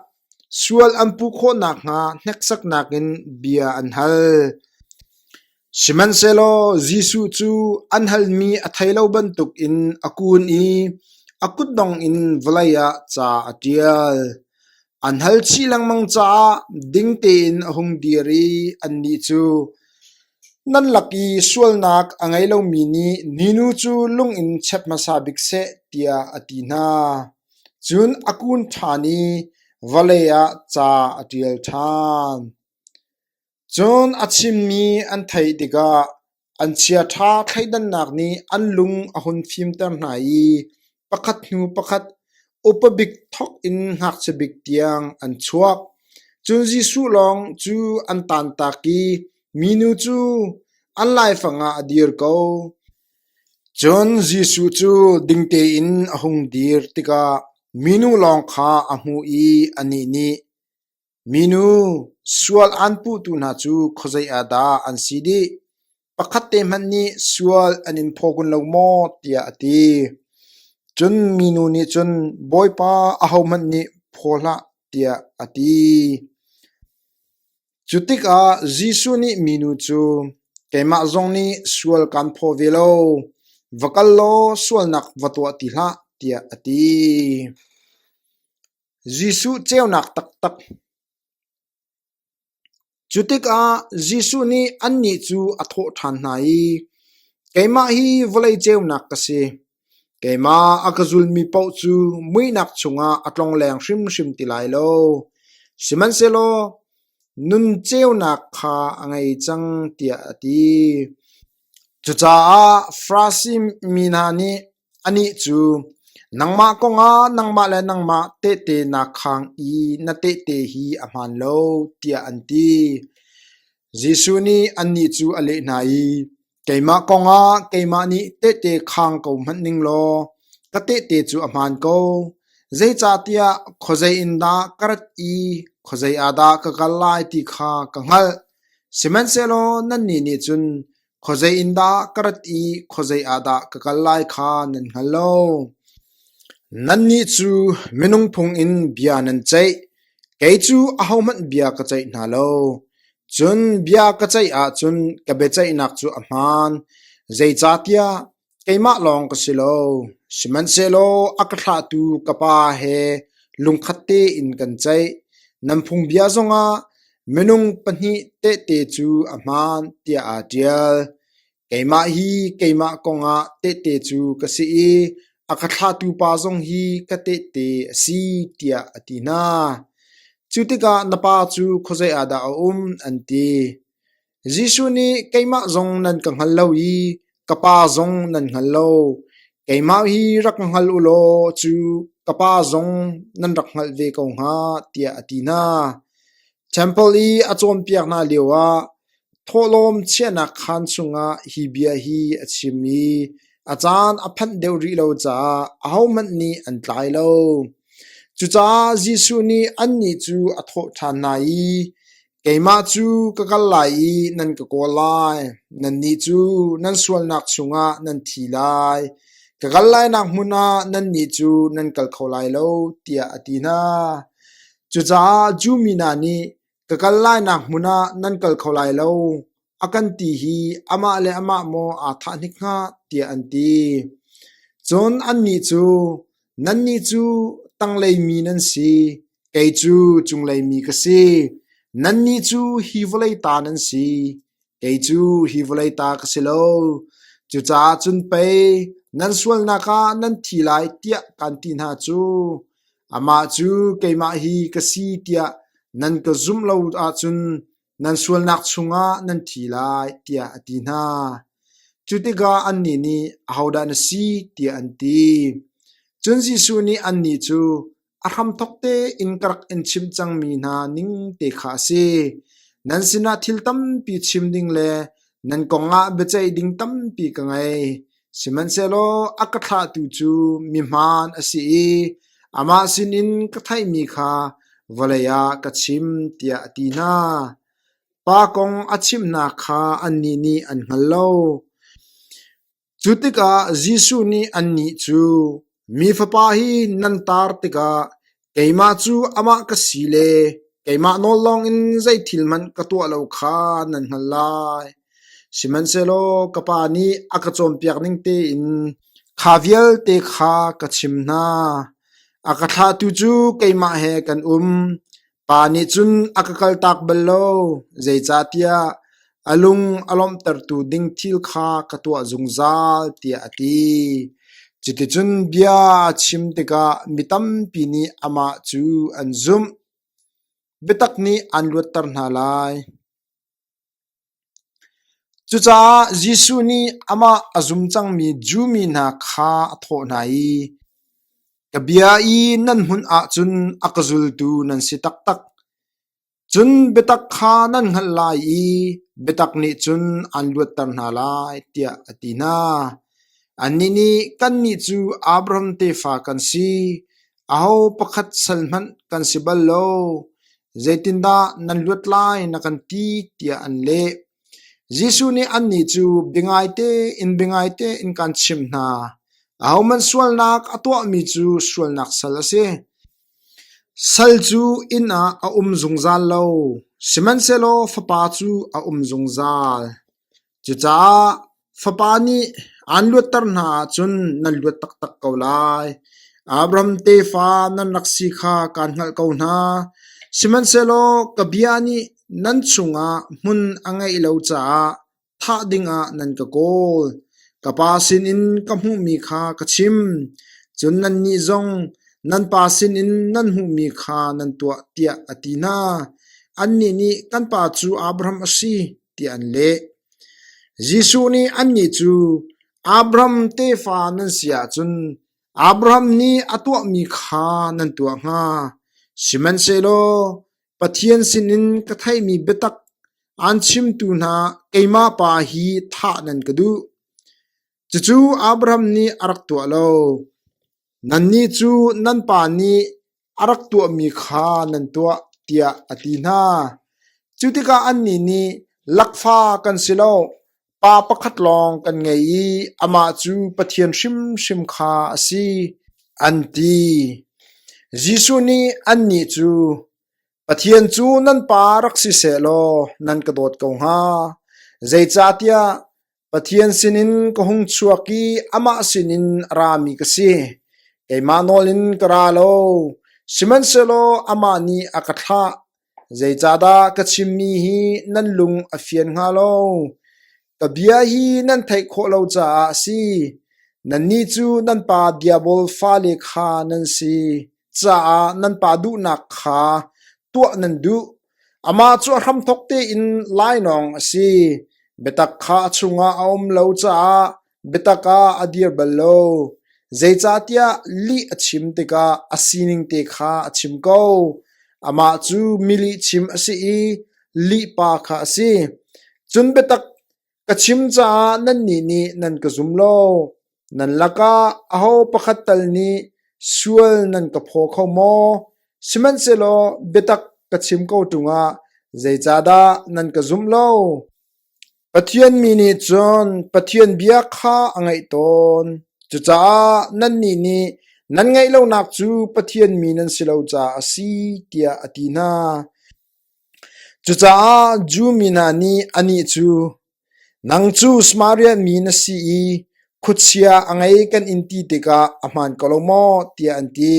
sual an puh khawh nakhnga hneksaknak in bia an hal. Sihmanhsehlaw Jesuh cu an halmi a thei lo bantukin a kun i a kutdong in vawlei ah ca a ṭial. An hal chih lengmang caah ding tein a hung dir i annih cu, “Nan lak i sualnak a ngei lomi nih ninu cu lung in chep hmasa bik seh,” tiah a ti hna. Cun a kun ṭhan i vawlei ah ca a ṭial ṭhan. Cun a chimmi an theih tikah an chiaṭha thleidannak nih an lung a hun fimter hna i pakhat hnu pakhat upa bik thawk in ngakchia bik tiang an chuak. Cun Jesuh lawng cu an tantak i minu cu an laifang ah a dir ko. Cun Jesuh cu ding tein a hung dir tikah minu lawng kha a hmuh i anih nih, Minu, sual aan puhtu hna cu khuazei ah dah an si dih? Pakhat te hmanh nih sual an in phaw kun lo maw? tiah a ti. Cun minu nih cun, Bawipa, ahohmanh nih phaw hlah, tiah a ti. Cu tikah Jesuh nih minu cu, Keimah zong nih sual kaan phaw ve lo. Va kal law sualnak va tuah ti hlah, tiah a ti. Jesuh ceunak taktak Cu tikah Jesuh nih annih cu a thawh ṭhan hna i, Keimah hi vawlei ceunak ka si. Keimah a ka zulmi paoh cu muihnak chungah a tlongleng hrimhrim ti lai lo. Sihmanhsehlaw nun ceunak kha a ngei cang, tiah a ti. Cucaah Farasi mi hna nih Anih cu, "Nangmah kongah nangmah le nangmah tehte naa khaang i na tehte hi a hmaan lo," tiah an ti. Jesuh nih annih cu a leh hna i, "Keimah kongah keimah nih tehte khaang ko hmanh ning law ka tehte cu a hmaan ko. Zeicahtiah khuazei in dah ka rat i khuazei ah dah ka kal lai ti kha ka hngalh. Sihmanhsehlaw nannih nih cun Khuazei in dah ka rat i khuazei ah dah ka kal lai kha nan hngal lo. Nannih cu minung phung in bia nan ceih, kei cu ahohmanh bia ka ceih hna lo. Cun bia ka ceih ahcun ka biaceihnak cu a hmaan, zeicahtiah keimah lawng ka si lo, sihmanhsehlaw a ka thlahtu ka Pa he lungkhat tein kan ceih. Nan phungbia zongah minung pahnih tehte cu a hmaan tiah aa ṭial. Keimah hi keimah kongah tehte cu ka si i a ka thlahtu Pa zong hi ka tehte a si tiah a ti hna. Cu tikah na Pa cu khuazei ah dah a um? an ti. Jesuh nih keimah zong nan ka hngal lo i ka Pa zong nan hngal lo. Keimah hi rak ka hngal u law cu ka Pa zong nan rak hngalh ve ko hnga, tiah a ti hna. Ṭempal i a cawnpiak hna lioah thawhlawm chiahnak khaan chungah hi bia hi a chim i a caan a phanh deuh rih lo caah ahohmanh nih an tlai lo. Cucaah Jesuh nih annih cu a thawh ṭhan hna i, Keimah cu ka kal lai i nan ka kawl lai; nannih cu nan sualnak chungah nan thi lai. Ka kal lainak hmun ah nannih cu nan kal kho lai lo, tiah a ti hna. Cucaah Jew mi hna nih, Ka kal lainak hmun ah nan kal kho lai lo, a kan ti hi amah le amah maw aa thah hnik hnga, tiah an ti. Cun annih cu, Nannih cu tanglei mi nan si, kei cu cunglei mi ka si. Nannih cu hi vawlei ta nan si, kei cu hi vawlei ta ka si lo. Cucaah cun pei nan sualnak ah nan thi lai tiah kaan ti hna cu. Amah cu keimah hi ka si tiah nan ka zumh lo ahcun nan sualnak chungah nan thi lai, tiah a ti hna. Cu tikah annih nih, Ahodah na si? tiah an ti. Cun Jesuh nih annih cu, A hramthawk tein ka rak in chimh cangmi hna ning te kha a si. Nan sinah thil tampi chim ding le nan kongah biaceih ding tampi ka ngei. Sihmanhsehlaw a ka thlahtu cu mihmaan a si i amah sinin ka theihmi kha vawlei ah ka chim, tiah a ti hna. Pa kong a chimhnak kha annih nih an hngal lo. Cu tikah Jesuh nih annih cu, Mi Fapa hi nan tar tikah keimah cu amah ka si le keimah nawl lawngin zei thil hmanh ka tuah lo kha nan hngalh lai. Sihmanhsehlaw ka Pa nih a ka cawnpiak ning tein kha vialte kha ka chim hna. A ka thlahtu cu keimah he kan um. Pa nih cun a ka kaltak bal lo, zeicahtiah a lung a lawmhtertu ding thil kha ka tuah zungzal, tiah a ti. Cuticun bia a chim tikah mi tampi nih amah cu an zumh. Biatak nih aan luatter hna lai. Cucaah Jesuh nih amah a zum cangmi Jew mi hna kha a thawh hna i, Ka bia i nan hmunh ahcun a ka zultu nan si taktak. Cun biatak kha nan hngalh lai i biatak nih cun aan luatter hna lai, tiah a ti hna. Annih nih, “Kannih cu Abraham tefa kan si, aho pakhat sal hmanh kan si bal lo. Zeitindah nan luat lai na kan ti?” tiah an leh. Jesuh nih annih cu, “Biangaite in biangaite in kaan chimh hna, ahohmanh sualnak a tuahmi cu sualnak sal a si. Sal cu inn ah a um zungzal lo, sihmanhsehlaw fapa cu a um zungzal. Cucaah Fapa nih aan luatter hna ahcun nan luat taktak ko lai. Abraham tefa nan rak si kha kaan hngalh ko hna. Sihmanhsehlaw ka bia nih nan chungah hmun a ngeih lo caah thah dingah nan ka kawl. Ka Pa sinin ka hmuhmi kha ka chim, cun nannih zong nan pa sinin nan hmuhmi kha nan tuah tiah a ti hna. Annih nih, Kan pa cu Abraham a si, tiah an leh. Jesuh nih annih cu, Abraham tefa nan si ahcun Abraham nih a tuahmi kha nan tuah hnga. Sihmanhsehlaw Pathian sinin ka theihmi biatak aan chimtu hna keimah Pa hi thah nan ka duh. Cucu Abraham nih a rak tuah lo. Nannih cu nan pa nih a rak tuahmi kha nan tuah, tiah a ti hna. Cu tikah annih nih, Lakfa kan si lo, pa pakhat lawng kan ngei i amah cu Pathian hrimhrim kha a si, an ti. Jesuh nih annih cu, Pathian cu nan pa rak si sehlaw nan ka dawt ko hnga, zeicahtiah Pathian sinin ka hung chuak i amah sinin a rami ka si. Keimah nawl in ka ra lo, sihmanhsehlaw amah nih a ka thlah. Zeicahdah ka chimmi hi nan lung a fian hnga lo? Ka bia hi nan theih khawh lo caah a si. Nannih cu nan pa Diabol fale kha nan si caah nan pa duhnak kha tuah nan duh. Amah cu a hramthawk tein lainawng a si. Biatak kha a chungah a um lo caah biatak ah a dir bal lo. Zeicahtiah lih a chim tikah a sining te kha a chim ko. Amah cu mi lihchim a si i lihpa kha a si. Cun biatak ka chim caah nannih nih nan ka zum lo. Nan lakah aho pakhat tal nih sual nan ka phaw kho maw? Sihmanhsehlaw biatak ka chim ko ṭung ah zeicahdah nan ka zumh lo? Pathian mi nih cun Pathian bia kha a ngaih tawn. Cucaah nannih nih nan ngaih lonak cu Pathian mi nan si lo caah a si, tiah a ti hna. Cucaah Jew mi hna nih anih cu, Nang cu Samaria mi na si i khuachia a ngei kan in ti tikah a hmaan ko lo maw? tiah an ti.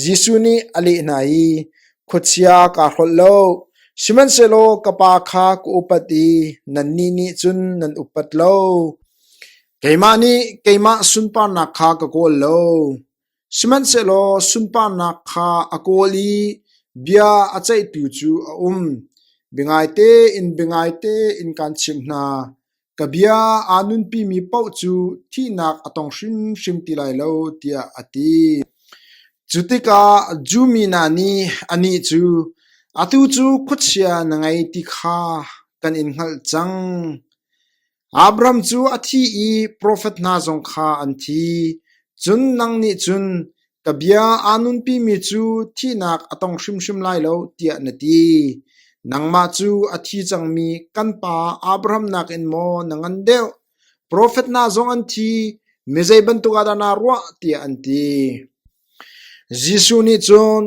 Jesuh nih a leh hna i, Khuachia kaa hrolh lo, sihmanhsehlaw ka Pa kha ka upat i nannih nih cun nan upat lo. Keimah nih keimah sunparnak kha ka kawl lo. Sihmanhsehlaw sunparnak kha a kawl i bia a ceihtu cu a um. Biangaite in biangaite in kaan chimh hna, ka bia aa nunpimi paoh cu thihnak a tong hrimhrim ti lai lo, tiah a ti. Cu tikah Jew mi hna nih anih cu, Atu cu khuachia na ngei ti kha kan in hngalh cang. Abraham cu a thi i profet hna zong kha an thi. Cun nang nih cun, Ka bia aa nunpimi cu thihnak a tong hrimhrim lai lo, tiah na ti. Nangmah cu a thi cangmi kan pa Abraham nakin maw na ngan deuh? Profet hna zong an thi, mi zei bantuk ah dah naa ruah? tiah an ti. Jesuh nih cun,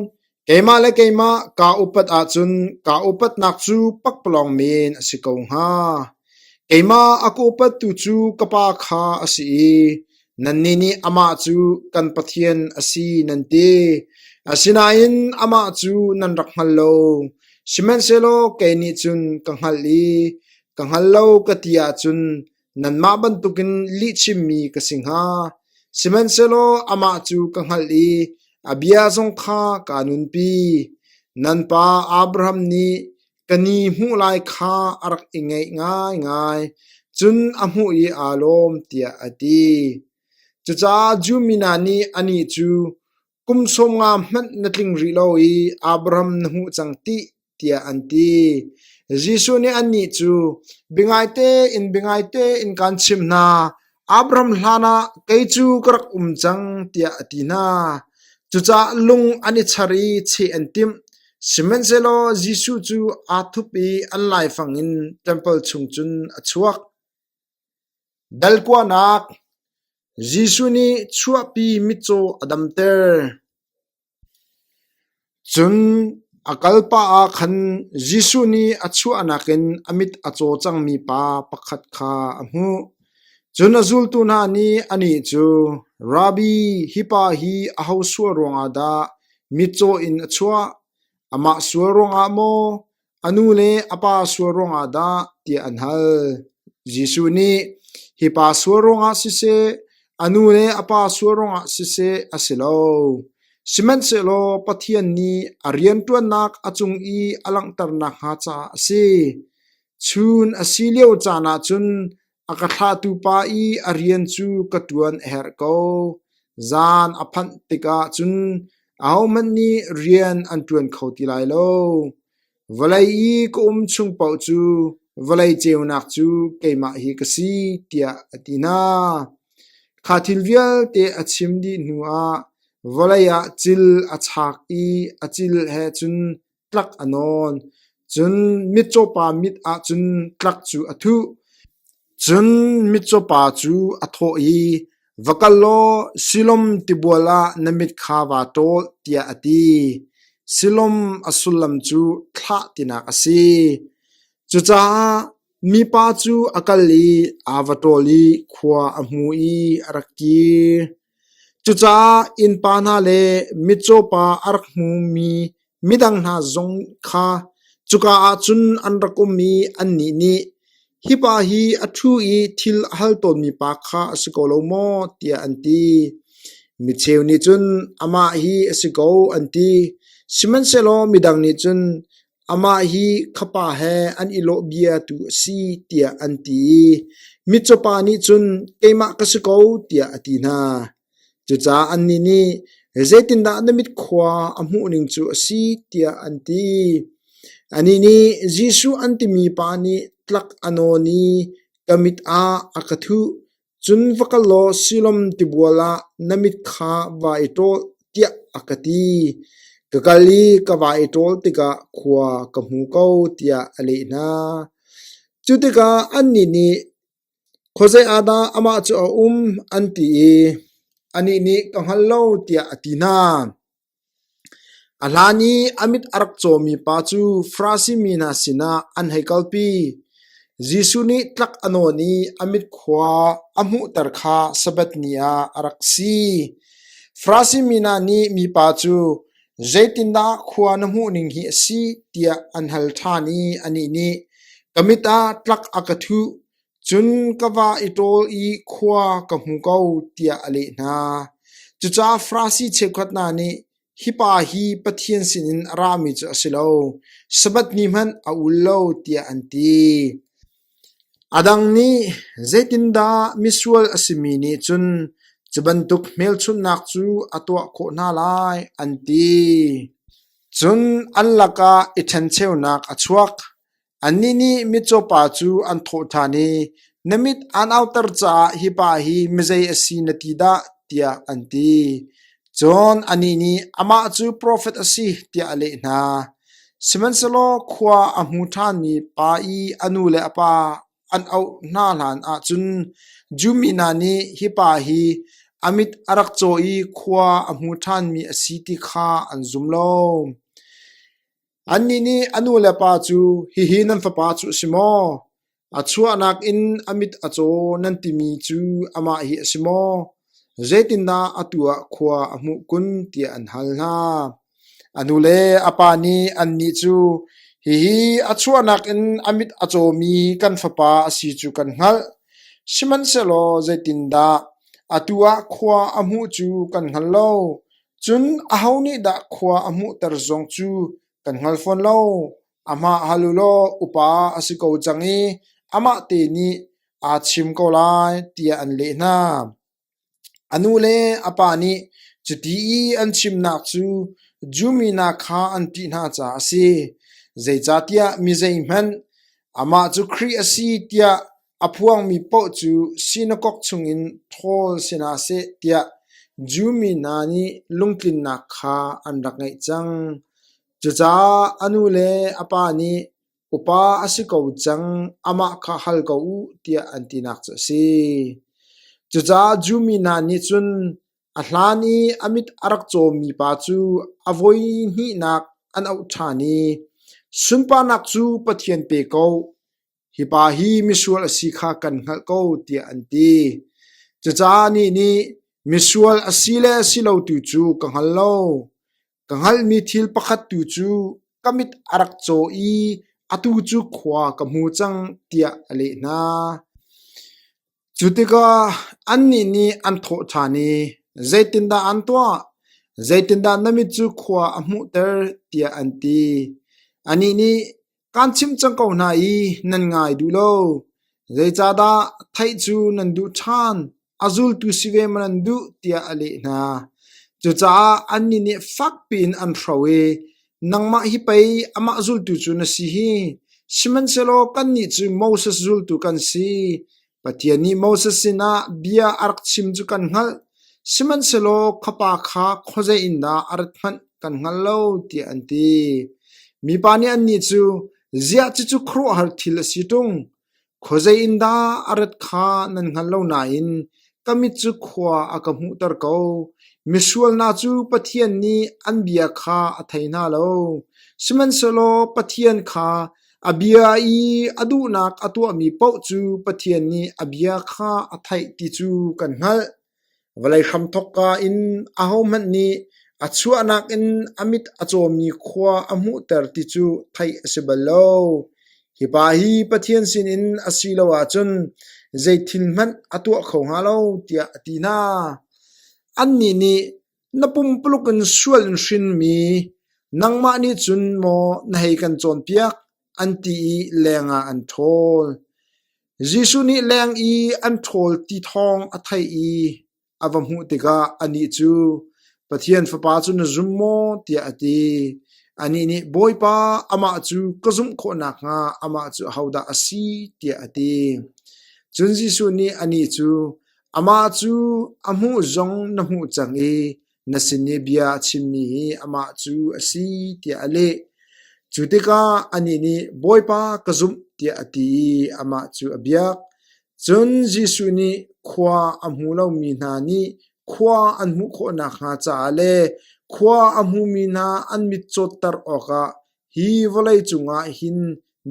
Keimah le keimah kaa upat ahcun kaa upatnak cu pakpalawng men a si ko hnga. Keimah a ka upattu cu ka Pa kha a si i nannih nih amah cu kan Pathian a si nan ti. Asinain amah cu nan rak hngal lo. Sihmanhsehlaw kei nih cun ka hngalh i ka hngal lo ka ti ahcun Nanmah bantukin lihchimmi ka si hnga, sihmanhsehlaw amah cu ka hngalh i a bia zong kha kaa nunpi. Nan pa Abraham nih ka ni hmuh lai kha a rak i ngaih ngaingai, cun a hmuh i aa lawm, tiah a ti. Cucaah Jew mi hna nih anih cu, Kum 50 hmanh na tling rih lo i Abraham na hmuh cang tih, tiah an ti. Jesuh nih annih cu, Biangaite in biangaite in kaan chimh hna. Abraham hlanah kei cu ka rak um cang, tiah a ti hna. Cucaah lung an i char i cheh an timh. Sihmanhsehlaw Jesuh cu aa thup i an laifang in ṭempal chung cun a chuak. Dalkuanak Jesuh nih chuahpi mitcaw a damter. Cun a kalpah ah khan Jesuh nih a chuahnak in a mit a caw cangmi pa pakhat kha a hmuh. Cun a zultu hna nih anih cu, “Rabbi, hi pa hi aho sual ruangah dah mitcaw in a chuah? Amah sual ruangah maw, A nu le a pa sual ruangah dah tiah an hal. Jesuh nih, Hi pa sual ruangah siseh, a nu le a pa sual ruangah siseh a si lo. Sihmanhsehlaw Pathian nih a rianṭuannak a cung i a langhter nakhnga caah a si. Chun a si lio caan ah cun A ka thlahtu pa i a rian cu ka ṭuan a herh ko. Zan a phanh tikah cun ahohmanh nih rian an ṭuan kho ti lai lo. Vawlei i ka um chung paoh cu vawlei ceunak cu keimah hi ka si, tiah a ti hna. Kha thil vialte a chim dih hnuah vawlei ah cil a chak i a cil he cun tlak a nawn. Cun mitcawpa mit ah cun tlak cu a thuh. Cun mitcawpa cu a thawh i, “Va kal law Siloam tibual ah na mit kha vaa ṭawl,” tiah a ti. Siloam a sullam cu thlah tinak a si. Cucaah mipa cu a kal i aa va ṭawl i khua a hmu i a rak kir. Cucaah innpa hna le mitcawpa a rak hmumi Midang hna zong kha cuka ah cun an rak um i annih nih, “Hi pa hi a ṭhu i thil a hal tawnmi pa kha a si ko lo maw?” tiah an ti. Micheu nih cun, “Amah hi a si ko,” an ti. Sihmanhsehlaw midang nih cun, “Amah hi kha pa he an i lawh bia tu a si,” tiah an ti i mitcaw pa nih cun, “Keimah ka si ko,” tiah a ti hna. Cucaah annih nih, “Zeitindah na mit khua a hmuhning cu a si?” tiah an ti. Anih nih, “Jesuh an timi pa nih tlak a nawn i ka mit ah a ka thuh. Cun va kal law Siloam tibual ah na mit kha vaa i ṭawl,” tiah a ka ti. Ka kal i ka va i ṭawl tikah khua ka hmu ko, tiah a leh hna. Cu tikah annih nih, Khuazei ah dah amah cu a um? an ti i anih nih ka hngal lo tiah a ti hna. A hlan i a mit a rak cawmi pa cu Farasi mi hna sinah an hei kalpi. Jesuh nih tlak a nawn i a mit khua a hmuhter kha Sabbath ni ah a rak si. Farasi mi hna nih mipa cu, “Zeitindah khua na hmuhning hi a si?” tiah an hal ṭhan i anih nih, “Ka mit ah tlak a ka thuh, cun ka va i ṭawl i khua ka hmu ko,” tiah a leh hna. Cucaah Farasi cheukhat hna nih, “Hi pa hi Pathian sinin a rami cu a si lo, Sabbath ni hmanh a ul lo,” tiah an ti. A dang nih, “Zeitindah misual a simi nih cun cu bantuk hmelchunhnak cu a tuah khawh hna lai?” an ti. Cun an lakah i ṭhencheunak a chuak. Annih nih mitcawpa cu an thawh ṭhan i, “Na mit aan auter caah hi pa hi mizei a si na ti dah?” tiah an ti. Cun anih nih, “Amah cu profet a si,” tiah a leh hna. Sihmanhsehlaw khua a hmu ṭhanmi pa i a nu le a pa an auh hna hlanah cun Jew mi hna nih hi pa hi a mit a rak caw i khua a hmu ṭhanmi a si ti kha an zum lo. Annih nih a nu le pa cu, “Hihi nan fapa cu a si maw? A chuahnak in a mit a caw nan timi cu amah hi a si maw? Zeitindah atu ah khua a hmuh kun?” tiah an hal hna. A nu le a pa nih annih cu, “Hihi a chuahnak in a mit a cawmi kan fapa a si cu kan hngalh. Sihmanhsehlaw zeitindah atu ah khua a hmuh cu kan hngal lo. Cun aho nih dah khua a hmuhter zong cu kan hngal fawn lo. Amah hal u law upa a si ko cang i amah te nih aa chim ko lai, tiah an leh hna. A nu le a pa nih cuti i an chimnak cu Jew mi hna kha an ṭih hna caah a si. Zeicahtiah mi zeihmanh, amah cu Khrih a si tiah. A phuangmi paoh cu sinakok chungin ṭhawl si hna seh tiah Jew mi hna nih lungtlinnak kha an rak ngeih cang. Cucaah a nu le a pa nih, Upa a si ko cang, amah kha hal ko u, tiah an tinak cu a si. Cucaah Jew mi hna nih cun a hlan i a mit a rak cawmi pa cu a voi hnihnak an auh ṭhan i, Sunparnak cu Pathian pe ko, Hi pa hi misual a si kha kan hngalh ko, tiah an ti. Cucaah anih nih, Misual a si le si lo tu cu ka hngal lo. Ka hngalhmi thil pakhat tu cu ka mit a rak caw i atu cu khua ka hmu cang, tiah a leh hna. Cu tikah annih nih an thawh ṭhan i, “Zeitindah an tuah? Zeitindah na mit cu khua a hmuhter?” tiah an ti. Anih nih, “Kaan chimh cang ko hna i nan ngai duh lo. Zeicahdah theih cu nan duh ṭhan? A zultu si ve maw nan duh?” tiah a leh hna. Cucaah annih nih fak piin an hro i, “Nangmah hi pei amah zultu cu na si hi! Sihmanhsehlaw kannih cu Moses zultu kan si. Pathian nih Moses sinah bia a rak chim cu kan hngalh, sihmanhsehlaw kha pa kha khuazei in dah a rat hmanh kan hngal lo,” tiah an ti. Mipa nih annih cu, “Ziah cucu khuaruahhar thil a si ṭung? Khuazei in dah a rat kha nan hngal lo nain ka mit cu khua a ka hmuhter ko. Misual hna cu Pathian nih an bia kha a thei hna lo. Sihmanhsehlaw Pathian kha a bia i a duhnak a tuahmi paoh cu Pathian nih a bia kha a theih ti cu kan hngalh. Vawlei hramthawkka in ahohmanh nih a chuahnak in a mit a cawmi khua a hmuhter ti cu theih a si bal lo. Hi pa hi Pathian sinin a si lo ahcun zei thil hmanh a tuah kho hnga lo, tiah a ti hna. Annih nih, Na pumpuluk in sual in hrinmi nangmah nih cun maw na hei kan cawnpiak? an ti i lengah an ṭhawl. Jesuh nih leng i an ṭhawl ti thawng a theih i a va hmuh tikah anih cu, Pathian Fapa cu na zum maw? tiah a ti. Anih nih, Bawipa, amah cu ka zumh khawh nakhnga amah cu ahodah a si? tiah a ti. Cun Jesuh nih anih cu, Amah cu a hmuh zong na hmuh cang i na sin i bia a chimmi hi amah cu a si, tiah a leh. Cu tikah anih nih, Bawipa, ka zumh, tiah a ti i amah cu a biak. Cun Jesuh nih khua a hmu lomi hna nih khua an hmuh khawh nakhnga caah le khua a hmumi hna an mit cawtter awkah hi vawlei cungah hin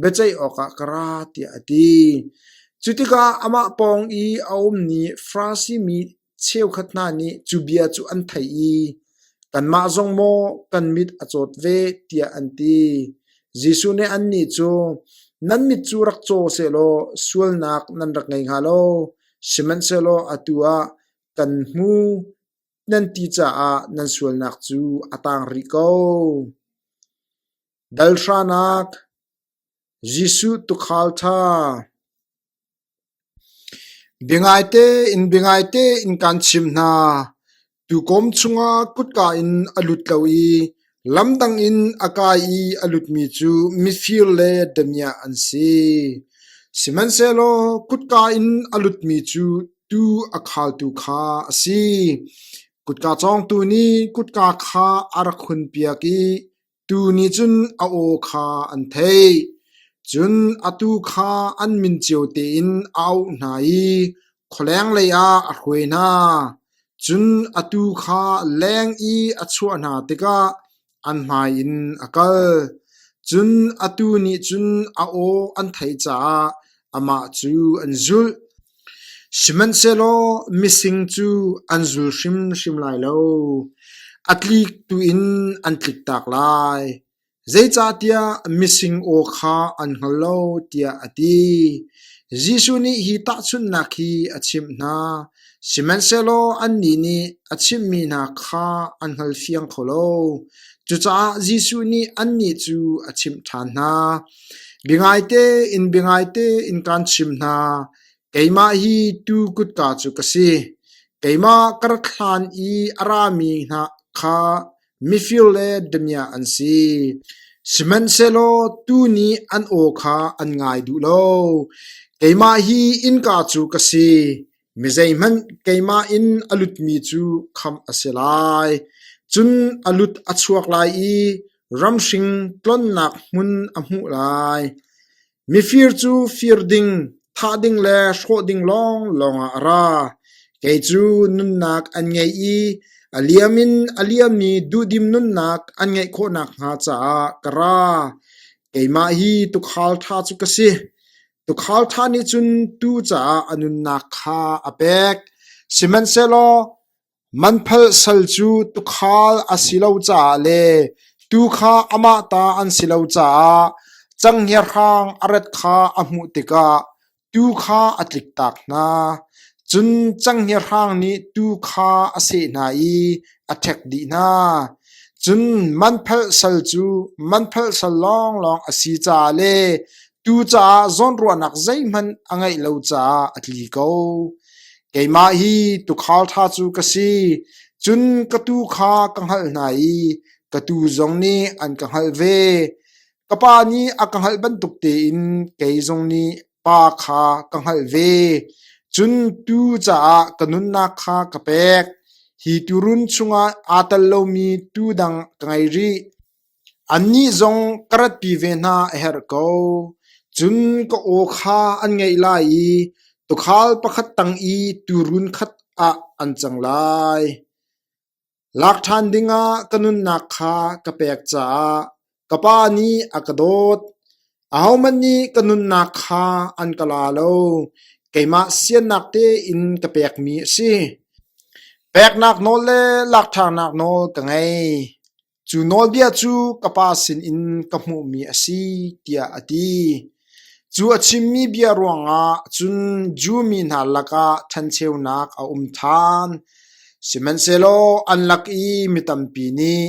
biaceih awkah ka ra, tiah a ti. Cu tikah amah pawng i a ummi Farasi mi cheukhat hna nih cu bia cu an theih i, “Kanmah zong maw kan mit a cawt ve?” tiah an ti. Jesuh nih annih cu, “Nan mit cu rak caw sehlaw sualnak nan rak ngei hnga lo; sihmanhsehlaw atu ah kan hmu nan ti caah nan sualnak cu a tang rih ko.” Dalhranak Jesuh tuukhal ṭha Biangaite in biangaite in kaan chimh hna, tuukawm chungah kutka in a lut lo i lamdang in a kai i a lutmi cu mifir le damiah an si. Sihmanhsehlaw kutka in a lutmi cu tuu a khaltu kha a si. Kutka cawngtu nih kutka kha a rak hunpiak i Tuu nih cun a aw kha an theih, cun a tuu kha an min cio tein a auh hna i khualeng leiah a hruai hna. Cun a tuu kha leng i a chuah hna tikah an hmai in a kal. Cun a tuu nih cun a aw an theih caah amah cu an zulh. Sihmanhsehlaw mising cu an zul hrimhrim lai lo; a tlik tu in an tliktak lai. Zeicahtiah mising aw kha an hngal lo, tiah a ti. Jesuh nih hi tahchunhnak hi a chimh hna, sihmanhsehlaw annih nih a chimhmi hna kha an hngalfiang kho lo. Cucaah Jesuh nih annih cu a chimh ṭhan hna. Biangaite in biangaite in kaan chimh hna, keimah hi tuu kutka cu ka si. Keimah ka rat hlan i a rami hna kha mifir le damiah an si. Sihmanhsehlaw tuu nih an aw kha an ngai duh lo. Keimah hi innka cu ka si. Mi zeihmanh keimah in a lutmi cu khamh a si lai. Cun a lut a chuak lai i ramhring tlonnak hmun a hmuh lai. Mifir cu fir ding, thah ding le hrawh ding lawnglawng ah a ra. Kei cu nunnak an ngei i a liam in a liammi duhdim nunnak an ngeih khawh nakhnga caah ka ra. Keimah hi tuukhal ṭha cu ka si. Tuukhal ṭha nih cun tuu caah a nunnak kha a pek. Sihmanhsehlaw Manphalh sal cu tuukhal a si lo caah le tuu kha amah ta an si lo caah cenghngia hrang a rat kha a hmuh tikah tuu kha a tliktak hna. Cun cenghngia hrang nih tuu kha a seh hna i a ṭhek dih hna. Cun manphalh sal cu manphalh sal lawnglawng a si caah le tuu caah zawnruahnak zeihmanh a ngeih lo caah a tli ko. Keimah hi tuukhal ṭha cu ka si, cun ka tuu kha ka hngalh hna i ka tuu zong nih an ka hngalh ve. Ka Pa nih a ka hngalh bantuk tein kei zong nih Pa kha ka hngalh ve. Cun tuu caah ka nunnak kha ka pek. Hi tuurun chungah aa tel lomi tuu dang ka ngei rih. Annih zong ka ratpi ve hna a herh ko. Cun ka aw kha an ngaih lai i tuukhal pakhat tang i tuurun khat ah an cang lai. Lak ṭhan dingah ka nunnak kha ka pek caah ka Pa nih a ka dawt. Ahohmanh nih ka nunnak kha an ka la lo, keimah siannak tein ka pekmi a si. Peknak nawl le lak ṭhannak nawl ka ngei. Cu nawlbia cu ka Pa sinin ka hmuhmi a si, tiah a ti. Cu a chimmi bia ruangah cun Jew mi hna lakah ṭhencheunak a um ṭhan. Sihmanhsehlaw an lak i mi tampi nih,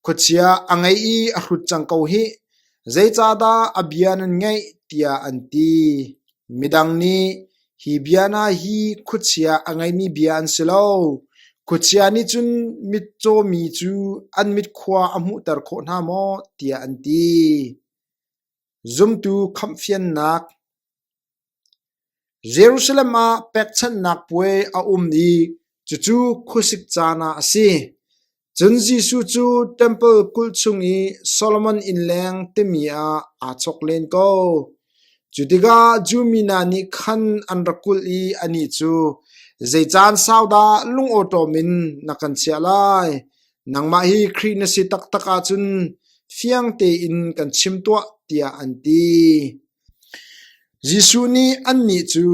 Khuachia a ngei i a hrut cang ko hih! Zeicahdah a bia nan ngaih? tiah an ti. Midang nih, Hi bia hna hi khuachia a ngeimi bia an si lo. Khuachia nih cun mitcawmi cu an mit khua a hmuhter khawh hna maw? tiah an ti. Zumtu khamhfiannak Jerusalem ah pekchanhnak puai a um i cucu khuasik caan ah a si. Cun Jesuh cu ṭempal kulh chung i Solomon innleng timi ah aa chawk len ko. Cu tikah Jew mi hna nih khan an rak kulh i anih cu, “Zei caan sau dah lungawṭawm in na kan chiah lai? Nangmah hi Khrih na si taktak ahcun fiang tein kan chim tuah,” tiah an ti. Jesuh nih annih cu,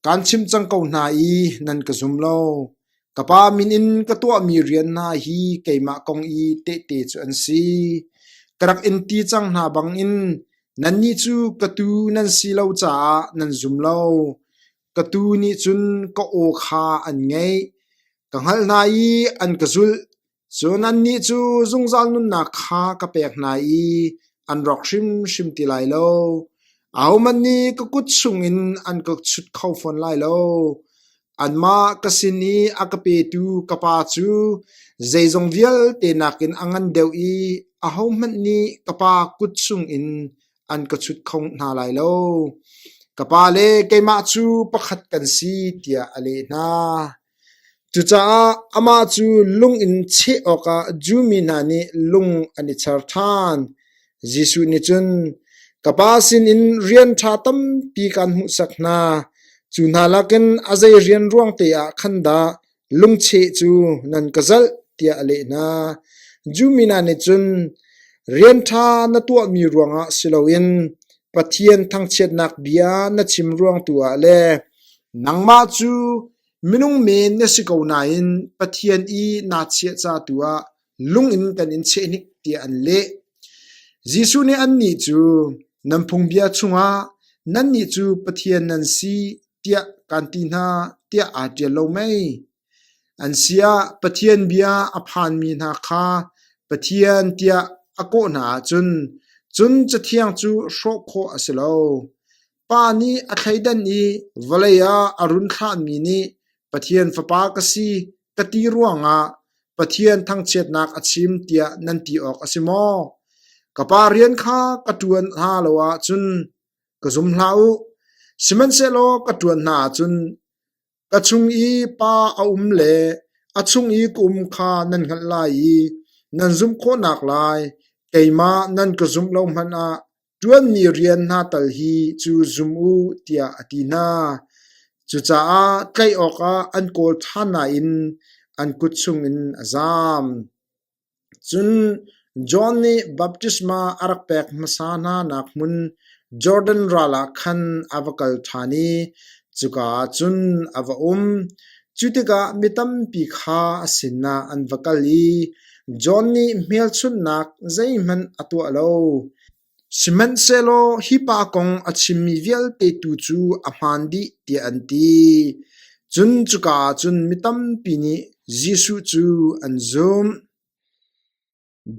“Kaan chimh cang ko hna i nan ka zum lo. Ka Pa min in ka tuahmi rian hna hi keimah kong i tehte cu an si. Ka rak in ti cang hna bangin nannih cu ka tuu nan si lo caah nan zum lo. Ka tuu nih cun ka aw kha an ngaih. Ka hngalh hna i an ka zulh. Cun annih cu zungzal nunnak kha ka pek hna i an rawk hrimhrim ti lai lo. Ahohmanh nih ka kut chungin an ka chut kho fawn lai lo. Anmah ka sin i a ka petu ka Pa cu zeizong vialte nakin a ngan deuh i ahohmanh nih ka Pa kut chungin an ka chut kho hna lai lo. Ka Pa le keimah cu pakhat kan si, tiah a leh hna. Cucaah amah cu lung in cheh awkah Jew mi hna nih lung an i char ṭhan. Jesuh nih cun, Ka Pa sinin rian ṭha tampi kaan hmuhsak hna. Cu hna lakin a zei rian ruang te ah khan dah lungcheh cu nan ka zalh, tiah a leh hna. Jew mi hna nih cun, Rian ṭha na tuahmi ruangah si loin Pathian thangchiatnak bia na chim ruang tu ah le nangmah cu Minung men na si ko nain Pathian i naa chiah ca tu ah lung in kan in cheh hnik tiah an leh. Jesuh nih annih cu, Nan phungbia chungah nannih cu Pathian nan si tiah kaan ti hna tiah aa ṭial lo mei? An si ah Pathian bia a phanmi hna kha Pathian tiah a kawh hna ahcun cun Cathiang cu hrawh khawh a si lo. Pa nih a thleidan i vawlei ah a run thlahmi nih Pathian Fapa ka si ka ti ruangah Pathian thangchiatnak a chim tiah nan ti awk a si maw? Ka Pa rian kha ka ṭuan hna lo ahcun ka zum hlah u. Sihmanhsehlaw ka ṭuan hna ahcun ka chung i Pa a um le a chung i ka um kha nan hngalh lai i nan zumh khawh naklai keimah nan ka zumh lo hmanh ah ṭuanmi rian hna tal hi cu zum u, tiah a ti hna. Cucaah tlaih awkah an kawl ṭhan nain an kut chungin a zaam. Cun John nih baptisma a rak pek hmasa hna nak hmun Jordan ral ah khan a va kal ṭhan i cuka ah cun a va um. Cu tikah mi tampi kha a sinah an va kal i John nih hmelchunhnak zeihmanh a tuah lo. Sihmanhsehlaw hi pa kong a chimmi vialte tu cu a hmaan dih tiah an ti. Cun cuka ah cun mi tampi nih Jesuh cu an zumh.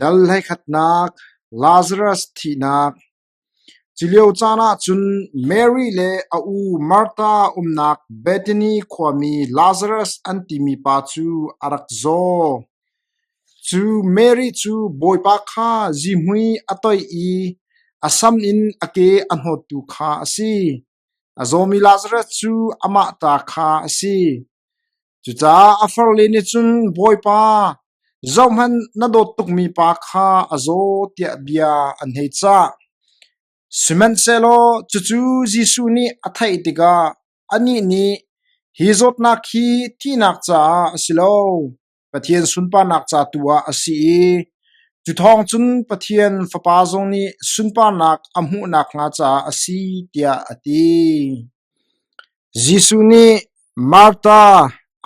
Dal hleikhatnak Lazarus thihnak Cu lio caan ah cun Mary le a u Martha umnak Bethany khuami Lazarus an timi pa cu a rak zaw. Cu Mary cu Bawipa kha zihmui a toih i a sam in a ke a hnawttu kha a si. A zawmi Lazarus cu amah ta kha a si. Cucaah a farle nih cun, Bawipa, zohhmanh, na dawt tukmi pa kha a zaw, tiah bia an hei cah. Sihmanhsehlaw cucu Jesuh nih a theih tikah anih nih, Hi zawtnak hi thihnak caah a si lo, Pathian sunparnak ca tu ah a si i cu thawng cun Pathian Fapa zong nih sunparnak a hmuh nakhnga caah a si, tiah a ti. Jesuh nih Martha,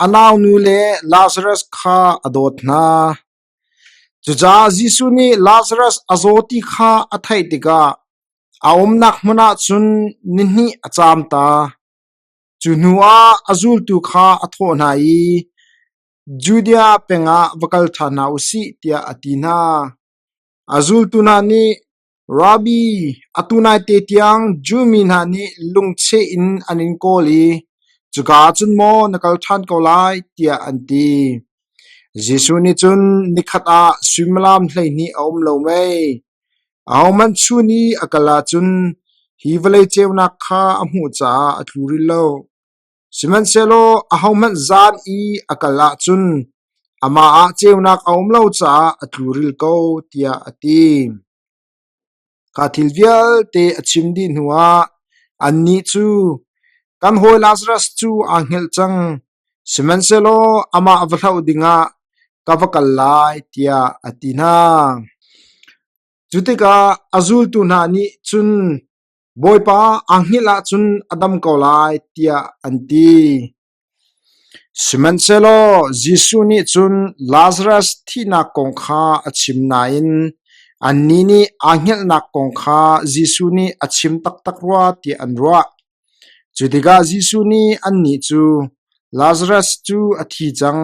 a naunu le Lazarus kha a dawt hna. Cucaah Jesuh nih Lazarus a zaw ti kha a theih tikah a umnak hmun ah cun nihnih a caam ta. Cu hnuah a zultu kha a thawh hna i, Judea peng ah va kal ṭhan hna u sih, tiah a ti hna. A zultu hna nih, Rabbi, atu naite tiang Jew mi hna nih lungcheh in an in kawl i cuka ah cun maw na kal ṭhan ko lai, tiah an ti. Jesuh nih cun, Nikhat ah suimilam 12 a um lo mei? Ahohmanh chun i a kal ahcun hi vawlei ceunak kha a hmuh caah a tlu rih lo. Sihmanhsehlaw ahohmanh zan i a kal ahcun amah ah ceunak a um lo caah a tluril ko, tiah a ti. Kha thil vialte a chim dih hnuah annih cu, Kan hawi Lazarus cu aa hngilh cang, sihmanhsehlaw amah va hloh dingah ka va kal lai, tiah a ti hna. Cu tikah a zultu hna nih cun, Bawipa aa hngilh ahcun a dam ko lai, tiah an ti. Sihmanhsehlaw Jesuh nih cun Lazarus thihnak kong kha a chim nain annih nih aa hngilhnak kong kha Jesuh nih a chim taktak rua tiah an ruah. Cu tikah Jesuh nih annih cu, Lazarus cu a thi cang,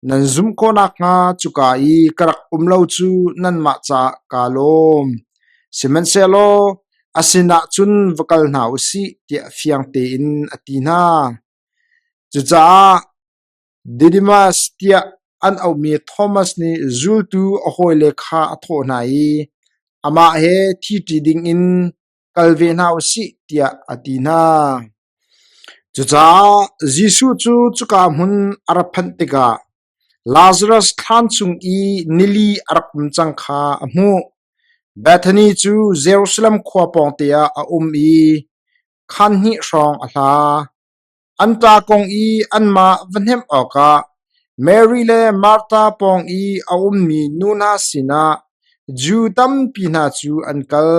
nan zumh khawh nakhnga cuka i ka rak um lo cu nanmah caah kaa lawm. Sihmanhsehlaw a sinah cun va kal hna u sih, tiah fiang tein a ti hna. Cucaah Didymus tiah an auhmi Thomas nih zultu a hawile kha a thawh hna i amah he thi ṭi dingin kal ve hna u sih tiah a ti hna. Cucaah Jesuh cu cuka hmun a ra phanh tikah Lazarus thlan chung i nili a rak um cang kha a hmuh. Bethany cu Jerusalem khua pawngte ah a um i khaan hnih hrawng a hla. An ṭa kong i anmah va hnemh awkah Mary le Martha pawng i a ummi nu hna sinah Jew tampi hna cu an kal.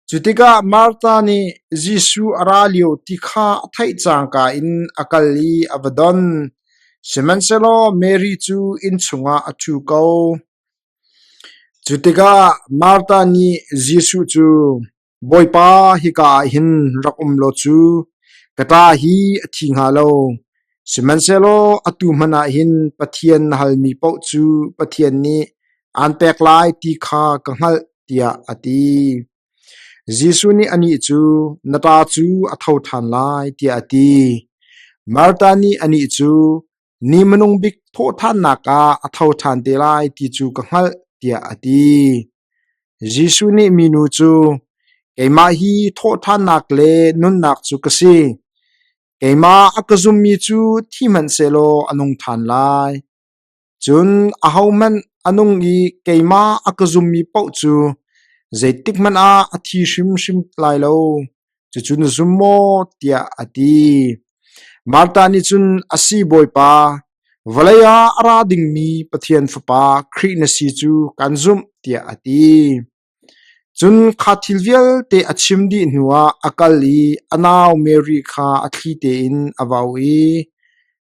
Cu tikah Martha nih Jesuh a ra lio ti kha a theih cangka in a kal i a va don. Sihmanhsehlaw Mary cu inn chungah a ṭhu ko. Cu tikah Martha nih Jesuh cu, Bawipa, hika ah hin rak um law cu ka ṭa hi a thi hnga lo. Sihmanhsehlaw atu hmanh ah hin Pathian na halmi paoh cu Pathian nih aan pek lai ti kha ka hngalh, tiah a ti. Jesuh nih anih cu, Na ṭa cu a tho ṭhan lai, tiah a ti. Martha nih anih cu, Ni hmanung bik thawhṭhannak ah a tho ṭhan te lai ti cu ka hngalh, tiah a ti. Jesuh nih minu cu, “Keimah hi thawhṭhannak le nunnak cu ka si. Keimah a ka zummi cu thi hmanhsehlaw a nung ṭhan lai. Cun ahohmanh a nung i keimah a ka zummi paoh cu zeitikhmanh ah a thi hrimhrim lai lo. Cucu na zum maw?” tiah a ti. Martha nih cun, “A si, Bawipa, vawlei ah a ra dingmi Pathian Fapa Khrih na si cu kan zumh,” tiah a ti. Cun kha thil vialte a chim dih hnuah a kal i a nau Mary kha a thli tein a va auh i,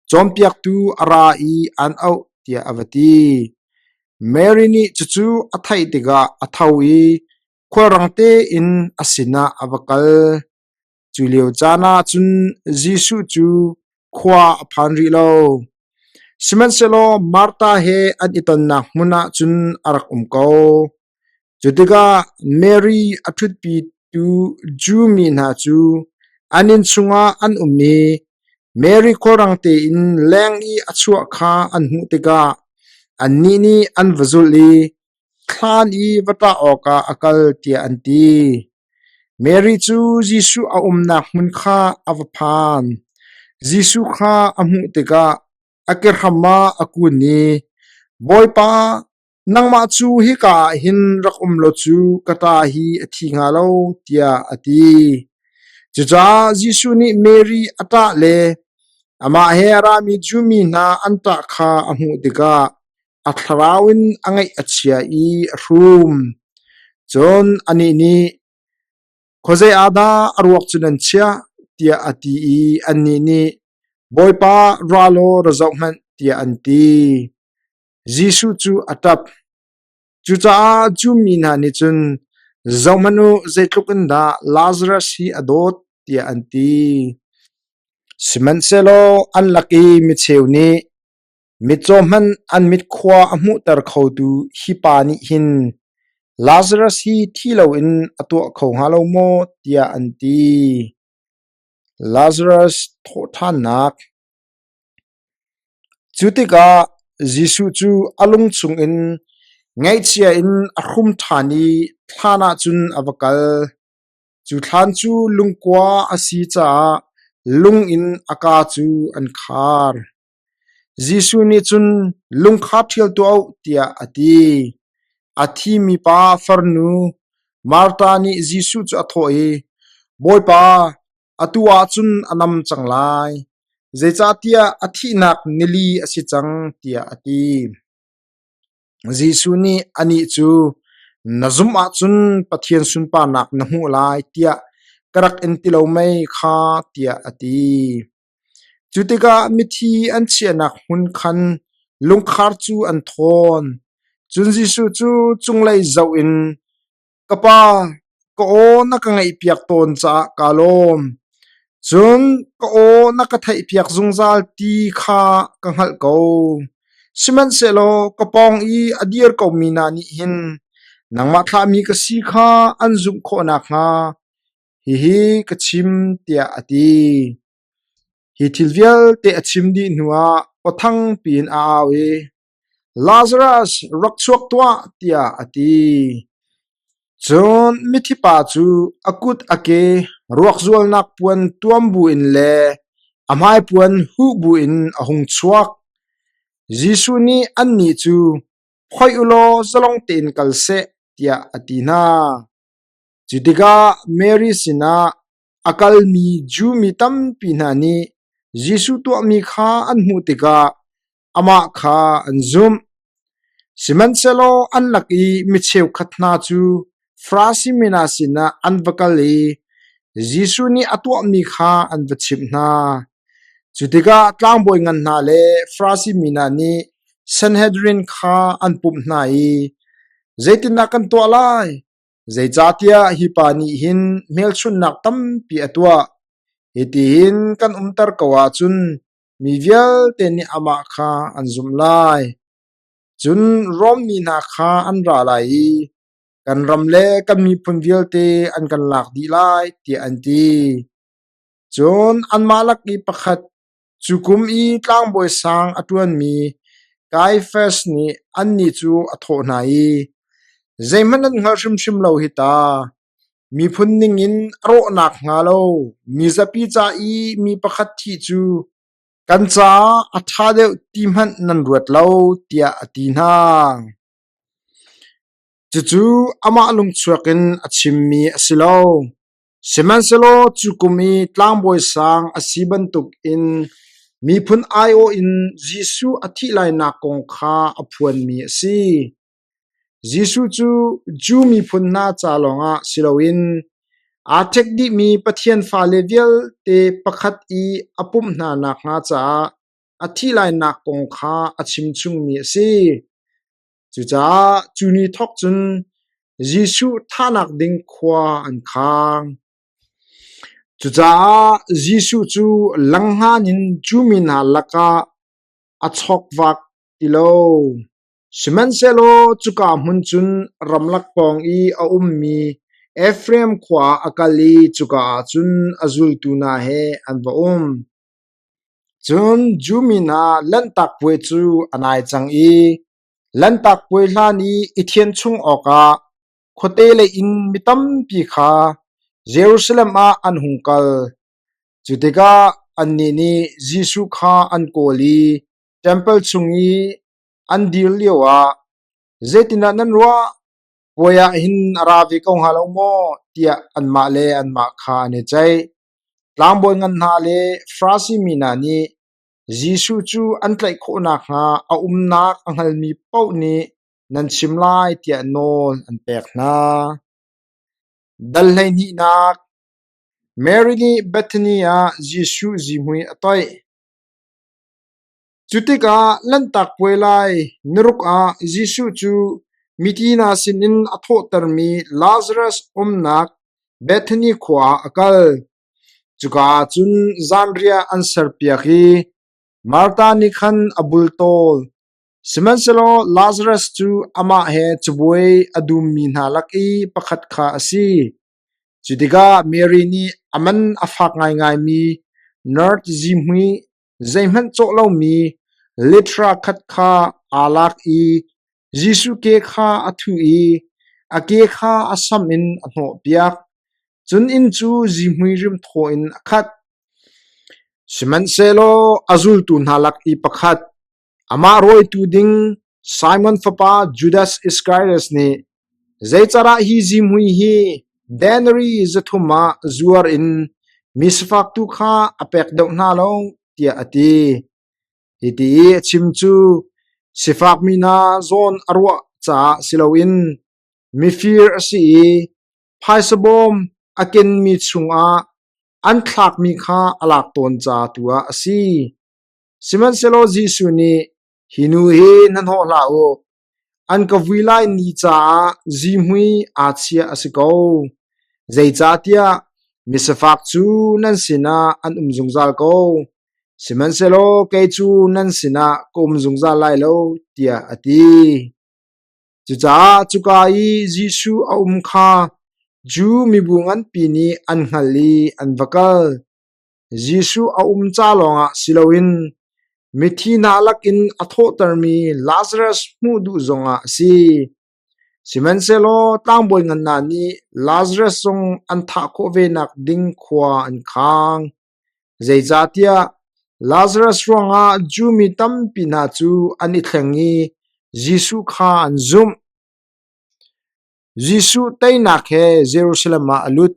“Cawnpiaktu a ra i aan auh,” tiah a va ti. Mary nih cucu a theih tikah a tho i khualrang tein a sinah a va kal. Cu lio caan ah cun Jesuh cu khua a phan rih lo. Sihmanhsehlaw Martha he an i tonnak hmun ah cun a rak um ko. Cu tikah Mary a ṭhutpitu Jew mi hna cu an inn chungah an um i Mary khualrang tein leng i a chuah kha an hmuh tikah annih nih an va zulh i thlan i va ṭah awkah a kal tiah an ti. Mary cu Jesuh a umnak hmun kha a va phan. Jesuh kha a hmuh tikah a kehram ah a kun i, “Bawipa, nangmah cu hika ah hin rak um law cu ka ṭa hi a thi hnga lo,” tiah a ti. Cucaah Jesuh nih Mary a ṭah le amah he a rami Jew mi hna an ṭah kha a hmuh tikah a thlarau in a ngaih a chia i a hrum. Cun anih nih, “Khuazei ah dah a ruak cu nan chiah?” tiah a ti i annih nih, “Bawipa, ra law ra zoh hmanh,” tiah an ti. Jesuh cu a ṭap. Cucaah Jew mi hna nih cun, “Zohhmanh u, zeitluk in dah Lazarus hi a dawt,” tiah an ti. Sihmanhsehlaw an lak i micheu nih, Mitcaw hmanh an mit khua a hmuhter khotu hi pa nih hin Lazarus hi thi loin a tuah kho hnga lo maw tiah an ti. Lazarus thawhṭhannak Cu tikah Jesuh cu a lung chungin ngaihchia in a hrum ṭhan i thlan ah cun a va kal. Cu thlan cu lungkua a si caah lung in a kaa cu an khar. Jesuh nih cun, “Lungkha ṭhial tuah u,” tiah a ti. A thimi pa farnu Martha nih Jesuh cu a thawh i, “Bawipa, atu ah cun a nam cang lai, zeicahtiah a thihnak nili a si cang,” tiah a ti. Jesuh nih anih cu, “Na zumh ahcun Pathian sunparnak na hmuh lai, tiah ka rak in ti lo mei kha,” tiah a ti. Cu tikah mithi an chiahnak hmun khan lungkhar cu an thawn. Cun Jesuh cu cunglei zoh in, “Ka Pa, ka aw na ka ngaihpiak tawn caah kaa lawm. Cun ka aw na ka theihpiak zungzal ti kha ka hngalh ko. Sihmanhsehlaw ka pawng i a dir komi hna nih hin nangmah thlahmi ka si kha an zumh khawh nakhnga Hihi ka chim, tiah a ti. Hi thil vialte a chim dih hnuah aw thangpi in a au i, “Lazarus, rak chuak tuah!” tiah a ti. Cun mithi pa cu a kut a ke ruak zualnak puan tuam buin le a hmaipuan huh buin a hung chuak. Jesuh nih annih cu, “Phoih u law zalong tein kal seh,” tiah a ti hna. Cu tikah Mary sinah a kalmi Jew mi tampi hna nih Jesuh tuahmi kha an hmuh tikah amah kha an zumh. Sihmanhsehlaw an lak i mi cheukhat hna cu Farasi mi hna sinah an va kal i Jesuh nih a tuahmi kha an va chimh hna. Cu tikah tlangbawi ngan hna le Farasi mi hna nih Sanhedrin kha an pumh hna i, “Zeitindah kan tuah lai? Zeicahtiah hi pa nih hin hmelchunhnak tampi a tuah. Hitihin kan umter ko ahcun mi vialte nih amah kha an zumh lai. Cun Rom mi hna kha an ra lai i kan ram le kan miphun vialte an kan lak dih lai, tiah an ti. Cun anmah lak i pakhat, cu kum i tlangbawi sang a ṭuanmi Kaiafas nih annih cu a thawh hna i. Zeihmanh nan hngal hrimhrim lo hi ta. Miphun ningin a rawh nakhnga lo mizapi ca i mi pakhat thih cu kan caah a ṭha deuh ti hmanh nan ruat lo, tiah a ti hna. Cucu amah lungchuak in a chimmi a si lo. Sihmanhsehlaw cu kum i tlangbawi sang a si bantukin miphun aiawh in Jesuh a thih lainak kong kha a phuanmi a si. Jesuh cu Jew miphun hna ca lawngah si loin aa ṭhek dihmi Pathian fale vialte pakhat i a pumh hna nakhnga caah a thih lainak kong kha a chimchungmi a si. Cucaah cu ni thawk cun Jesuh thahnak ding khua an khang. Cucaah Jesuh cu langhngan in Jew mi hna lakah a chawkvak ti lo. Sihmanhsehlaw cuka hmun cun ramlak pawng i a ummi Efraim khua ah a kal i cuka ah cun a zultu hna he an va um. Cun Jew mi hna Lanhtak Puai cu a nai cang i Lanhtak Puai hlan i i thianh chung awkah khuate lei in mi tampi kha Jerusalem ah an hung kal. Cu tikah annih nih Jesuh kha an kawl i ṭempal chung i an dir lioah, “Zeitindah nan ruah? Puai ah hin a ra ve ko hnga lo maw?” tiah anmah le anmah kha an i ceih. Tlangbawi ngan hna le Farasi mi hna nih Jesuh cu an tlaih khawh nakhnga a umnak a hngalmi paoh nih nan chim lai tiah nawl an pek hna. Dal hleihnihnak Mary nih Bethany ah Jesuh zihmui a toih. Cu tikah Lanhtak Puai lai niruk ah Jesuh cu mithi hna sinin a thawhtermi Lazarus umnak Bethany khua ah a kal. Cuka ah cun zanriah an serpiak i Martha nih khan a bultawl. Sihmanhsehlaw Lazarus cu amah he cabuai a dummi hna lak i pakhat kha a si. Cu tikah Mary nih a man a fak ngaingaimi nard zihmui zeihmanh cawh lomi litra khat kha aa lak i Jesuh ke kha a thuh i a ke kha a sam in a hnawhpiak. Cun inn cu zihmui rimthaw in a khat. Sihmanhsehlaw a zultu hna lak i pakhat, amah rawitu ding Simon fapa Judas Iskariot nih, “Zeicahdah hi zihmui hi denarii 300 ah zuar in mi sifak tu kha a pek deuh hna lo?” tiah a ti. Hiti i a chim cu sifakmi hna zawn a ruah caah si loin mifir a si i phaisa bawm a kenmi chungah an thlakmi kha a lak tawn ca tu ah a si. Sihmanhsehlaw Jesuh nih, “Hi nu hi hnahnawh hlah u. An ka vui lai ni caah zihmui aa chiah a si ko. Zeicahtiah misifak cu nan sinah an um zungzal ko, sihmanhsehlaw kei cu nan sinah ka um zungzal lai lo,” tiah a ti. Cucaah cuka i Jesuh a um kha Jew mibu nganpi nih an hngalh i an va kal. Jesuh a um ca lawngah si loin mithi hna lakin a thawhtermi Lazarus hmuh duh zongah a si. Sihmanhsehlaw tlangbawi ngan hna nih Lazarus zong an thah khawh ve nak ding khua an khang. Zeicahtiah Lazarus ruangah Jew mi tampi hna cu an i thleng i Jesuh kha an zumh. Jesuh teinak he Jerusalem ah a lut.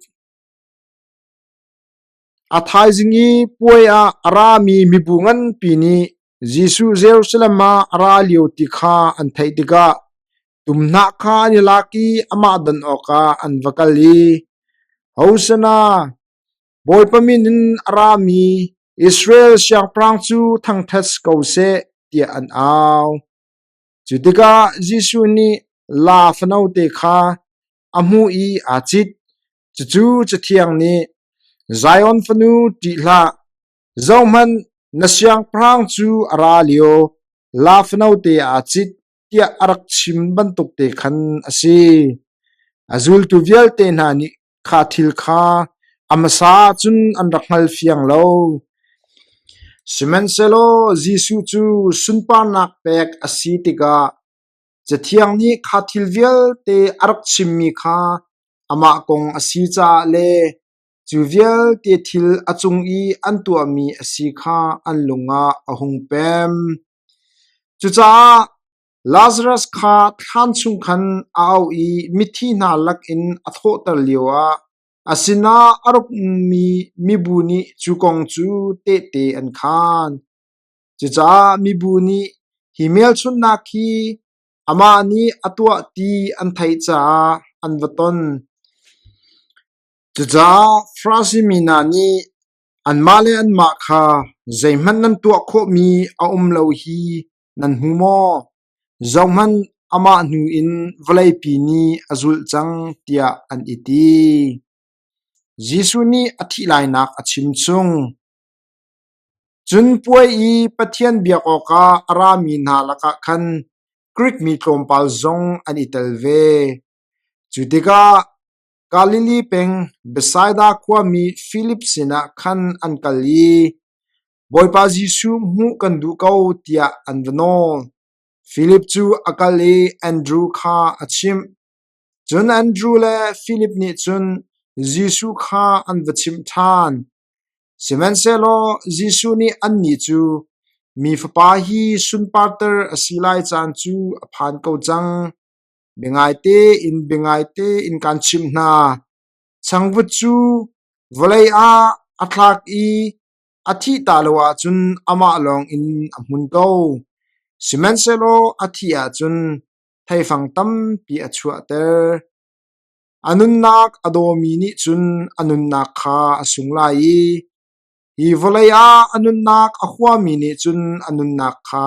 A thaizing i puai ah a rami mibu nganpi nih Jesuh Jerusalem ah a ra lio ti kha an theih tikah tumhnah kha an i lak i amah don awkah an va kal i, “Hosanna! Bawipa min in a rami Israel siangpahrang cu thangṭhat si ko seh,” tiah an au. Cu tikah Jesuh nih laa fanote kha a hmuh i aa cit. Cucu Cathiang nih, “Zion fanu, ṭih hlah! Zohhmanh, na siangpahrang cu a ra lio, laa fanote aa cit,” tiah a rak chim bantuk te khan a si. A zultu vialte hna nih kha thil kha a hmasa ahcun an rak hngal fiang lo. Sihmanhsehlaw Jesuh cu sunparnak pek a si tikah. Cathiang nih kha thil vialte a rak chimmi kha amah kong a si caah le cu vialte thil a cung i an tuahmi a si kha an lung ah a hung pem. Cucaah Lazarus kha thlan chung khan a auh i mithi hna lakin a thawhter lioah a sinah a rak ummi mibu nih cu kong cu tehte an khaan. Cucaah mibu nih hi hmelchunhnak hi amah nih a tuah ti an theih caah an va ton. Cucaah Farasi mi hna nih anmah le anmah kha zeihmanh nan tuah khawhmi a um lo hi nan hmu maw? Zohhmanh, amah hnu in vawleipi nih a zulh cang tiah an i ti. Jesuh nih a thih lainak a chim chung. Cun puai i Pathian biak awkah a rami hna lakah khan Grik mi tlawmpal zong an i tel ve. Cu tikah Galilee peng Bethsaida khuami Filip sinah khan an kal i, “Bawipa Jesuh hmuh kan duh ko,” tiah an va nawl. Filip cu a kal i Andru kha a chimh. Cun Andru le Filip nih cun Jesuh kha an va chimh ṭhan. Sihmanhsehlaw Jesuh nih annih cu, “Mi Fapa hi sunparter a si lai caan cu a phan ko cang. Biangaite in biangaite in kaan chimh hna, changvut cu vawlei ah a thlak i a thih ta lo ahcun amah lawngin a hmun ko. Sihmanhsehlaw a thih ahcun theifang tampi a chuahter. A nunnak a dawmi nih cun a nunnak kha a sung lai i hi vawlei ah a nunnak a huami nih cun a nunnak kha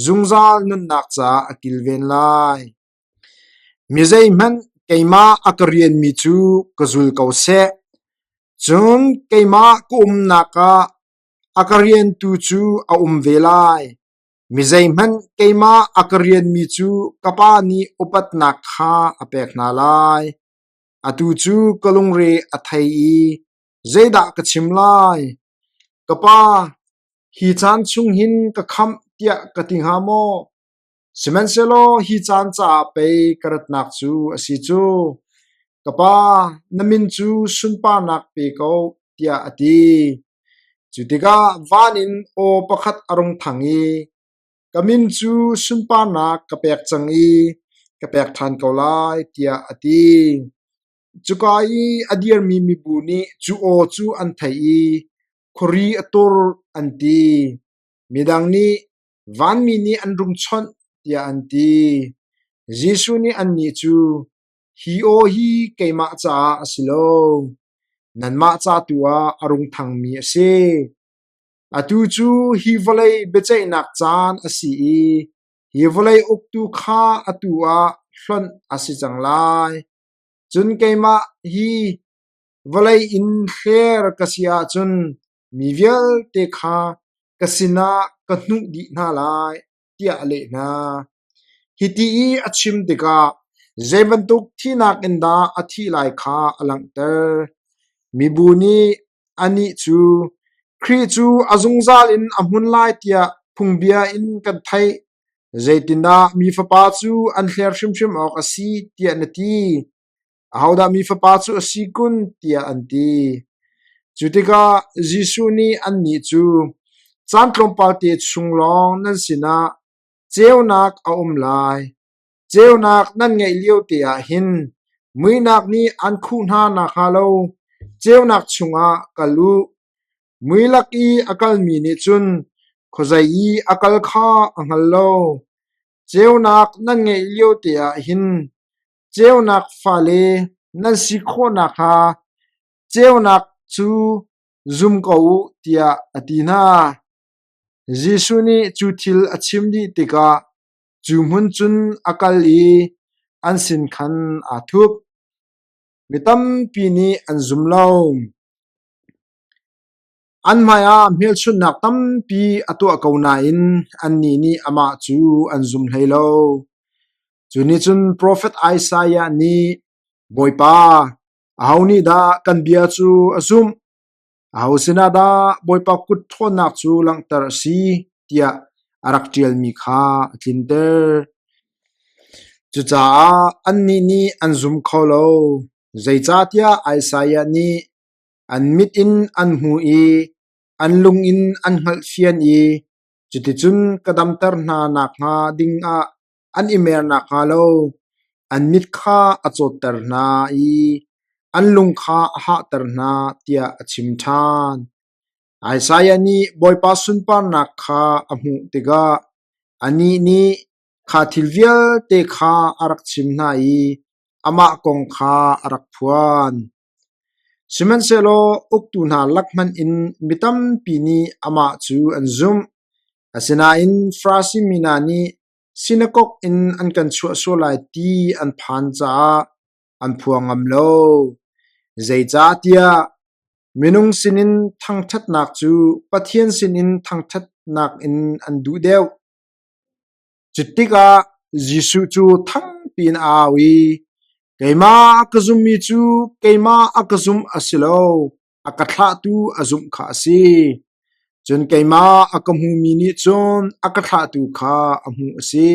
zungzal nunnak caah a kilven lai. Mi zeihmanh keimah a ka rianmi cu ka zul ko seh, cun keimah ka umnak ah a ka riantu cu a um ve lai. Mi zeihmanh keimah a ka rianmi cu ka Pa nih upatnak kha a pek hna lai. Atu cu ka lungre a thei i zeidah ka chim lai? Ka Pa, hi caan chung hin ka khamh tiah ka ti hnga maw? Sihmanhsehlaw hi caan caah pei ka ratnak cu a si cu. Ka Pa, na min cu sunparnak pe ko, tiah a ti. Cu tikah van in aw pakhat a rung thang i, Ka min cu sunparnak ka pek cang i ka pek ṭhan ko lai, tiah a ti. Cuka i a dirmi mibu nih cu aw cu an theih i, Khuari a tur, an ti. Midang nih, Vanmi nih an rung chawnh, tiah an ti. Jesuh nih annih cu, Hi aw hi keimah caah a si lo, nanmah ca tu ah a rung thangmi a si. Atu cu hi vawlei biaceihnak caan a si i hi vawlei uktu kha atu ah hlonh a si cang lai. Cun keimah hi vawlei in hler ka si ahcun mi vialte kha ka sinah ka hnuh dih hna lai, tiah a leh hna. Hiti i a chim tikah zei bantuk thihnak in dah a thih lai kha a langhter. Mibu nih anih cu, Khrih cu a zungzal in a hmun lai tiah phungbia in kan theih. Zeitindah Mi Fapa cu an hler hrimhrim awk a si tiah na ti? Ahodah Mi Fapa cu a si kun? tiah an ti. Cu tikah Jesuh nih annih cu, Caan tlawmpal te chung lawng nan sinah ceunak a um lai. Ceunak nan ngeih lio te ah hin muihnak nih an khuh hna nakhnga lo ceunak chungah kal u. Mui lak i a kalmi nih cun khuazei i a kal kha a hngal lo. Ceunak nan ngeih lio te ah hin Ceunak fale nan si khawh nakhnga ceunak cu zum ko u tiah a ti hna. Jesuh nih cu thil a chim dih tikah cu hmun cun a kal i an sin khan aa thup. Mi tampi nih an zum lo. An hmaiah hmelchunhnak tampi a tuah ko nain annih nih amah cu an zum hlei lo. Cu nih cun profet Isaiah nih, “Bawipa, aho nih dah kan bia cu a zumh? Aho sinah dah Bawipa kut ṭhawnnak cu langhter a si?” tiah a rak ṭialmi kha a tlinter. Cucaah annih nih an zum kho lo, zeicahtiah Isaiah nih an mit in an hmu i an lung in an hngalhfian i cuticun ka damter hna nakhnga dingah an i mer nakhnga lo an mit kha a cawtter hna i an lung kha a hahter hna, tiah a chim ṭhan. Isaiah nih Bawipa sunparnak kha a hmuh tikah anih nih kha thil vialte kha a rak chim hna i amah kong kha a rak phuan. Sihmanhsehlaw uktu hna lak hmanh in mi tampi nih amah cu an zumh. Asinain Farasi mi hna nih sinakok in an kan chuah sual lai ti an phan caah an phuang ngam lo. Zeicahtiah minung sinin thangṭhatnak cu Pathian sinin thangṭhatnak in an duh deuh. Cutikah Jesuh cu thangpi in a au i, “Keimah a ka zummi cu keimah a ka zumh a si lo, a ka thlahtu a zumh kha a si. Cun keimah a ka hmumi nih cun a ka thlahtu kha a hmuh a si.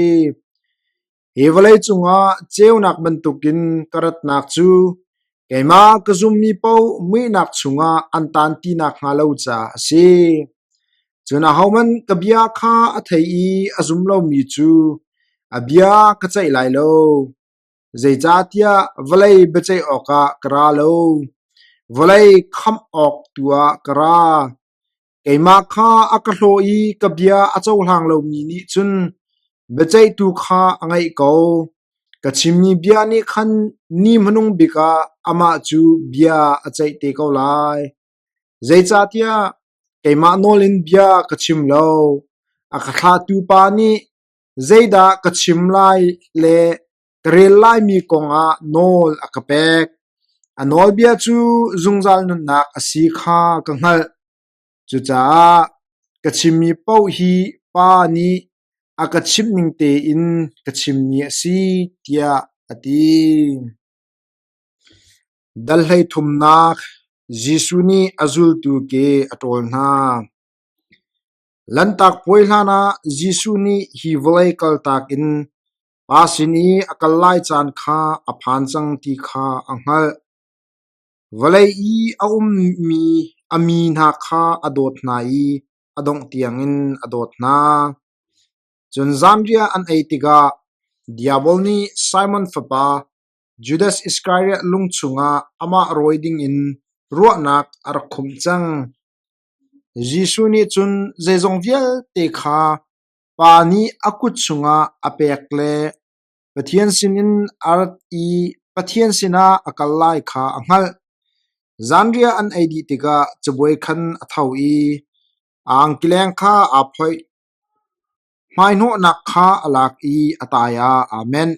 Hi vawlei cungah ceunak bantukin ka ratnak cu keimah ka zummi paoh muihnak chungah an taan ti nakhnga lo caah a si. Cun ahohmanh ka bia kha a thei i a zum lomi cu a bia ka ceih lai lo. Zeicahtiah vawlei biaceih awkah ka ra lo, vawlei khamh awk tu ah ka ra. Keimah kha a ka hlaw i ka bia a cohlang lomi nih cun biaceihtu kha a ngeih ko. Ka chimmi bia nih khan ni hmanung bik ah amah cu bia a ceih te ko lai. Zeicahtiah keimah nawl in bia ka chim lo, a ka thlahtu Pa nih zeidah ka chim lai le ka rel laimi kongah nawl a ka pek. A nawlbia cu zungzal nunnak a si kha ka hngalh. Cucaah ka chimmi paoh hi Pa nih a ka chimh ning tein ka chimmi a si, tiah a ti. Dal 33 Jesuh nih a zultu ke a ṭawl hna. Lanhtak Puai hlanah Jesuh nih hi vawlei kaltak in Pa sin i a kal lai caan kha a phan cang ti kha a hngalh. Vawlei i a ummi a mi hna kha a dawt hna i a dongh tiangin a dawt hna. Cun zanriah an ei tikah Diabol nih Simon fapa Judas Iskariot lung chungah amah rawi dingin ruahnak a rak khumh cang. Jesuh nih cun zeizong vialte kha Pa nih a kut chungah a pek le Pathian sinin a rat i Pathian sinah a kal lai kha a hngalh. Zanriah an ei dih tikah cabuai khan a tho i a angkileng kha aa phoih. Hmaihnawhnak kha a lak i a tai ah aa menh.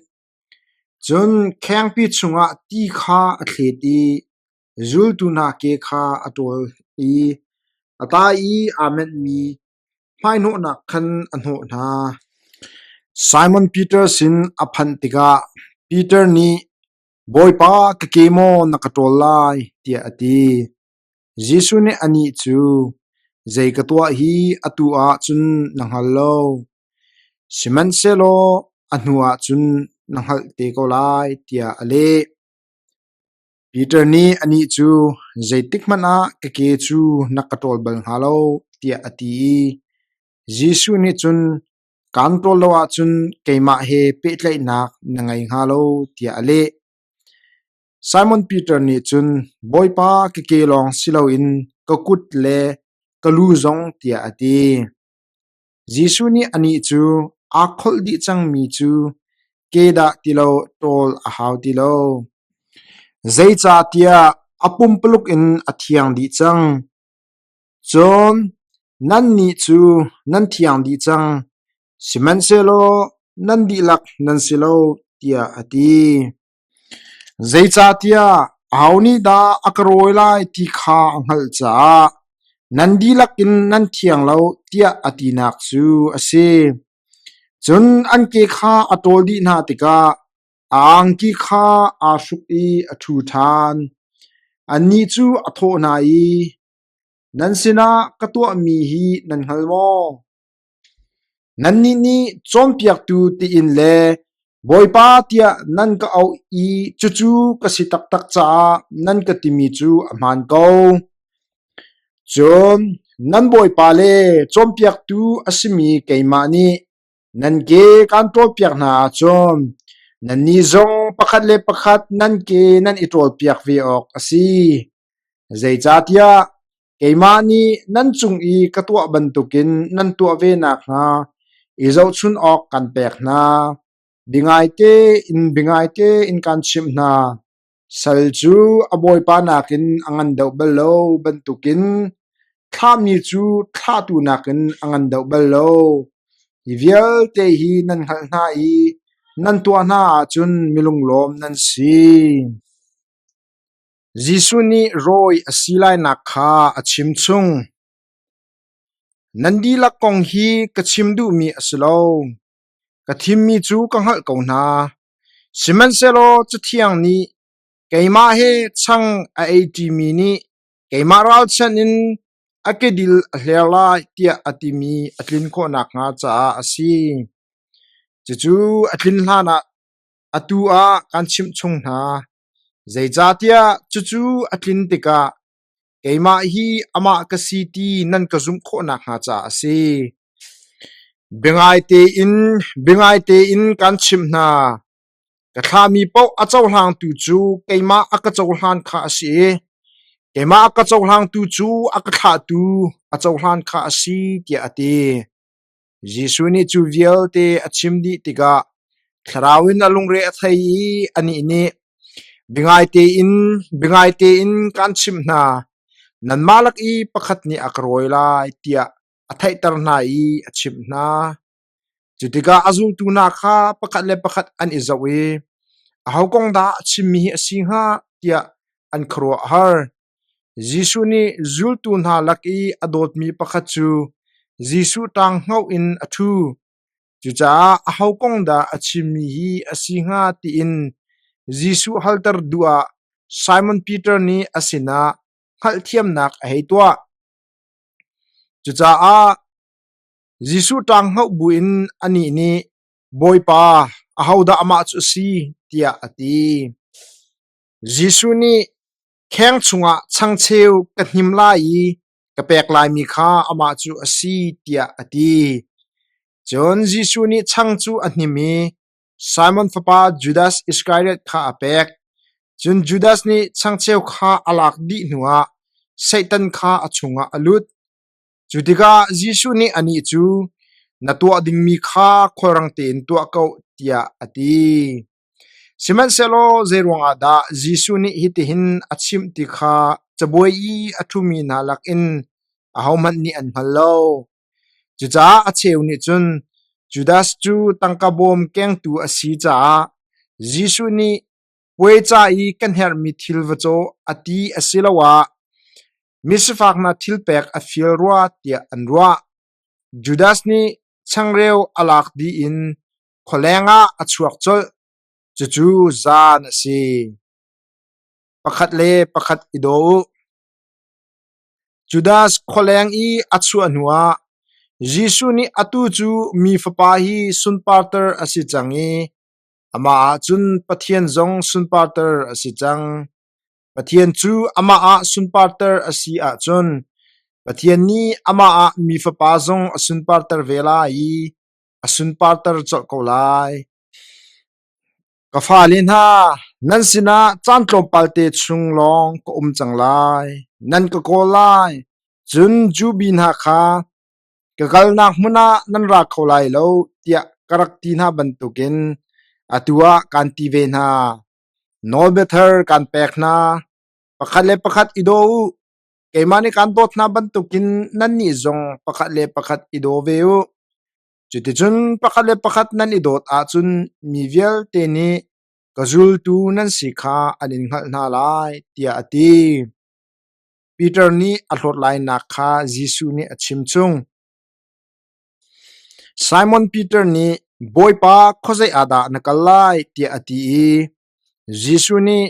Cun khengpi chungah ti kha a thlet i zultu hna ke kha a ṭawl i a tai i aa menhmi hmaihnawhnak khan a hnawh hna. Simon Peter sin a phanh tikah Peter nih, “Bawipa, ka ke maw na ka ṭawl lai?” tiah a ti. Jesuh nih anih cu, “Zei ka tuah hi atu ah cun na hngal lo, sihmanhsehlaw a hnuah cun na hngalh te ko lai,” tiah a leh. Peter nih anih cu, “Zeitikhmanh ah ka ke cu na ka ṭawl bal hnga lo,” tiah a ti i Jesuh nih cun, “Kaan ṭawl lo ahcun keimah he pehtlaihnak na ngei hnga lo,” tiah a leh. Simon Peter nih cun, “Bawipa, ka ke lawng si loin ka kut le ka lu zong,” tiah a ti. Jesuh nih anih cu, “Aa kholh dih cangmi cu ke dah ti lo ṭawl a hau ti lo. Zeicahtiah a pumpuluk in a thiang dih cang. Cun nannih cu nan thiang dih cang, sihmanhsehlaw nan dihlak nan si lo,” tiah a ti. Zeicahtiah aho nih dah a ka rawi lai ti kha a hngalh caah nan dihlak in nan thiang lo tiah a tinak cu a si. Cun an ke kha a ṭawl dih hna tikah a angki kha aa hruk i a ṭhu ṭhan. Annih cu a thawh hna i, “Nan sinah ka tuahmi hi nan hngal maw? Nannih nih cawnpiaktu tiin le. Bawipa tiah nan ka auh i cucu ka si taktak caah nan ka timi cu a hmaan ko. Cun nan Bawipa le cawnpiaktu a simi keimah nih nan ke kaan ṭawlpiak hna ahcun nannih zong pakhat le pakhat nan ke nan i ṭawlpiak ve awk a si. Zeicahtiah keimah nih nan cung i ka tuah bantukin nan tuah ve nakhnga i zohchunh awk kan pek hna. Biangaite in biangaite in kaan chimh hna, sal cu a bawipa nakin a ngan deuh bal lo bantukin thlahmi cu thlahtu nakin a ngan deuh bal lo. Hi vialte hi nan hngalh hna i nan tuah hna ahcun milunglawm nan si. Jesuh nih rawi a si lainak kha a chimchung. Nan dihlak kong hi ka chim duhmi a si lo. Ka thimmi cu ka hngalh ko hna. Sihmanhsehlaw Cathiang nih keimah he chang a ei ṭimi nih keimah ralchanh in a kedil a hler lai tiah a timi a tlin khawh nakhnga caah a si. Cucu a tlin hlanah atu ah kaan chimh chung hna. Zeicahtiah cucu a tlin tikah keimah hi amah ka si ti nan ka zumh khawh nakhnga caah a si. Biangai tein, biangai tein kaan chimh hna. Ka thlahmi paoh a cohlangtu cu keimah a ka cohlan kha a si i keimah a ka cohlangtu cu a ka thlahtu a cohlan kha a si, tiah a ti. Jesuh nih cu vialte a chim dih tikah Thlarau in a lungre a thei i anih nih, Biangai tein, biangai tein kaan chimh hna, nanmah lak i pakhat nih a ka rawi lai, tiah a theihter hna i a chimh hna. Cu tikah a zultu hna kha pakhat le pakhat an i zoh i, Aho kong dah a chimmi hi a si hnga? tiah an khuaruah a har. Jesuh nih zultu hna lak i a dawtmi pakhat cu Jesuh ṭang hngoh in a ṭhu. Cucaah aho kong dah a chimmi hi a si hnga tiin Jesuh halter duh ah Simon Peter nih a sinah hngalhthiamnak a hei tuah. Cucaah Jesuh ṭang hngoh buin anih nih, Bawipa, ahodah amah cu a si? tiah a ti. Jesuh nih, Kheng chungah changcheu ka hnim lai i ka pek laimi kha amah cu a si, tiah a ti. Cun Jesuh nih chang cu a hnim i Simon fapa Judas Iskariot kha a pek. Cun Judas nih changcheu kha a lak dih hnuah Satan kha a chungah a lut. Cu tikah Jesuh nih anih cu, Na tuah dingmi kha khulrang tein tuah ko, tiah a ti. Sihmanhsehlaw zeiruang ah dah Jesuh nih hitihin a chimh ti kha cabuai i a ṭhumi hna lakin ahohmanh nih an hngal lo. Cucaah a cheu nih cun Judas cu tangka bawm kengtu a si caah Jesuh nih puai ca i kan herhmi thil va caw a ti asiloah misifak hna thil pek a fial rua tiah an ruah. Judas nih changreu a lak dih in khualeng ah a chuak colh. Cucu zan a si. Pakhat le pakhat i daw u. Judas khualeng i a chuah hnuah Jesuh nih atu cu Mi Fapa hi sunparter a si cang i amah ah cun Pathian zong sunparter a si cang. Pathian cu amah ah sunparter a si ahcun Pathian nih amah ah Mi Fapa zong a sunparter ve lai i a sunparter colh ko lai. Ka fale hna, nan sinah caan tlawmpal te chung lawng ka um cang lai. Nan ka kawl lai, cun Jubi hna kha ka kalnak hmun ah nan ra kho lai lo tiah ka rak ti hna bantukin atu ah kaan ti ve hna. Nawlbia thar kaan pek hna. Pakhat le pakhat i daw u. Keimah nih kaan dawt hna bantukin nannih zong pakhat le pakhat i daw ve u. Cuticun pakhat le pakhat nan i dawt ahcun mi vialte nih ka zultu nan si kha an in hngalh hna lai, tiah a ti. Peter nih a hlawt lainak kha Jesuh nih a chimchung. Simon Peter nih, Bawipa, khuazei ah dah na kal lai? tiah a ti i Jesuh nih,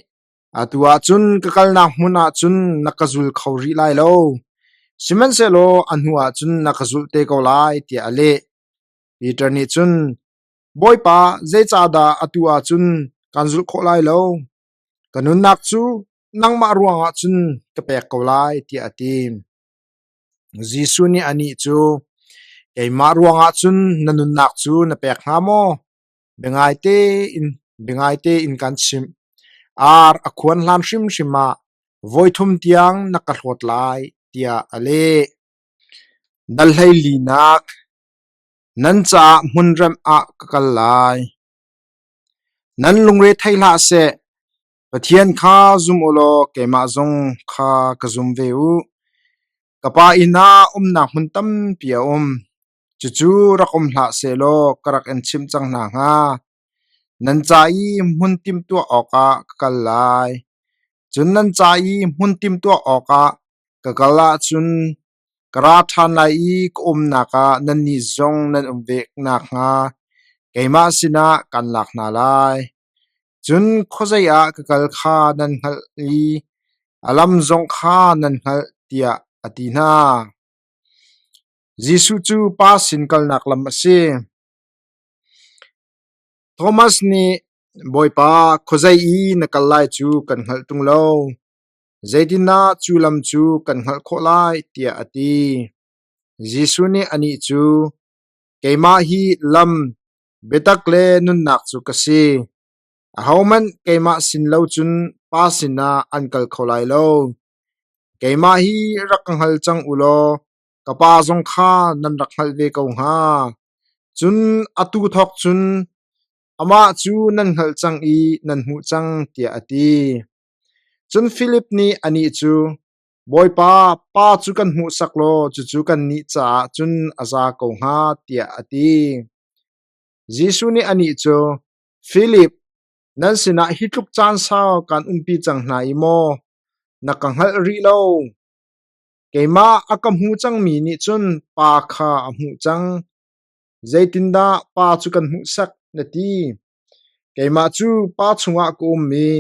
Atu ah cun ka kalnak hmun ah cun na ka zul kho rih lai lo, sihmanhsehlaw a hnuah cun na ka zulh te ko lai, tiah a leh. Peter nih cun, Bawipa, zeicahdah atu ah cun kaan zulh khawh lai lo? Ka nunnak cu nangmah ruangah cun ka pek ko lai, tiah a ti. Jesuh nih anih cu, Keimah ruangah cun na nunnak cu na pek hnga maw? Biangai tein kan chimh, ar a khuan hlan hrimhrim ah voithum tiang na ka hlawt lai, tiah a leh. Dal hleilinak Nan caah hmunremh ah ka kal lai. Nan lungre thei hlah seh. Pathian kha zum u law keimah zong kha ka zum ve u. Ka Pa inn ah umnak hmun tampi a um. Cucu rak um hlah sehlaw ka rak in chimh cang hna hnga. Nan ca i hmun timhtuah awkah ka kal lai. Cun nan ca i hmun timhtuah awkah ka kal ahcun ka ra ṭhan lai i ka umnak ah nannih zong nan um ve nakhnga keimah sinah kaan lak hna lai. Cun khuazei ah ka kal kha nan hngalh i a lam zong kha nan hngalh, tiah a ti hna. Jesuh cu Pa sin kalnak lam a si. Thomas nih, Bawipa, khuazei i na kal lai cu kan hngalh ṭung lo. Zeitindah cu lam cu kan hngalh khawh lai? tiah a ti. Jesuh nih anih cu, Keimah hi lam, biatak le nunnak cu ka si. Ahohmanh keimah sin lo cun Pa sinah an kal kho lai lo. Keimah hi rak ka hngal cang u law ka Pa zong kha nan rak hngalh ve ko hnga. Cun atu thawk cun amah cu nan hngalh cang i nan hmuh cang, tiah a ti. Cun Filip nih anih cu, Bawipa, Pa cu kan hmuhsak law cucu kannih caah cun a za ko hnga, tiah a ti. Jesuh nih anih cu, Filip, nan sinah hi tluk caan sau kaan umpi cang hna i maw na ka hngalh rih lo? Keimah a ka hmu cangmi nih cun Pa kha a hmuh cang. Zeitindah Pa cu kan hmuhsak, na ti? Keimah cu Pa chungah ka um i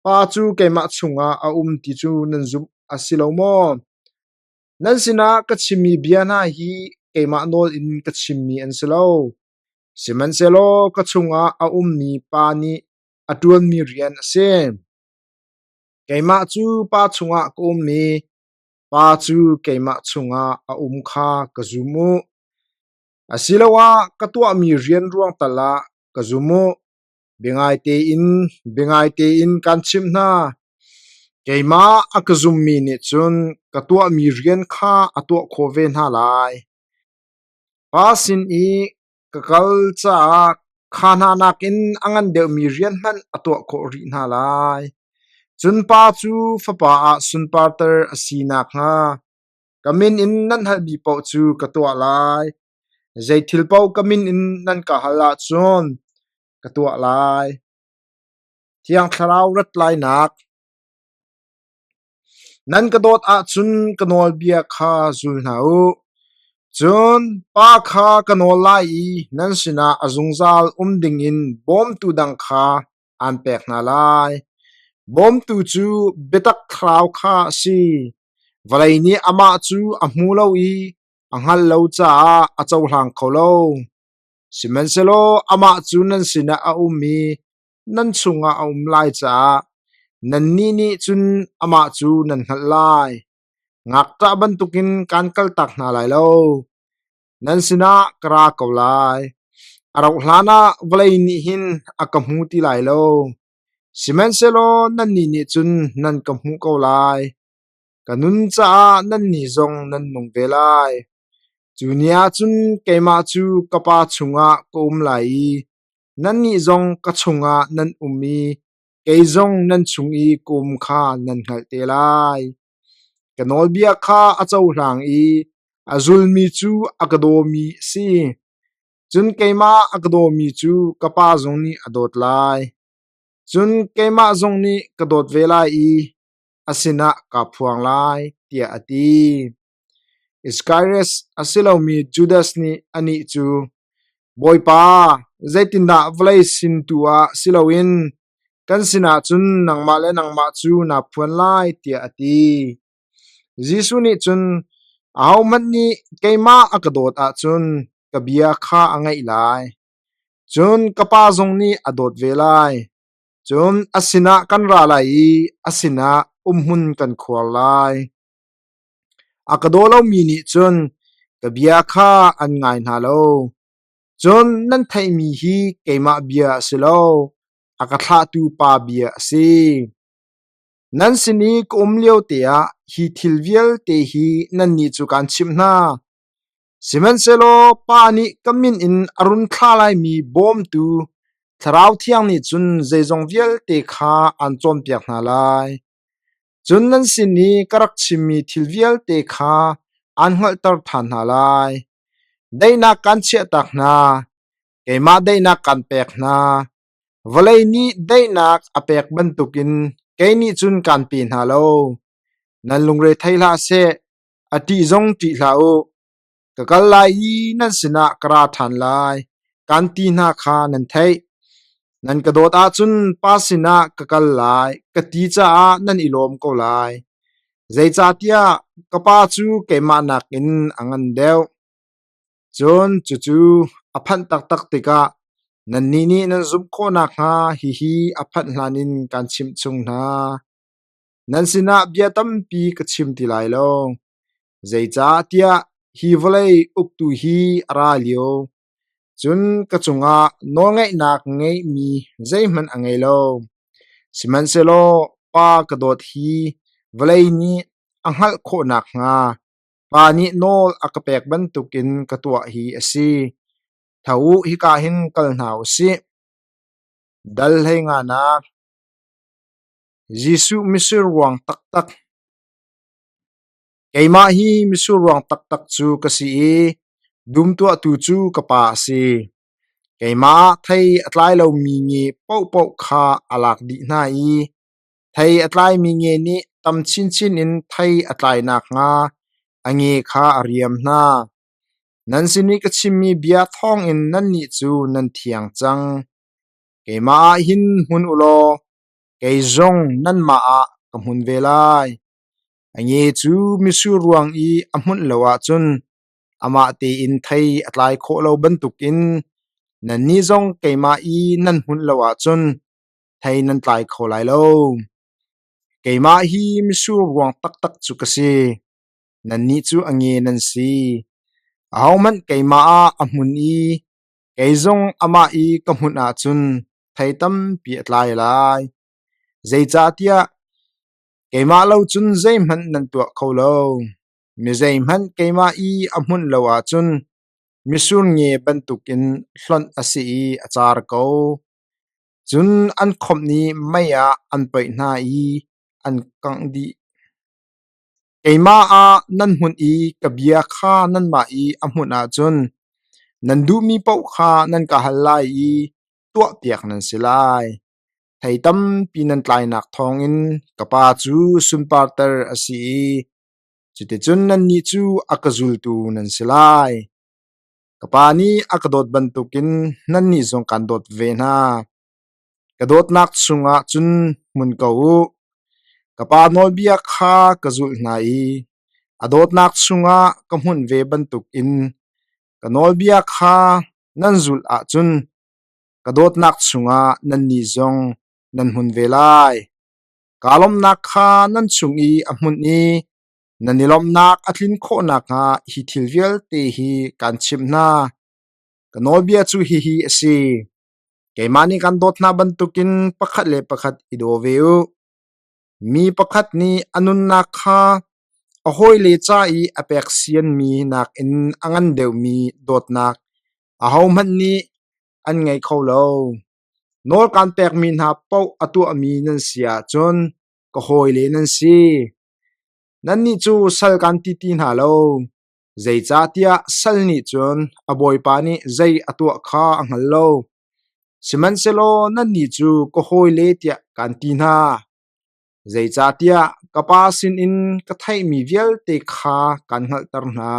Pa cu keimah chungah a um ti cu nan zumh a si lo maw? Nan sinah ka chimmi bia hna hi keimah nawl in ka chimmi an si lo. Sihmanhsehlaw ka chungah a ummi Pa nih a ṭuanmi rian a si. Keimah cu Pa chungah ka um i Pa cu keimah chungah a um kha ka zum u. Asiloah ka tuahmi rian ruang tal ah ka zum u. Biangai tein, biangai tein kaan chimh hna. Keimah a ka zummi nih cun ka tuahmi rian kha a tuah khawh ve hna lai. Pa sin i ka kal caah kha hna nakin a ngan deuhmi rian hmanh a tuah khawh rih hna lai. Cun Pa cu Fapa ah sunparter a si nakhnga ka min in nan halmi paoh cu ka tuah lai. Zei thil paoh ka min in nan ka hal ahcun ka tuah lai. Thiang Thlarau rat lainak Nan ka dawt ahcun ka nawlbia kha zul hna u. Cun Pa kha ka nawl lai i nan sinah a zungzal um dingin bawmtu dang kha aan pek hna lai. Bawmtu cu biatak thlarau kha a si. Vawlei nih amah cu a hmu lo i a hngalh lo caah a cohlang kho lo. Sihmanhsehlaw amah cu nan sinah a um i nan chungah a um lai caah nannih nih cun amah cu nan hngalh lai. Ngakṭah bantukin kaan kaltak hna lai lo. Nan sinah ka ra ko lai. A rauhhlan ah vawlei nih hin a ka hmu ti lai lo. Sihmanhsehlaw nannih nih cun nan ka hmuh ko lai. Ka nun caah nannih zong nan nung ve lai. Cu ni ah cun keimah cu ka Pa chungah ka um lai i nannih zong ka chungah nan um i kei zong nan chung i ka um kha nan hngalh te lai. Ka nawlbia kha a cohlang i a zulmi cu a ka dawmi a si. Cun keimah a ka dawmi cu ka Pa zong nih a dawt lai. Cun keimah zong nih ka dawt ve lai i a sinah kaa phuang lai, tiah a ti. Iskariot a si lomi Judas nih anih cu, Bawipa, zeitindah vawlei sin tu ah si loin kan sinah cun nangmah le nangmah cu naa phuan lai, tiah a ti. Jesuh nih cun, Ahohmanh nih keimah a ka dawt ahcun ka bia kha a ngaih lai. Cun ka Pa zong nih a dawt ve lai. Cun a sinah kan ra lai i a sinah umhmun kan khuar lai. A ka daw lomi nih cun ka bia kha an ngai hna lo. Cun nan theihmi hi keimah bia a si lo, a ka thlahtu Pa bia a si. Nan sin i ka um lio te ah hi thil vialte hi nannih cu kaan chimh hna. Sihmanhsehlaw Pa nih ka min in a run thlah laimi bawmtu Thlarau Thiang nih cun zeizong vialte kha aan cawnpiak hna lai. Cun nan sin i ka rak chimmi thil vialte kha aan hngalhter ṭhan hna lai. Daihnak kaan chiahtak hna, keimah daihnak kaan pek hna. Vawlei nih daihnak a pek bantukin kei nih cun kaan pe hna lo. Nan lungre thei hlah seh, a ṭih zong ṭih hlah u. Ka kal lai i nan sinah ka ra ṭhan lai, kaan ti hna kha nan theih. Nan ka dawt ahcun Pa sinah ka kal lai ka ti caah nan i lawm ko lai. Zeicahtiah ka Pa cu keimah nakin a ngan deuh. Cun cucu a phanh taktak tikah nannih nih nan zumh khawh nakhnga hihi a phanh hlanin kaan chimh chung hna. Nan sinah bia tampi ka chim ti lai lo, zeicahtiah hi vawlei uktu hi a ra lio, cun ka cungah nawlngeihnak ngeihmi zeihmanh a ngei lo. Sihmanhsehlaw Pa ka dawt hi vawlei nih a hngalh khawh nakhnga Pa nih nawl a ka pek bantukin ka tuah hi a si. Tho u, hika hin kal hna u sih. Dal 15nak Jesuh mitsur ruang taktak. Keimah hi mitsur ruang taktak cu ka si i dum tuahtu cu ka Pa a si. Keimah ah thei a tlai lomi nge paohpaoh kha a lak dih hna i thei a tlaimi nge nih tam chinchin in thei a tlai nakhnga a nge kha a riam hna. Nan sin i ka chimmi bia thawngin nannih cu nan thiang cang. Keimah ah hin hmun u law kei zong nanmah ah ka hmun ve lai. A nge cu mitsur ruang i a hmunh lo ahcun amah tein thei a tlai khawh lo bantukin nannih zong keimah i nan hmunh lo ahcun thei nan tlai kho lai lo. Keimah hi mitsur ruang taktak cu ka si, nannih cu a nge nan si. Ahohmanh keimah ah a hmun i kei zong amah i ka hmunh ahcun thei tampi a tlai lai. Zeicahtiah keimah lo cun zeihmanh nan tuah kho lo. Mi zeihmanh keimah i a hmunh lo ahcun mitsur nge bantukin hlonh a si i a car ko. Cun an khawmh i mei ah an poih hna i an kangh dih. Keimah ah nan hmunh i ka bia kha nanmah i a hmunh ahcun nan duhmi paoh kha nan ka hal lai i tuahpiak nan si lai. Thei tampi nan tlainak thawngin ka Pa cu sunparter a si i cuticun nannih cu a ka zultu nan si lai. Ka Pa nih a ka dawt bantukin nannih zong kaan dawt ve hna. Ka dawtnak chungah cun hmun ko u. Ka Pa nawlbia kha ka zulh hna i a dawtnak chungah ka hmunh ve bantukin ka nawlbia kha nan zulh ahcun ka dawtnak chungah nannih zong nan hmun ve lai. Kaa lawmhnak kha nan chung i a hmunh i nan i lawmhnak a tlin khawh nakhnga hi thil vialte hi kaan chimh hna. Ka nawlbia cu hihi a si: Keimah nih kaan dawt hna bantukin pakhat le pakhat i daw ve u. Mi pakhat nih a nunnak kha a hawile ca i a pek sianmi nakin a ngan deuhmi dawtnak ahohmanh nih an ngei kho lo. Nawl kaan pekmi hna paoh a tuahmi nan si ahcun ka hawile nan si. Nannih cu sal kaan ti ti hna lo, zeicahtiah sal nih cun a bawipa nih zei a tuah kha a hngal lo. Sihmanhsehlaw nannih cu ka hawile tiah kaan ti hna, zeicahtiah ka Pa sinin ka theihmi vialte kha kaan hngalhter hna.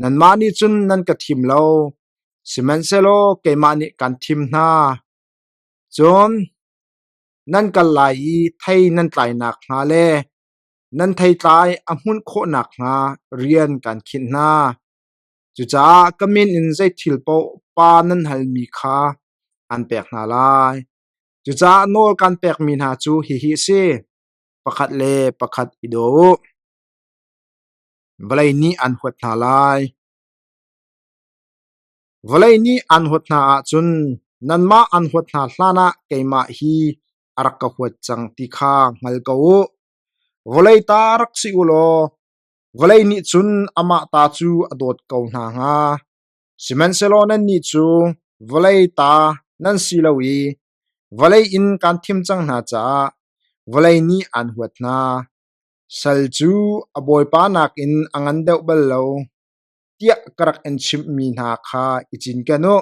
Nanmah nih cun nan ka thim lo, sihmanhsehlaw keimah nih kaan thim hna. Cun nan kal lai i thei nan tlai nakhnga le nan theitlai a hmunh khawh nakhnga rian kaan khinh hna. Cucaah ka min in zei thil paoh Pa nan halmi kha aan pek hna lai. Cucaah nawl kaan pekmi hna cu hihi a si: pakhat le pakhat i daw u. Vawlei nih aan huat hna lai. Vawlei nih aan huat hna ahcun nanmah aan huat hna hlanah keimah hi a rak ka huat cang ti kha hngal ko u. Vawlei ta rak si u law vawlei nih cun amah ta cu a dawt ko hna hnga. Sihmanhsehlaw nannih cu vawlei ta nan si lo i vawlei in kaan thim cang hna caah vawlei nih aan huat hna. Sal cu a bawipa nakin a ngan deuh bal lo tiah ka rak in chimhmi hna kha i cinken u.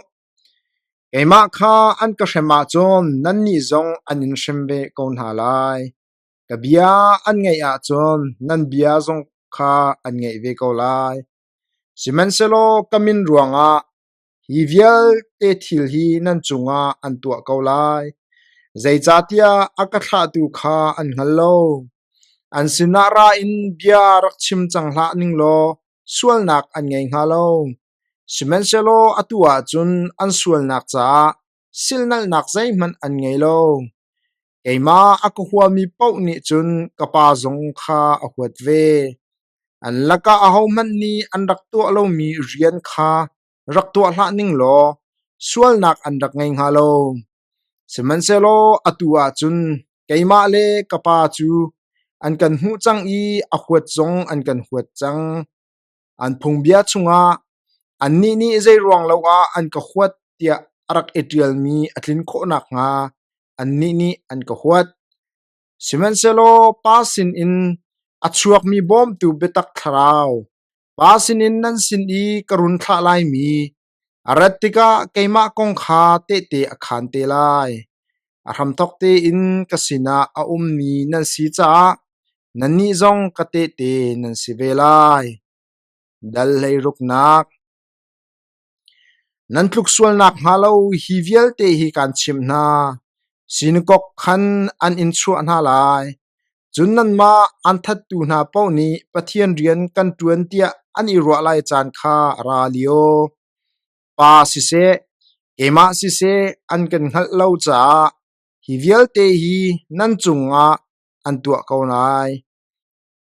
Keimah kha an ka hrem ahcun nannih zong an in hrem ve ko hna lai. Ka bia an ngaih ahcun nan bia zong kha an ngaih ve ko lai. Sihmanhsehlaw ka min ruangah hi vialte thil hi nan cungah an tuah ko lai, zeicahtiah a ka thlahtu kha an hngal lo. An sinah ra in bia rak chim cang hlah ning law sualnak an ngei hnga lo. Sihmanhsehlaw atu ah cun an sualnak caah silhnalhnak zeihmanh an ngei lo. Keimah a ka huami paoh nih cun ka Pa zong kha a huat ve. An lakah ahohmanh nih an rak tuah lomi rian kha rak tuah hlah ning law sualnak an rak ngei hnga lo. Sihmanhsehlaw atu ah cun keimah le ka Pa cu an kan hmuh cang i a huat zong an kan huat cang. An phungbia chungah annih nih zeiruang lo ah an ka huat tiah a rak i ṭialmi a tlin khawh nakhnga annih nih an ka huat. Sihmanhsehlaw Pa sinin a chuakmi bawmtu biatak thlarau, Pa sinin nan sin i ka run thlah laimi, a rat tikah keimah kong kha tehte a khaan te lai. A hramthawk tein ka sinah a ummi nan si caah nannih zong ka tehte nan si ve lai. Dal hleiruknak. Nan tluk sual nakhnga lo hi vialte hi kaan chimh hna. Sinakok khan an in chuah hna lai. Cun nanmah aan thattu hna paoh nih Pathian rian kan ṭuan tiah an i ruah lai caan kha a ra lio. Pa siseh, keimah siseh an kan hngalh lo caah hi vialte hi nan cungah an tuah ko lai.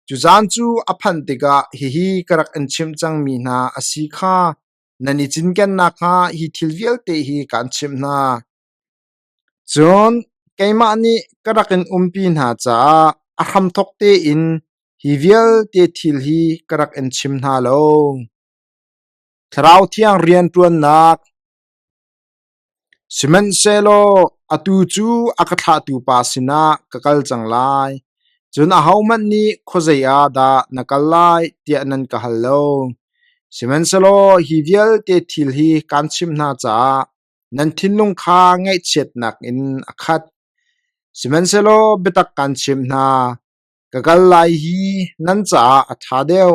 Cu zan cu a phanh tikah hihi ka rak in chimh cangmi hna a si kha nan i cinken nakhnga hi thil vialte hi kaan chimh hna. Cun keimah nih ka rak in umpi hna caah a hramthawk tein hi vialte thil hi ka rak in chim hna lo. Thlarau Thiang rianṭuannak. Sihmanhsehlaw atu cu a ka thlahtu pa sinah ka kal cang lai. Cun ahohmanh nih khuazei ah dah na kal lai tiah nan ka hal lo. Sihmanhsehlaw hi vialte thil hi kaan chimh hna caah nan thinlung kha ngaihchiatnak in a khat. Sihmanhsehlaw biatak kaan chimh hna, Ka kal lai hi nan caah a ṭha deuh,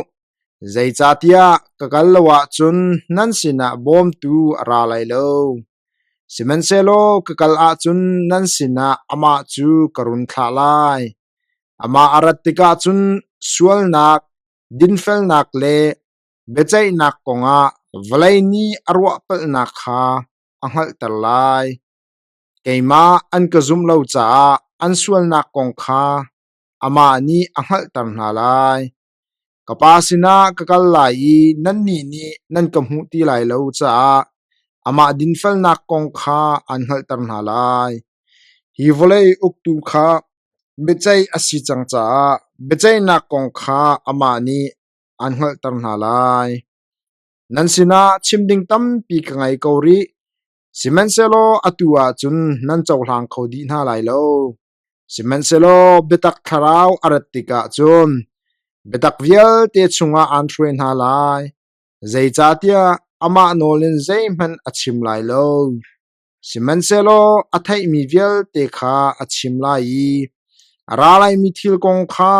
zeicahtiah ka kal lo ahcun nan sinah bawmtu a ra lai lo. Sihmanhsehlaw ka kal ahcun nan sinah amah cu ka run thlah lai. Amah a rat tikah cun sualnak, dinfelnak le biaceihnak kongah vawlei nih a ruah palhnak kha a hngalhter lai. Keimah an ka zumh lo caah an sualnak kong kha amah nih a hngalhter hna lai. Ka Pa sinah ka kal lai i nannih nih nan ka hmuh ti lai lo caah amah dinfelnak kong kha aan hngalhter hna lai. Hi vawlei uktu kha biaceih a si cang caah biaceihnak kong kha amah nih aan hngalhter hna lai. Nan sinah chim ding tampi ka ngei ko rih, Sihmanhsehlaw atu ah cun nan cohlang kho dih hna lai lo. Sihmanhsehlaw biatak thlarau a rat tikah cun biatak vialte chungah aan hruai hna lai, zeicahtiah amah nawl in zeihmanh a chim lai lo. Sihmanhsehlaw a theihmi vialte kha a chim lai i a ra laimi thil kong kha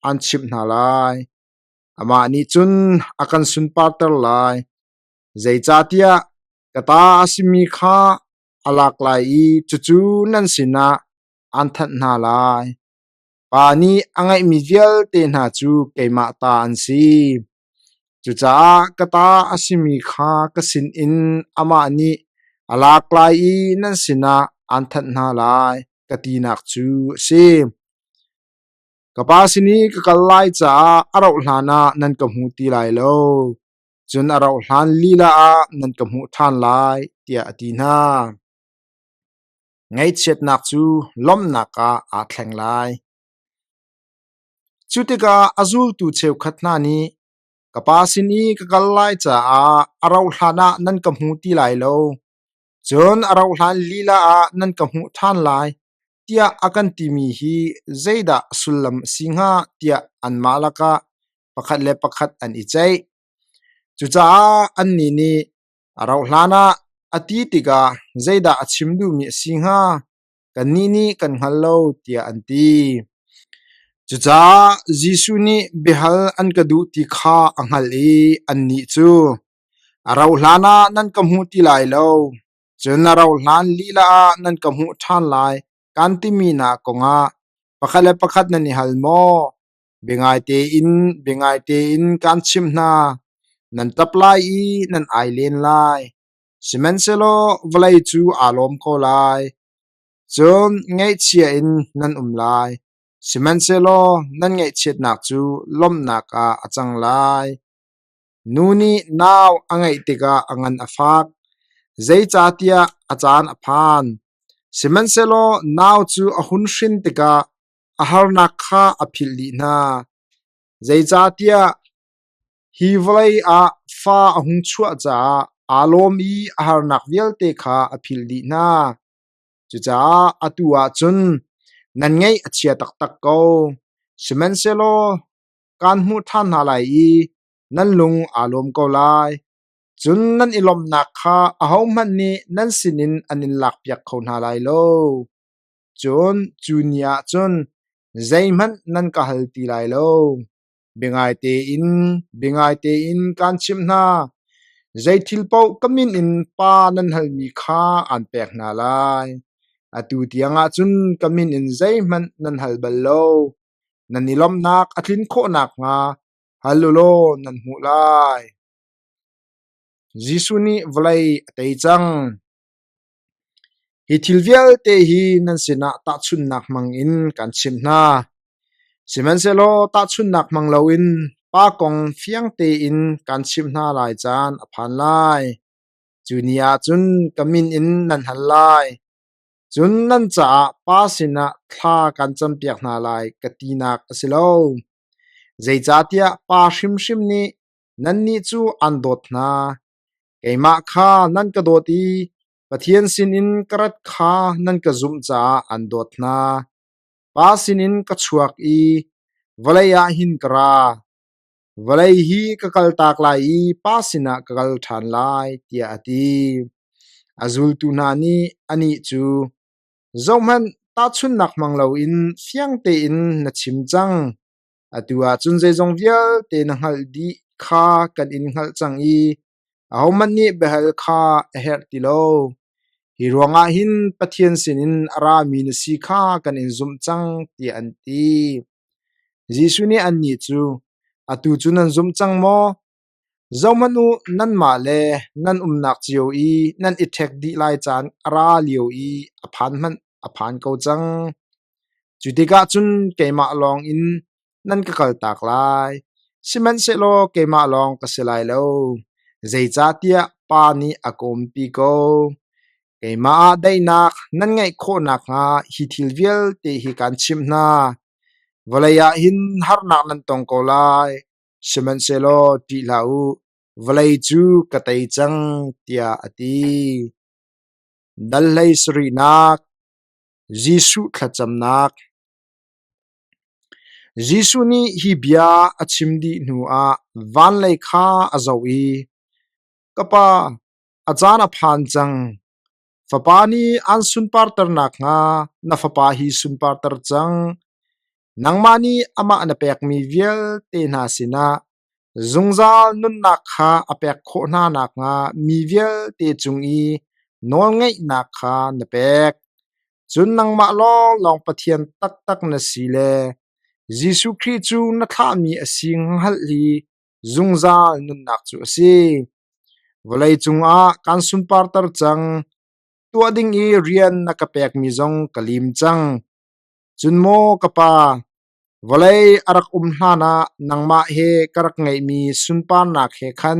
aan chimh hna lai. Amah nih cun a kan sunparter lai, zeicahtiah Ka ta a simi kha a lak lai i cucu nan sinah aan thanh hna lai. Pa nih a ngeihmi vialte hna cu keimah ta an si. Cucaah ka ta a simi kha ka sinin amah nih a lak lai i nan sinah aan thanh hna lai, ka tinak cu a si. Ka Pa sin i ka kal lai caah a rauhhlan ah nan ka hmu ti lai lo, cun a rauhhlan lila ah nan ka hmuh ṭhan lai, tiah a ti hna. Ngaihchiatnak cu lawmhnak ah aa thleng lai. Cu tikah a zultu cheukhat hna nih, Ka Pa sin i ka kal lai caah a rauhhlan ah nan ka hmu ti lai lo, cun a rauhhlan lila ah nan ka hmuh ṭhan lai, tiah a kan timi hi zeidah a sullam a si hnga tiah anmah lakah pakhat le pakhat an i ceih. Cucaah annih nih, A rauhhlan ah a ti tikah zeidah a chim duhmi a si hnga? Kannih nih kan hngal lo, tiah an ti. Cucaah Jesuh nih biahal an ka duh ti kha a hngalh i annih cu, A rauhhlan ah nan ka hmu ti lai lo, cun a rauhhlan lila ah nan ka hmuh ṭhan lai, kaan timi hna kongah pakhat le pakhat nan i hal maw? Biangai tein, biangai tein kaan chimh hna, nan ṭap lai i nan ai len lai. Sihmanhsehlaw vawlei cu aa lawm ko lai. Cun ngaihchia in nan um lai, sihmanhsehlaw nan ngaihchiatnak cu lawmhnak ah a cang lai. Nu nih nau a ngeih tikah a ngan a fak, zeicahtiah a caan a phan. Sihmanhsehlaw nau cu a hun hrin tikah a harnak kha a philh dih hna. Zeicahtiah hi vawlei ah fa a hung chuah caah aa lawm i a harnak vialte kha a philh dih hna. Cucaah atu ah cun nan ngaih a chia taktak ko. Sihmanhsehlaw kaan hmuh ṭhan hna lai i nan lung aa lawm ko lai. Cun nan i lawmhnak kha ahohmanh nih nan sinin an in lakpiak kho hna lai lo. Cun cu ni ah cun zeihmanh nan ka hal ti lai lo. Biangai tein, biangai tein kaan chimh hna, zei thil paoh ka min in Pa nan halmi kha aan pek hna lai. Atu tiangah cun ka min in zeihmanh nan hal bal lo. Nan i lawmhnak a tlin khawh nakhnga hal u law nan hmuh lai. Jesuh nih vawlei a tei cang. Hi thil vialte hi nan sinah tahchunhnak hmangin kan chimh hna. Sihmanhsehlaw tahchunhnak hmang loin Pa kong fiang tein kan chimh hna lai caan a phan lai. Cu ni ah cun ka min in nan hal lai. Cun nan caah Pa sinah thla kan campiak hna lai ka tinak a si lo. Zeicahtiah Pa hrimhrim nih nannih cu aan dawt hna. Keimah kha nan ka dawt i Pathian sinin ka rat kha nan ka zumh caah aan dawt hna. Pa sinin ka chuak i vawlei ah hin ka ra. Vawlei hi ka kaltak lai i Pa sinah ka kal ṭhan lai, tiah a ti. A zultu hna nih anih cu, Zohhmanh, tahchunhnak hmang loin fiang tein na chim cang. Atu ah cun zeizong vialte na hngalh dih kha kan in hngalh cang i ahohmanh nih biahal kha a herh ti lo. Hi ruangah hin Pathian sinin a rami na si kha kan in zumh cang, tiah an ti. Jesuh nih annih cu, Atu cu nan zumh cang maw? Zohhmanh u, nanmah le nan umnak cio i nan i ṭhek dih lai caan a ra lio i a phan hmanh a phan ko cang. Cu tikah cun keimah lawngin nan ka kaltak lai, sihmanhsehlaw keimah lawng ka si lai lo, zeicahtiah Pa nih a ka umpi ko. Keimah ah daihnak nan ngeih khawh nakhnga hi thil vialte hi kaan chimh hna. Vawlei ah hin harnak nan tong ko lai, sihmanhsehlaw ṭih hlah u, vawlei cu ka tei cang, tiah a ti. Dal hlei sarihnak Jesuh thlacamnak Jesuh nih hi bia a chim dih hnuah vanlei kha a zoh i, Ka Pa, a caan a phan cang. Fapa nih aan sunparter nakhnga na Fapa hi sunparter cang. Nangmah nih amah na pekmi vialte hna sinah zungzal nunnak kha a pek khawh hna nakhnga mi vialte cung i nawlngeihnak kha na pek. Cun nangmah lawnglawng Pathian taktak na si le Jesuh Khrih cu na thlahmi a si hngalh hi. zungzal nunnak cu a si. Vawlei cungah kaan sunparter cang, tuah ding i rian na ka pekmi zong ka lim cang. Cun maw ka Pa, vawlei a rak um hlanah nangmah he ka rak ngeihmi sunparnak he khan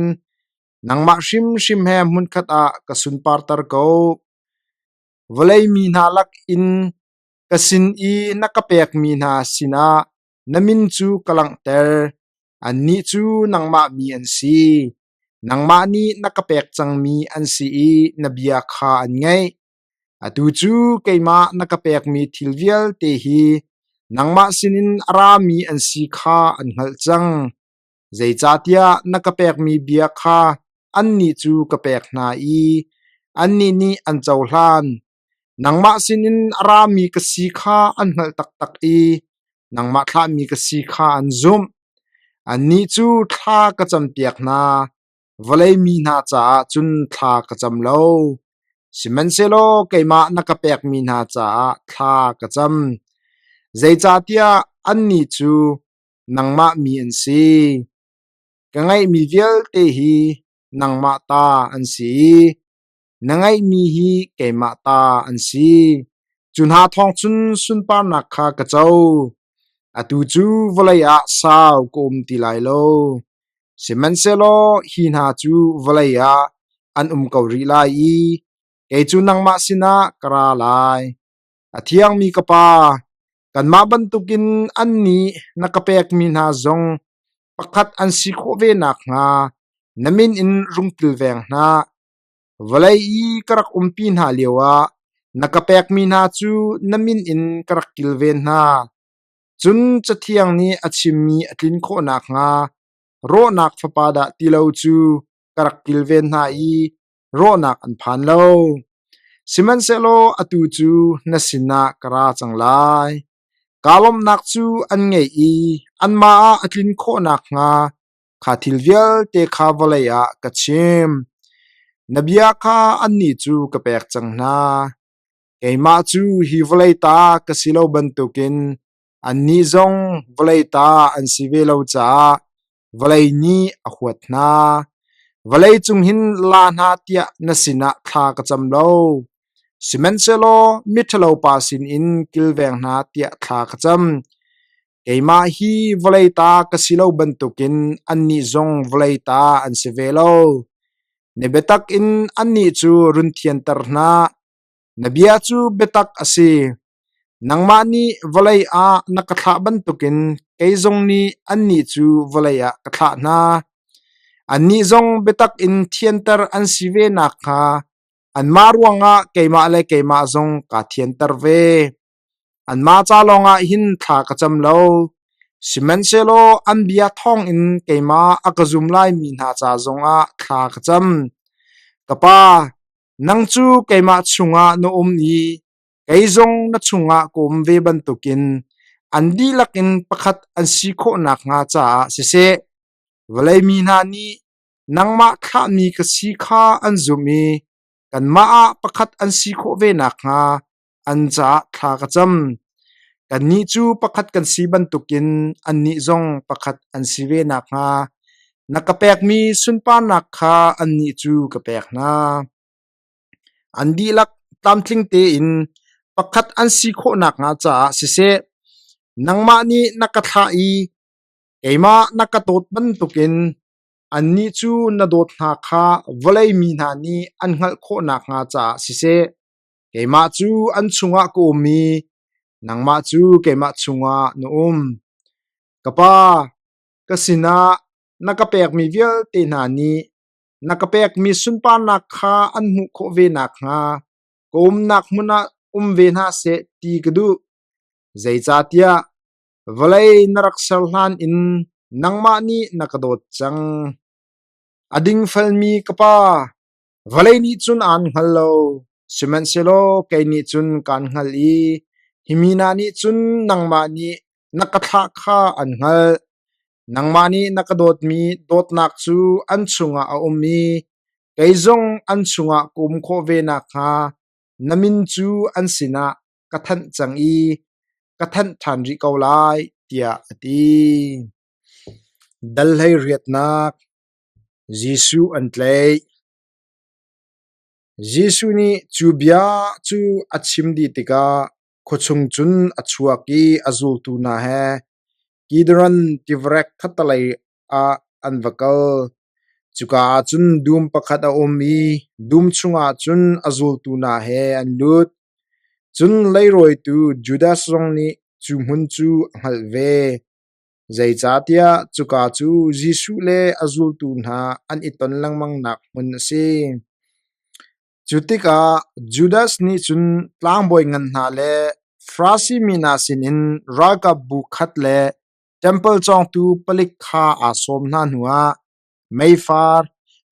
nangmah hrimhrim he hmunkhat ah ka sunparter ko. Vawlei mi hna lakin ka sin i na ka pekmi hna sinah na min cu ka langhter. Annih cu nangmah mi an si. Nangmah nih na ka pek cangmi an si i na bia kha an ngaih. Atu cu keimah na ka pekmi thil vialte hi nangmah sinin a rami an si kha an hngalh cang. Zeicahtiah na ka pekmi bia kha annih cu ka pek hna i annih nih an cohlan. Nangmah sinin a rami ka si kha an hngalh taktak i nangmah thlahmi ka si kha an zumh. Annih cu thla ka campiak hna, vawlei mi hna caah cun thla ka cam lo. Sihmanhsehlaw keimah na ka pekmi hna caah thla ka cam. Zeicahtiah annih cu nangmah mi an si. Ka ngeihmi vialte hi nangmah ta an si i na ngeihmi hi keimah ta an si. Cu hna thawng cun sunparnak kha ka co. Atu cu vawlei ah sau ka um ti lai lo. Sihmanhsehlaw hi hna cu vawlei ah an um ko rih lai i kei cu nangmah sinah ka ra lai. A thiangmi ka Pa, kanmah bantukin annih na ka pekmi hna zong pakhat an si khawh ve nakhnga na min in rung kilveng hna. Vawlei i ka rak umpi hna lioah na ka pekmi hna cu na min in ka rak kilven hna. Cun Cathiang nih a chimmi a tlin khawh nakhnga rawhnak fapa dah ti lo cu ka rak kilven hna i rawhnak an phan lo. Sihmanhsehlaw atu cu na sinah ka ra cang lai. Kaa lawmhnak cu an ngeih i anmah ah a tlin khawh nakhnga kha thil vialte kha vawlei ah ka chim. Na bia kha annih cu ka pek cang hna. Keimah cu hi vawlei ta ka si lo bantukin annih zong vawlei ta an si ve lo caah vawlei nih a huat hna. Vawlei cung hin la hna tiah na sinah thla ka cam lo. Sihmanhsehlaw miṭhalopa sinin kilveng hna tiah thla ka cam. Keimah hi vawlei ta ka si lo bantukin annih zong vawlei ta an si ve lo. Na biatak in annih cu run thianter hna. Na bia cu biatak a si. Nangmah nih vawlei ah na ka thlah bantukin kei zong nih annih cu vawlei ah ka thlah hna. Annih zong biatak in thianter an si ve nakhnga anmah ruangah keimah le keimah zong kaa thianter ve. Anmah ca lawngah hin thla ka cam lo, sihmanhsehlaw an bia thawngin keimah a ka zum laimi hna ca zongah thla ka cam. Ka Pa, nang cu keimah chungah na um i kei zong na chungah ka um ve bantukin an dihlak in pakhat an si khawh nakhnga caah siseh, vawlei mi hna nih nangmah thlahmi ka si kha an zumh i kanmah ah pakhat an si khawh ve nakhnga an caah thla ka cam. Kannih cu pakhat kan si bantukin annih zong pakhat an si ve nakhnga na ka pekmi sunparnak kha annih cu ka pek hna. An dihlak tlamtling tein pakhat an si khawh nakhnga caah siseh, nangmah nih na ka thlah i keimah na ka dawt bantukin annih cu na dawt hna kha vawlei mi hna nih an hngalh khawh nakhnga caah siseh, Keimah cu an chungah ka um i nangmah cu keimah chungah na um. Ka Pa, ka sinah na ka pekmi vialte hna nih na ka pekmi sunparnak kha an hmuh khawh ve nakhnga ka umnak hmun ah um ve hna seh ti ka duh. Zeicahtiah vawlei na rak ser hlan in nangmah nih na ka dawt cang. A dingfelmi ka Pa, Vawlei nih cun aan hngal lo, sihmanhsehlaw kei nih cun kaan hngalh i hi mi hna nih cun nangmah nih na ka thlah kha an hngalh. Nangmah nih na ka dawtmi dawtnak cu an chungah a um i kei zong an chungah ka um khawh ve nakhnga na min cu an sinah ka thanh cang i ka thanh ṭhan rih ko lai, tiah a ti. Dal hleiriatnak Jesuh an tlaih. Jesuh nih cu bia cu a chim dih tikah khuachung cun a chuak i a zultu hna he Kidron tivarek khattelei ah an va kal. Cuka ah cun dum pakhat a um i dum chungah cun a zultu hna he an lut. Cun leirawitu Judas zong nih cu hmun cu a hngalh ve. Zeicahtiah cuka cu Jesuh le a zultu hna an i ton lengmangnak hmun a si. Cu tikah Judas nih cun tlangbawi ngan hna le Farasi mi hna sinin ralkapbu khat le ṭempal cawngtu palik kha aa sawm hna hnuah meifar,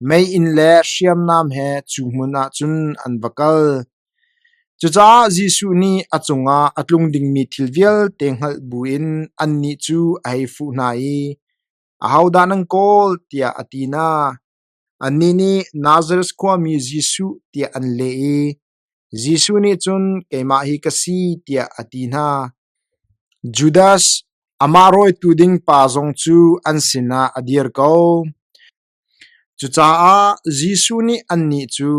meiinn le hriamnam he cu hmun ah cun an va kal. Cucaah Jesuh nih a cungah a tlung dingmi thil vialte hngalh buin annih cu a hei fuh hna i, “Ahodah nan kawl?” tiah a ti hna. Annih nih Nazareth khuami Jesuh tiah an leh i Jesuh nih cun, “Keimah hi ka si,” tiah a ti hna. Judas, amah rawitu ding pa zong cu an sinah a dir ko. Cucaah Jesuh nih annih cu,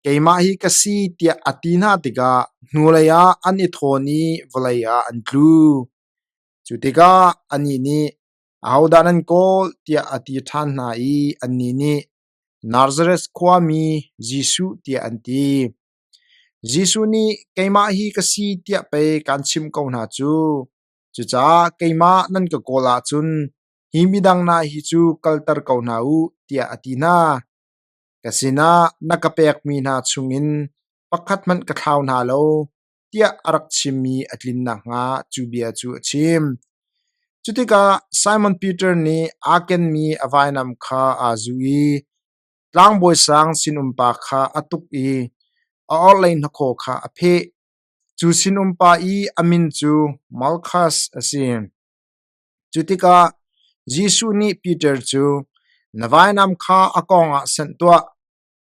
“Keimah hi ka si,” tiah a ti hna tikah hnulei ah an i thawn i vawlei ah an tlu. Cu tikah anih nih, “Ahodah nan kawl?” tiah a ti ṭhan hna i annih nih, “Nazareth khuami Jesuh,” tiah an ti. Jesuh nih, “Keimah hi ka si tiah pei kaan chimh ko hna cu. Cucaah keimah nan ka kawl ahcun hi midang hna hi cu kalter ko hna u,” tiah a ti hna. Ka sinah na ka pekmi hna chungin pakhat hmanh ka thlau hna lo, tiah a rak chimmi a tlin nakhnga cu bia cu a chim. Cutikah Simon Peter nih aa kenmi a vainam kha aa zuh i tlangbawi sang sinumpa kha a tuk i a orhlei hnakhaw kha a pheh. Cu sinumpa i a min cu Malkhas a si. Cu tikah Jesuh nih Peter cu, “Na vainam kha a kawng ah sanh tuah.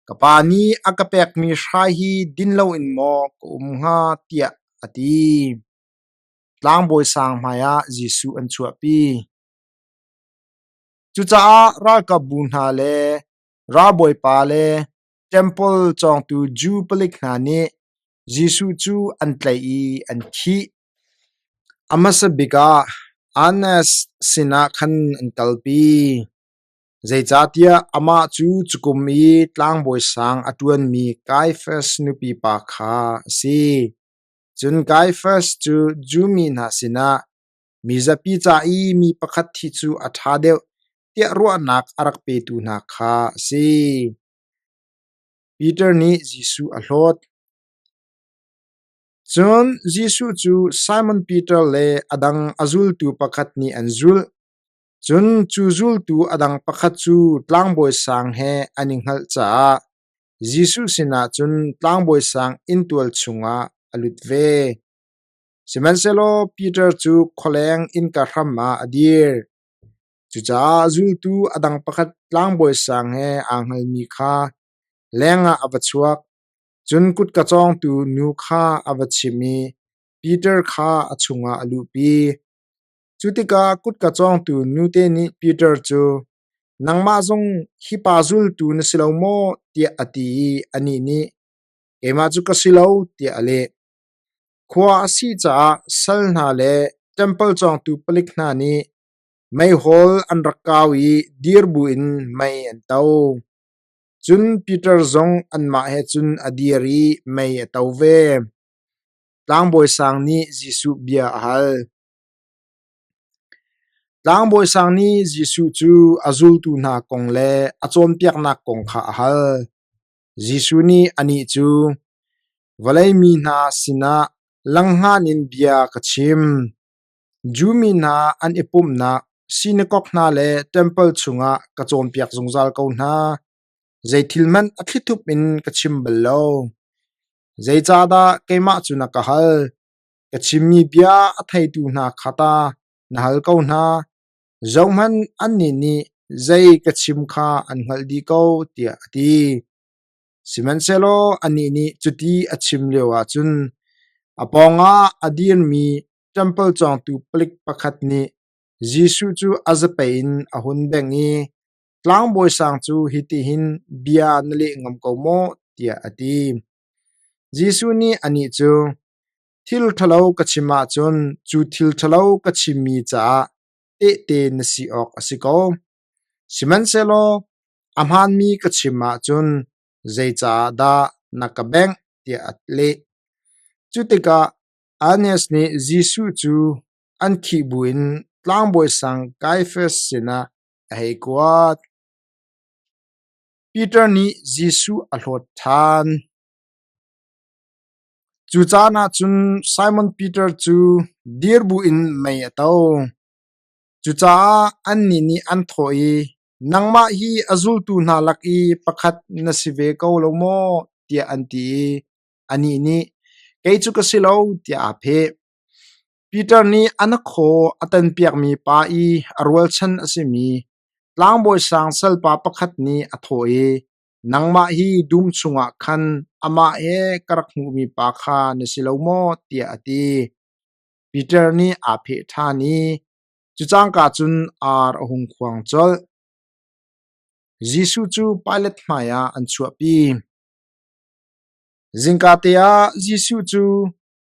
Ka Pa nih a ka pekmi hrai hi din loin maw ka um hnga?” tiah a ti. Tlangbawi sang hmaiah Jesuh an chuahpi. Cucaah ralkapbu hna le ralbawipa le ṭempal cawngtu Jew palik hna nih Jesuh cu an tlaih i an khih. A hmasa bik ah Annas sinah khan an kalpi, zeicahtiah amah cu cukum i tlangbawi sang a ṭuanmi Kaiafas nupi pa kha a si. Cun Kaiafas cu Jew mi hna sinah mizapi ca i mi pakhat thi cu a ṭha deuh tiah ruahnak a rak petu hna kha a si. Peter nih Jesuh a hlawt. Cun Jesuh cu Simon Peter le a dang a zultu pakhat nih an zulh. Cun cu zultu a dang pakhat cu tlangbawi sang he an i hngalh caah Jesuh sinah cun tlangbawi sang inntual chungah a lut ve. Sihmanhsehlaw Peter cu khualeng innka hram ah a dir. Cucaah zultu a dang pakhat tlangbawi sang he aa hngalmi kha lengah a va chuak. Cun kutka cawngtu nu kha a va chimh i Peter kha a chungah a luhpi. Cu tikah kutka cawngtu nute nih Peter cu, “Nangmah zong hi pa zultu na si lo maw?” tiah a ti i anih nih, “Keimah cu ka si lo,” tiah a leh. Khua a sih caah sal hna le ṭempal cawngtu palik hna nih meihawl an rak kau i dir buin mei an to. Cun Peter zong anmah he cun a dir i mei a to ve. Tlangbawi sang nih Jesuh bia a hal. Tlangbawi sang nih Jesuh cu a zultu hna kong le a cawnpiaknak kong kha a hal. Jesuh nih anih cu, “Vawlei mi hna sinah langhngan in bia ka chim. Jew mi hna an i pumhnak sinakok hna le ṭempal chungah ka cawnpiak zungzal ko hna. Zei thil hmanh a thlithup in ka chim bal lo. Zeicahdah keimah cu na ka hal? Ka chimmi bia a theitu hna kha ta na hal ko hna. Zohhmanh, annih nih zei ka chim kha an hngalh dih ko,” tiah a ti. Sihmanhsehlaw anih nih cuti a chim lioah cun a pawngah a dirmi ṭempal cawngtu palik pakhat nih Jesuh cu a zapei in a hun bengh i tlangbawi sang cu hitihin bia na leh ngam ko maw? tiah a ti. Jesuh nih anih cu, Thil ṭhalo ka chim ahcun cu thil ṭhalo ka chimmi caah tehte na si awk a si ko. Sihmanhsehlaw a hmaanmi ka chim ahcun zeicah dah na ka bengh? tiah a leh. Cu tikah Annas nih Jesuh cu an khih buin tlangbawi sang Kaiafas sinah a hei kuat. Peter nih Jesuh a hlawt ṭhan. Cu caan ah cun Simon Peter cu dir buin mei a to. Cucaah annih nih an thawh i, “Nangmah hi a zultu hna lak i pakhat na si ve ko lo maw?” tiah an ti i anih nih, “Kei cu ka si lo,” tiah aa pheh. Peter nih a hnakhaw a tanpiakmi pa i a rualchan a simi tlangbawi sang salpa pakhat nih a thawh i, “Nangmah hi dum chungah khan amah he ka rak hmuhmi pa kha na si lo maw?” tiah a ti. Peter nih aa pheh ṭhan i cu cangka cun ar a hung khuang colh. Jesuh cu Pilat hmaiah an chuahpi. Zingkate ah Jesuh cu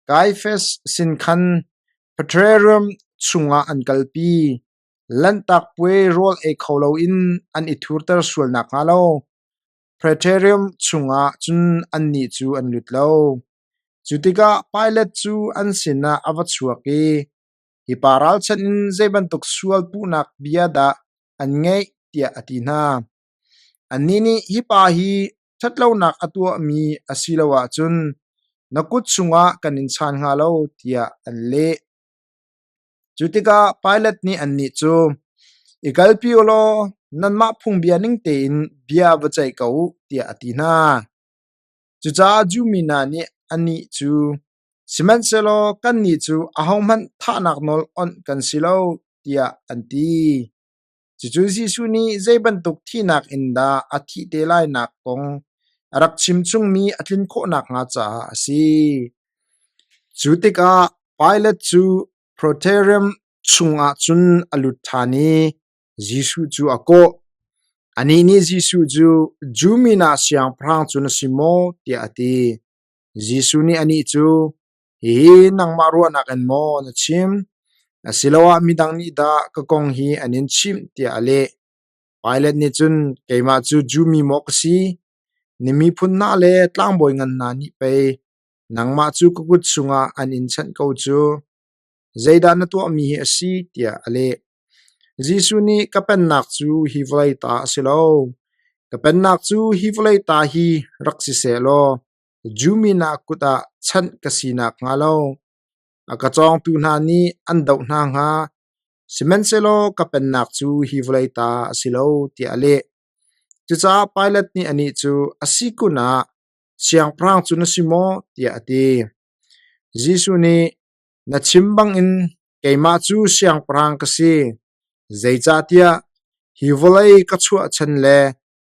Kaiafas sin khan Praetorium chungah an kalpi. Lanhtak Puai rawl ei kho loin an i thurter sual nakhnga lo Praetorium chungah cun annih cu an lut lo. Cu tikah Pilat cu an sinah a va chuak i, “Hi pa ralchanh in zei bantuk sual puhnak bia dah an ngeih?” tiah a ti hna. Annih nih, “Hi pa hi ṭhatlonak a tuahmi a si lo ahcun na kut chungah kan in chaan hnga lo,” tiah an leh. Cu tikah Pilat nih annih cu, “I kalpi u law nanmah phungbia ning tein bia va ceih ko u,” tiah a ti hna. Cucaah Jew mi hna nih anih cu, “Sihmanhsehlaw kannih cu ahohmanh thahnak nawl onh kan si lo,” tiah an ti. Cucu Jesuh nih zei bantuk thihnak in dah a thih te lainak kong a rak chimchungmi a tlin khawh nakhnga caah a si. Cu tikah Pilat cu Praetorium chungah cun a lut ṭhan i Jesuh cu a kawh. Anih nih Jesuh cu, “Jew mi hna siangpahrang cu na si maw?” tiah a ti. Jesuh nih anih cu, “Hihi nangmah ruahnak in maw na chim? Asiloah midang nih dah ka kong hi an in chimh?” tiah a leh. Pilat nih cun, “Keimah cu Jew mi maw ka si? Na miphun hna le tlangbawi ngan hna nih pei nangmah cu ka kut chungah an in chanh ko cu. Zeidah na tuahmi hi a si?” tiah a leh. Jesuh nih, “Ka pennak cu hi vawlei ta a si lo. Ka pennak cu hi vawlei ta hi rak si seh law Jew mi hna kut ah chanh ka si nakhnga lo a ka cawngtu hna nih an doh hna hnga. Sihmanhsehlaw ka pennak cu hi vawlei ta a si lo,” tiah a leh. Cucaah Pilat nih anih cu, “A si kun ah siangpahrang cu na si maw?” tiah a ti. Jesuh nih, “Na chim bangin keimah cu siangpahrang ka si. Zeicahtiah hi vawlei ka chuah chan le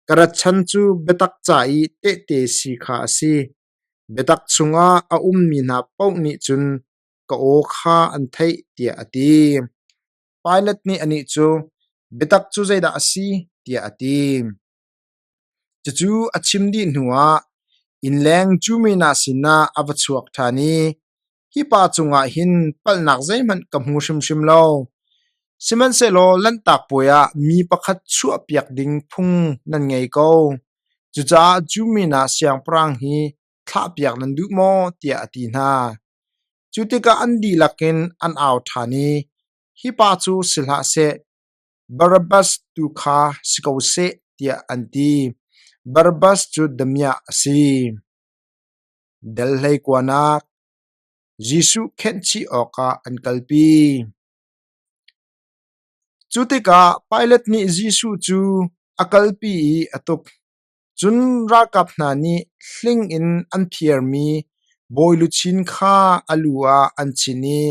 ka rat chan cu biatak ca i tehte si kha a si. Biatak chungah a ummi hna paoh nih cun ka aw kha an theih,” tiah a ti. Pilat nih anih cu, “Biatak cu zeidah a si?” tiah a ti. Cucu a chim dih hnuah innleng Jewmi hna sinah a va chuak ṭhan i, “Hi pa cungah hin palhnak zeihmanh ka hmu hrimhrim lo. Sihmanhsehlaw Lanhtak Puai ah mi pakhat chuahpiak ding phung nan ngei ko. Cucaah Jewmi hna siangpahrang hi thlahpiak nan duh maw?” tiah a ti hna. Cu tikah an dihlak in an au ṭhan i, “Hi pa cu si hlah seh, Barabbas tu kha si ko seh,” tiah an ti. Barabbas cu damiah a si. Dal hleikuanak Jesuh khenhchih awkah an kalpi. Cu tikah Pilat nih Jesuh cu a kalpi i a tuk. Cun ralkap hna nih hling in an phiarmi bawi luchin kha a lu ah an chinh i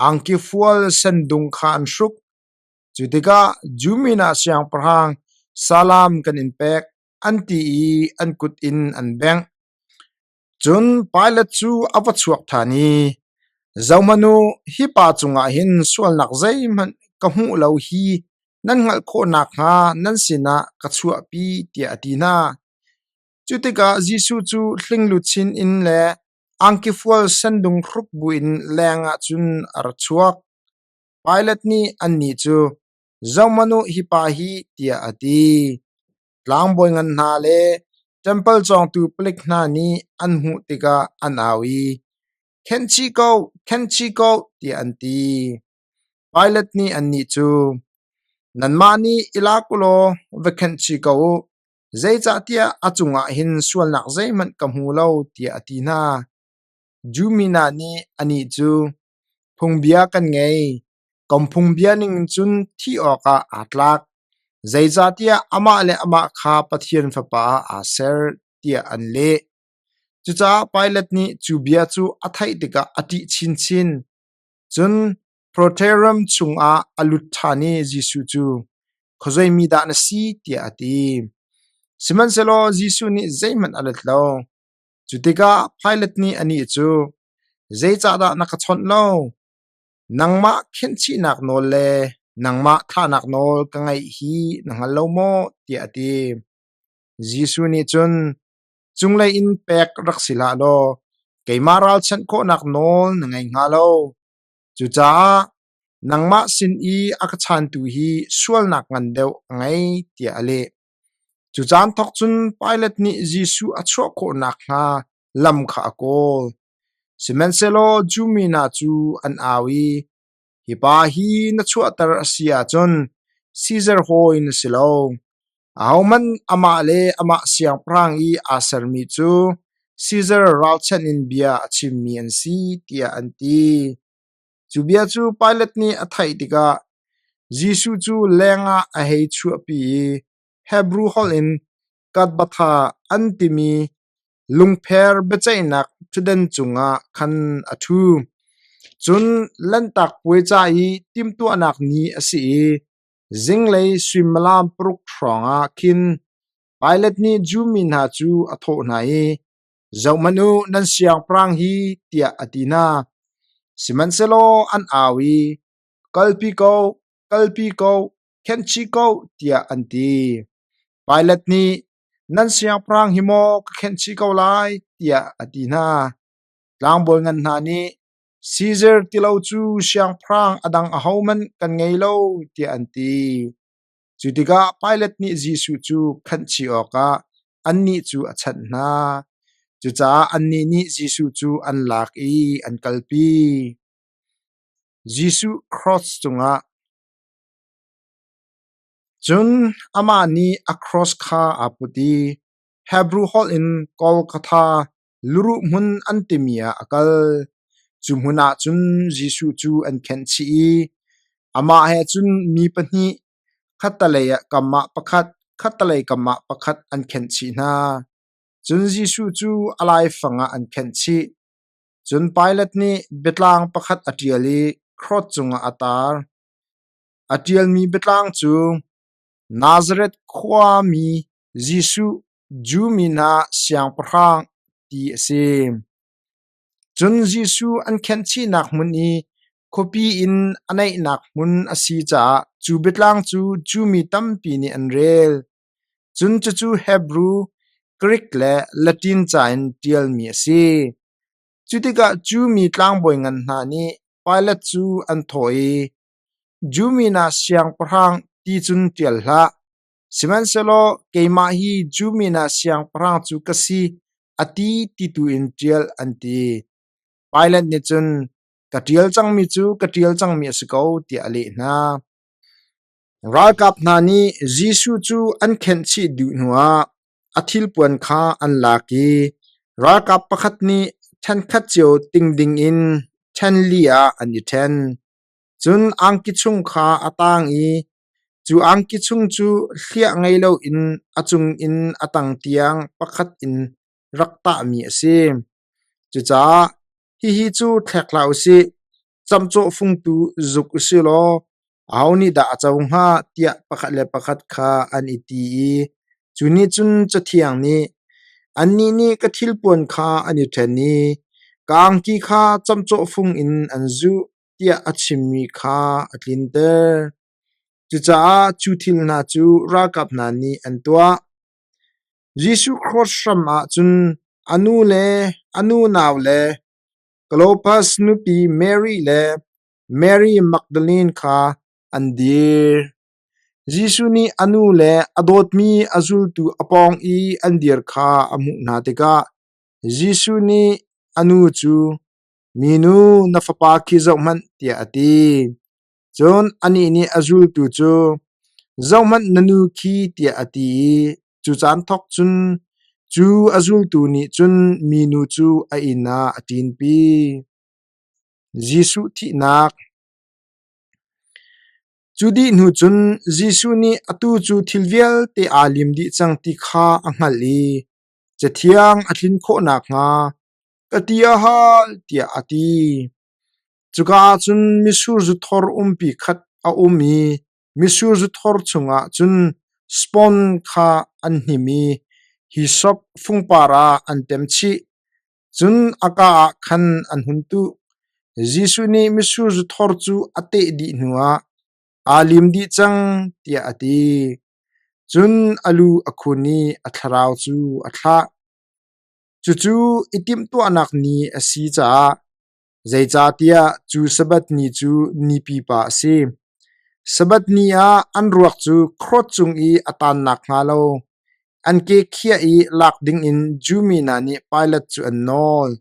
angki fual sendung kha an hruk. Cu tikah Jew mi hna siangpahrang salam kan in pek, an ti i an kut in an bengh. Cun Pilat cu a va chuak ṭhan i, “Zohhmanh u, hi pa cungah hin sualnak zeihmanh ka hmuh lo hi nan hngalh khawh nakhnga nan sinah ka chuahpi, tiah a ti hna. Cu tikah Jesuh cu hlingluchin in le angkifual sendung hruk buin lengah cun a ra chuak. Pilat nih annih cu, “Zohhmanh u, hi pa hi,” tiah a ti. Tlangbawi ngan hna le ṭempal cawngtu palik hna nih an hmuh tikah an au i, “Khenh chih ko! Khenh chih ko!” tiah an ti. Pilat nih annih cu, “Nanmah nih i lak u law va khenh chih ko u, zeicahtiah a cungah hin sualnak zeihmanh ka hmu lo,” tiah a ti hna. Jew mi hna nih anih cu, “Phungbia kan ngei, kan phungbia ning cun thih awkah aa tlak, zeicahtiah amah le amah kha Pathian Fapa ah aa ser,” tiah an leh. Cucaah Pilat nih cu bia cu a theih tikah a ṭih chinchin. Cun Praetorium chungah a lut ṭhan i Jesuh cu, “Khuazei mi dah na si?” tiah a ti. Sihmanhsehlaw Jesuh nih zeihmanh a let lo. Cu tikah Pilat nih anih cu, “Zeicahdah na ka chawnh lo? Nangmah khenhchihnak nawl le nangmah thahnak nawl ka ngeih hi na hngal lo maw?” tiah a ti. Jesuh nih cun, “Cunglei in pek rak si hlah law keimah ralchanh khawhnak nawl na ngei hnga lo. Cucaah nangmah sin i a ka chaantu hi sualnak ngan deuh a ngei,” tiah a leh. Cu caan thawk cun Pilat nih Jesuh a chuah khawh nakhnga lam kha a kawl. Sihmanhsehlaw Jew mi hna cu an au i, “Hi pa hi na chuahter a si ahcun Sizar hawi na si lo. Ahohmanh amah le amah siangpahrang i aa sermi cu Sizar ralchanh in bia a chimmi an si,” tiah an ti. Cu bia cu Pilat nih a theih tikah Jesuh cu lengah a hei chuahpi i Hebru holh in Gabbatha an timi lungpher biaceihnak ṭhutdan cungah khan a ṭhu. Cun Lanhtak Puai ca i timhtuahnak ni a si i zinglei suimilam paruk hrawngah khin Pilat nih Jew mi hna cu a thawh hna i, “Zohhmanh u, nan siangpahrang hi,” tiah a ti hna. Sihmanhsehlaw an au i, “Kalpi ko, kalpi ko, khenh chih ko,” tiah an ti. Pilat nih, “Nan siangpahrang hi maw ka khenh chih ko lai?” tiah a ti hna. Tlangbawi ngan hna nih, “Sizar ti lo cu siangpahrang a dang ahohmanh kan ngei lo,” tiah an ti. Cu tikah Pilat nih Jesuh cu khanh chih awkah annih cu a chanh hna. Cucaah annih nih Jesuh cu an lak i an kalpi. Jesuh Cross cungah. Cun amah nih a cross kha aa put i Hebru holh in Golgotha luruh hmun an timi ah a kal. Cu hmun ah cun Jesuh cu an khenh chih i amah he cun mi pahnih, khattelei kam ah pakhat, khattelei kam ah pakhat an khenh chih hna. Cun Jesuh cu a laifang ah an khenh chih. Cun Pilat nih biatlang pakhat a ṭial i cross cungah a tar. A ṭialmi biatlang cu, “Nazareth khuami Jesuh, Jew mi hna Siangpahrang,” ti a si. Cun Jesuh an khenhchihnak hmun i khuapi in a naihnak hmun a si caah cu biatlang cu Jew mi tampi nih an rel. Cun cucu Hebru, Grik le Latin ca in ṭialmi a si. Cu tikah Jew mi tlangbawi ngan hna nih Pilat cu an thawh i, “Jew mi hna siangpahrang ti cun ṭial hlah, sihmanhsehlaw keimah hi Jew mi hna siangpahrang cu ka si a ti ti tu in ṭial,” an ti. Pilat nih cun, “Ka ṭial cangmi cu ka ṭial cangmi a si ko,” tiah a leh hna. Ralkap hna nih Jesuh cu an khenhchih dih hnuah a thilpuan kha an lak i ralkap pakhat nih ṭhenkhat cio ting dingin ṭhen li ah an i ṭhen. Cun angki chung kha a tang i cu angki chung cu hliah ngei loin a cungin a tang tiang pakhat in rak tahmi a si. Cucaah hihi cu thlek hlah usih, camcawh fung tu zuk usih law aho nih dah a co hnga tiah pakhat le pakhat kha an i ti i cu nih cun Cathiang nih, “Annih nih ka thilpuan kha an i ṭhen i ka angki kha camcawh fung in an zuh,” tiah a chimmi kha a tlinter. Cucaah cu thil hna cu ralkap hna nih an tuah. Jesuh cross hram ah cun a nu le a nu nau le Klopas nupi Mary le Mary Magdalene kha an dir. Jesuh nih a nu le a dawtmi a zultu a pawng i an dir kha a hmuh hna tikah Jesuh nih a nu cu, “Minu, na fapa khi zohhmanh,” tiah a ti. Cun anih nih a zultu cu, “Zohhmanh na nu khi,” tiah a ti i cu caan thawk cun cu a zultu nih cun minu cu a inn ah a ṭinpi. Jesuh thihnak. Cu dih hnu cun Jesuh nih atu cu thil vialte aa lim dih cang ti kha a hngalh i Cathiang a tlin khawh nakhnga ka ti a hal tiah a ti. Cuka ah cun mitsur zuthor umpi khat a um i mitsur zuthor chungah cun spon kha an hnim i hisop fungpar ah an tem chih. Cun a kaa ah khan an hun tuh. Jesuh nih mitsur zuthor cu a teh dih hnuah, “Aa lim dih cang,” tiah a ti. Cun a lu a khun i a thlarau cu a thlah. Cucu i timhtuahnak ni a si caah zeicahtiah cu Sabbath ni cu ni pipa a si. Sabbath ni ah an ruak cu cross cung i a taan nakhnga lo an ke khiah i lak dingin Jew mi hna nih Pilat cu an nawl.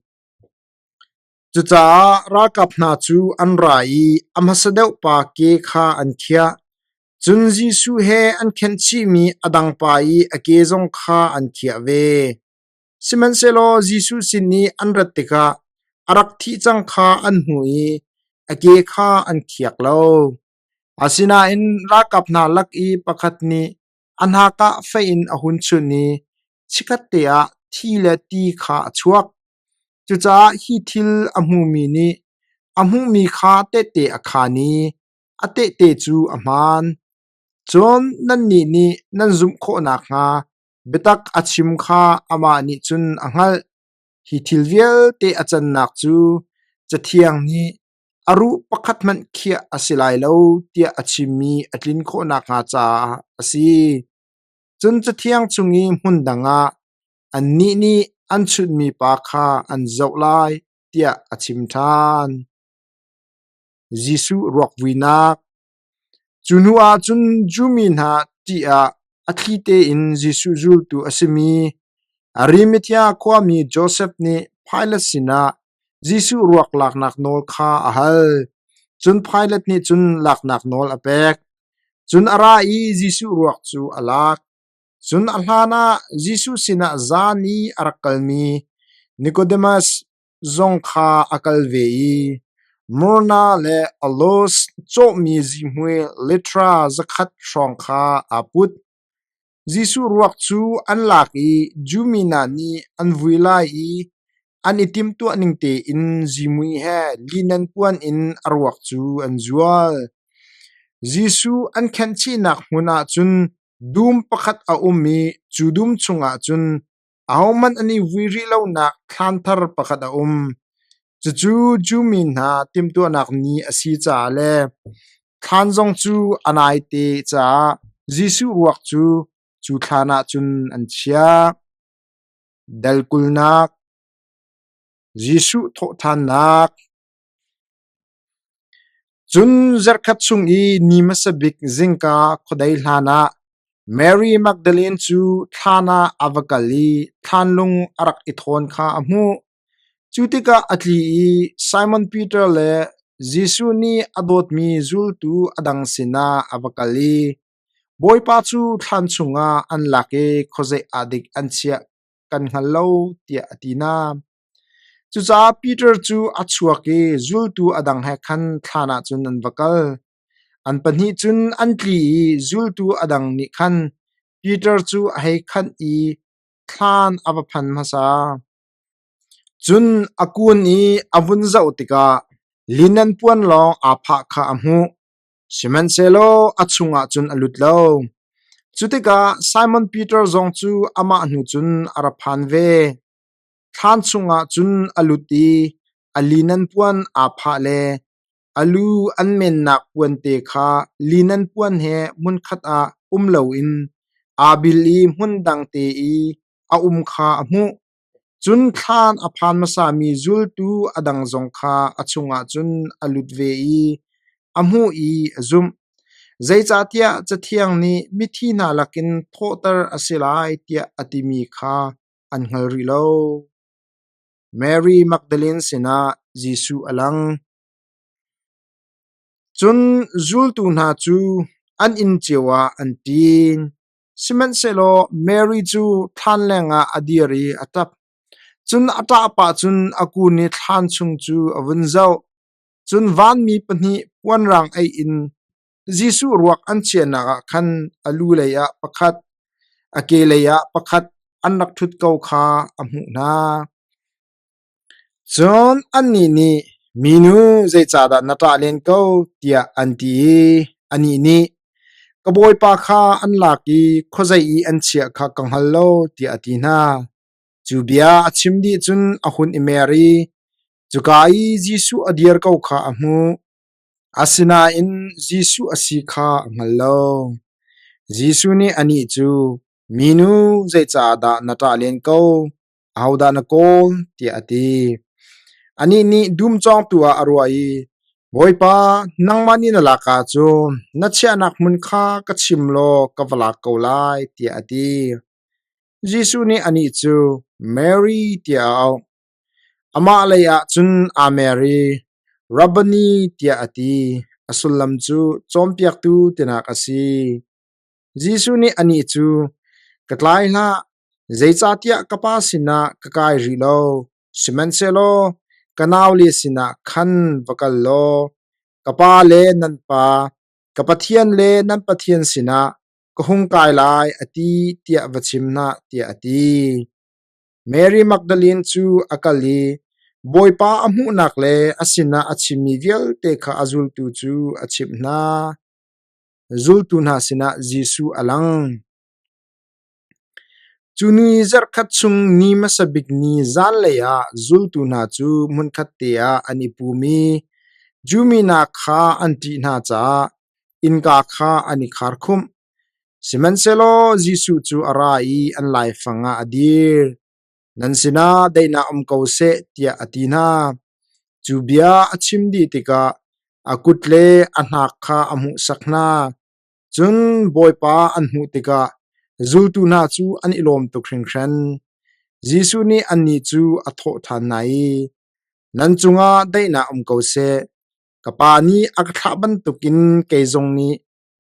Cucaah ralkap hna cu an ra i a hmasa deuh pa ke kha an khiah. Cun Jesuh he an khenh chihmi a dang pa i a ke zong kha an khiah ve. Sihmanhsehlaw Jesuh sin i an rat tikah a rak thih cang kha an hmuh i a ke kha an khiak lo. Asinain ralkap hna lak i pakhat nih a hnak ah fei in a hun chunh i chikkhatte ah thi le ti kha a chuak. Cucaah hi thil a hmumi nih a hmuhmi kha tehte a khaan i a tehte cu a hmaan. Cun nannih nih nan zumh khawh nakhnga biatak a chim kha amah nih cun a hngalh. Hi thil vialte a cannak cu Cathiang nih a ruh pakhat hmanh khiah a si lai lo tiah a chimmi a tlin khawh nakhnga caah a si. Cun Cathiang chung i hmun dang ah annih nih an chunhmi pa kha an zoh lai tiah a chim ṭhan. Jesuh ruak vuinak. Cu hnu ah cun Jew mi hna ṭih ah a thli tein Jesuh zultu a simi Arimathea khuami Josef nih Pilat sinah Jesuh ruak laknak nawl kha a hal. Cun Pilat nih cun laknak nawl a pek. Cun a ra i Jesuh ruak cu a lak. Cun a hlanah Jesuh sinah zan i a rak kalmi Nikodemas zong kha a kal ve i Murna le Aloes cawhmi zihmui litra 100 hrawng kha aa put. Jesuh ruak cu an lak i Jew mi hna nih an vui lai i an i timhtuah ning tein zihmui he linen puan in a ruak cu an zual. Jesuh an khenhchihnak hmun ah cun dum pakhat a um i cu dum chungah cun Ahohmanh an i vui rih lonak thlan thar pakhat a um. Cucu Jew mi hna timhtuahnak ni a si caah le thlan zong cu a naite caah Jesuh ruak cu cu thlan ah cun an chiah. Dal kulnak Jesuh thawhṭhannak. Cun zarhkhat chung i ni hmasa bik zingka khuadei hlanah Mary Magdalene cu thlan ah a va kal i thlanlung a rak i thawn kha a hmuh. Cu tikah a tli i Simon Peter le Jesuh nih a dawtmi zultu a dang sinah a va kal i, Bawipa cu thlan chungah an lak i khuazei ah dik an chiah kan hngal lo, tiah a ti hna. Cucaah Peter cu a chuak i zultu a dang he khan thlan ah cun an va kal. An pahnih cun an tli i zultu a dang nih khan Peter cu a hei khanh i thlan a va phan hmasa. Cun a kun i a vun zoh tikah linen puan lawng aa phah kha a hmuh. Sihmanhsehlaw a chungah cun a lut lo. Cu tikah Simon Peter zong cu amah hnu cun a ra phan ve. Thlan chungah cun a lut i a linen puan aa phah le A lu an mennak puante kha linen puan he hmunkhat ah um loin aa bil i hmun dangte i a um kha a hmuh. Cun thlan a phan hmasami zultu a dang zong kha a chungah cun a lut ve i a hmuh i a zumh. Zeicahtiah Cathiang nih mithi hna lakin thawhter a si lai tiah a timi kha an hngal rih lo. Mary Magdalene sinah Jesuh a lang. Cun zultu hna cu an inn cio ah an ṭin. Sihmanhsehlaw Mary cu thlan lengah a dir i a ṭap. Cun a ṭah pah cun a kun i thlan chung cu a vun zoh. Cun vanmi pahnih puanrang aih in Jesuh ruak an chiahnak ah khan a lu leiah pakhat, a ke leiah pakhat an rak ṭhut ko kha a hmuh hna. Cun annih nih, “Minu, zeicahdah na ṭah len ko?” tiah an ti i anih nih, “Ka Bawipa kha an lak i khuazei i an chiah kha ka hngal lo,” tiah a ti hna. Cu bia a chim dih cun a hun i mer i cuka i Jesuh a dir ko kha a hmuh. Asinain Jesuh a si kha a hngal lo. Jesuh nih anih cu, “Minu, zeicahdah na ṭah len ko? Ahodah na kawl?” tiah a ti. Anih nih dum cawngtu ah a ruah i, “Bawipa, nangmah nih na lak ahcun na chiahnak hmun kha ka chim law ka va lak ko lai,” tiah a ti. Jesuh nih anih cu, “Mary,” tiah a auh. Amah lei ah cun aa mer i, “Rabboni,” tiah a ti. A sullam cu cawnpiaktu tinak a si. Jesuh nih anih cu, “Ka tlai hlah, zeicahtiah ka Pa sinah ka kai rih lo. Sihmanhsehlaw ka naule sinah khan va kal law, ka Pa le nan Pa, ka Pathian le nan Pathian sinah ka hung kai lai, a ti, tiah va chim hna,” tiah a ti. Mary Magdalene cu a kal i Bawipa a hmuhnak le a sinah a chimmi vialte kha a zultu cu a chimh hna. Zultu hna sinah Jesuh a lang. Cu ni zarhkhat chung ni hmasa bik ni zanlei ah zultu hna cu hmunkhat te ah an i pum i Jew mi hna kha an ṭih hna caah innka kha an i kharkhumh. Sihmanhsehlaw Jesuh cu a ra i an laifang ah a dir. Nan sinah daihnak um ko seh, tiah a ti hna. Cu bia a chim dih tikah a kut le a hnak kha a hmuhsak hna. Cun Bawipa an hmuh tikah zultu hna cu an i lawm tuk hringhran. Jesuh nih annih cu a thawh ṭhan hna i, Nan cungah daihnak um ko seh. Ka Pa nih a ka thlah bantukin kei zong nih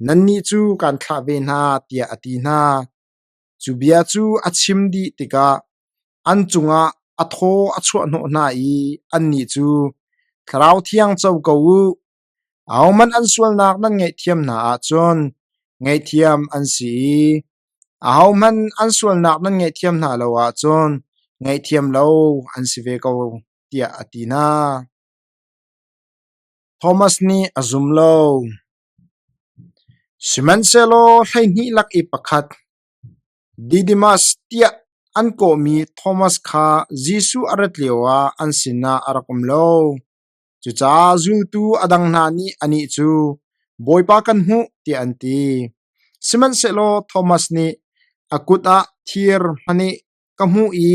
nannih cu kaan thlah ve hna, tiah a ti hna. Cu bia cu a chim dih tikah an cungah a thaw a chuahhnawh hna i annih cu, Thlarau Thiang co ko u. Ahohmanh an sualnak nan ngaihthiam hna ahcun ngaihthiam an si i ahohmanh an sualnak nan ngaihthiam hna lo ahcun ngaihthiam lo an si ve ko, tiah a ti hna. Thomas nih a zum lo. Sihmanhsehlaw 12 lak i pakhat, Didymus tiah an kawhmi Thomas kha Jesuh a rat lioah an sinah a rak um lo. Cucaah zultu a dang hna nih anih cu, “Bawipa kan hmuh,” tiah an ti. Sihmanhsehlaw Thomas nih a kut ah thir hmaneh ka hmuh i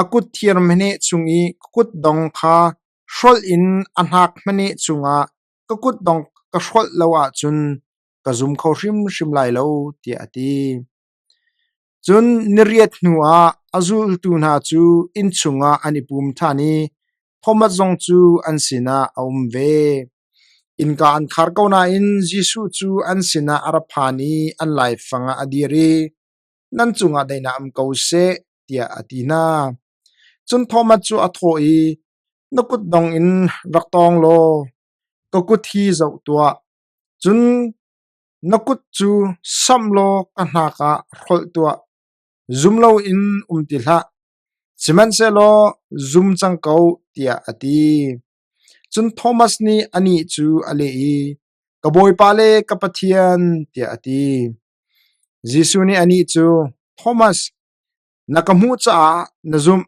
a kut thir hmaneh chung i ka kutdong kha hrolh in a hnak hmaneh cungah ka kutdong ka hrolh lo ahcun ka zum kho hrimhrim lai lo, tiah a ti. Cun niriat hnuah a zultu hna cu inn chungah an i pum ṭhan i Thomas zong cu an sinah a um ve. Innka an khar ko nain Jesuh cu an sinah a ra phan i an laifang ah a dir i, “Nan cungah daihnak um ko seh,” tiah a ti hna. Cun Thomas cu a thawh i, “Na kutdong in rak tawng law ka kut hi zoh tuah. Cun na kut cu samh law ka hnak ah hrolh tuah. Zum loin um ti hlah, sihmanhsehlaw zum cang ko,” tiah a ti. Cun Thomas nih anih cu a leh i, “Ka Bawipa le ka Pathian,” tiah a ti. Jesuh nih anih cu, “Thomas, na ka hmuh caah na zumh.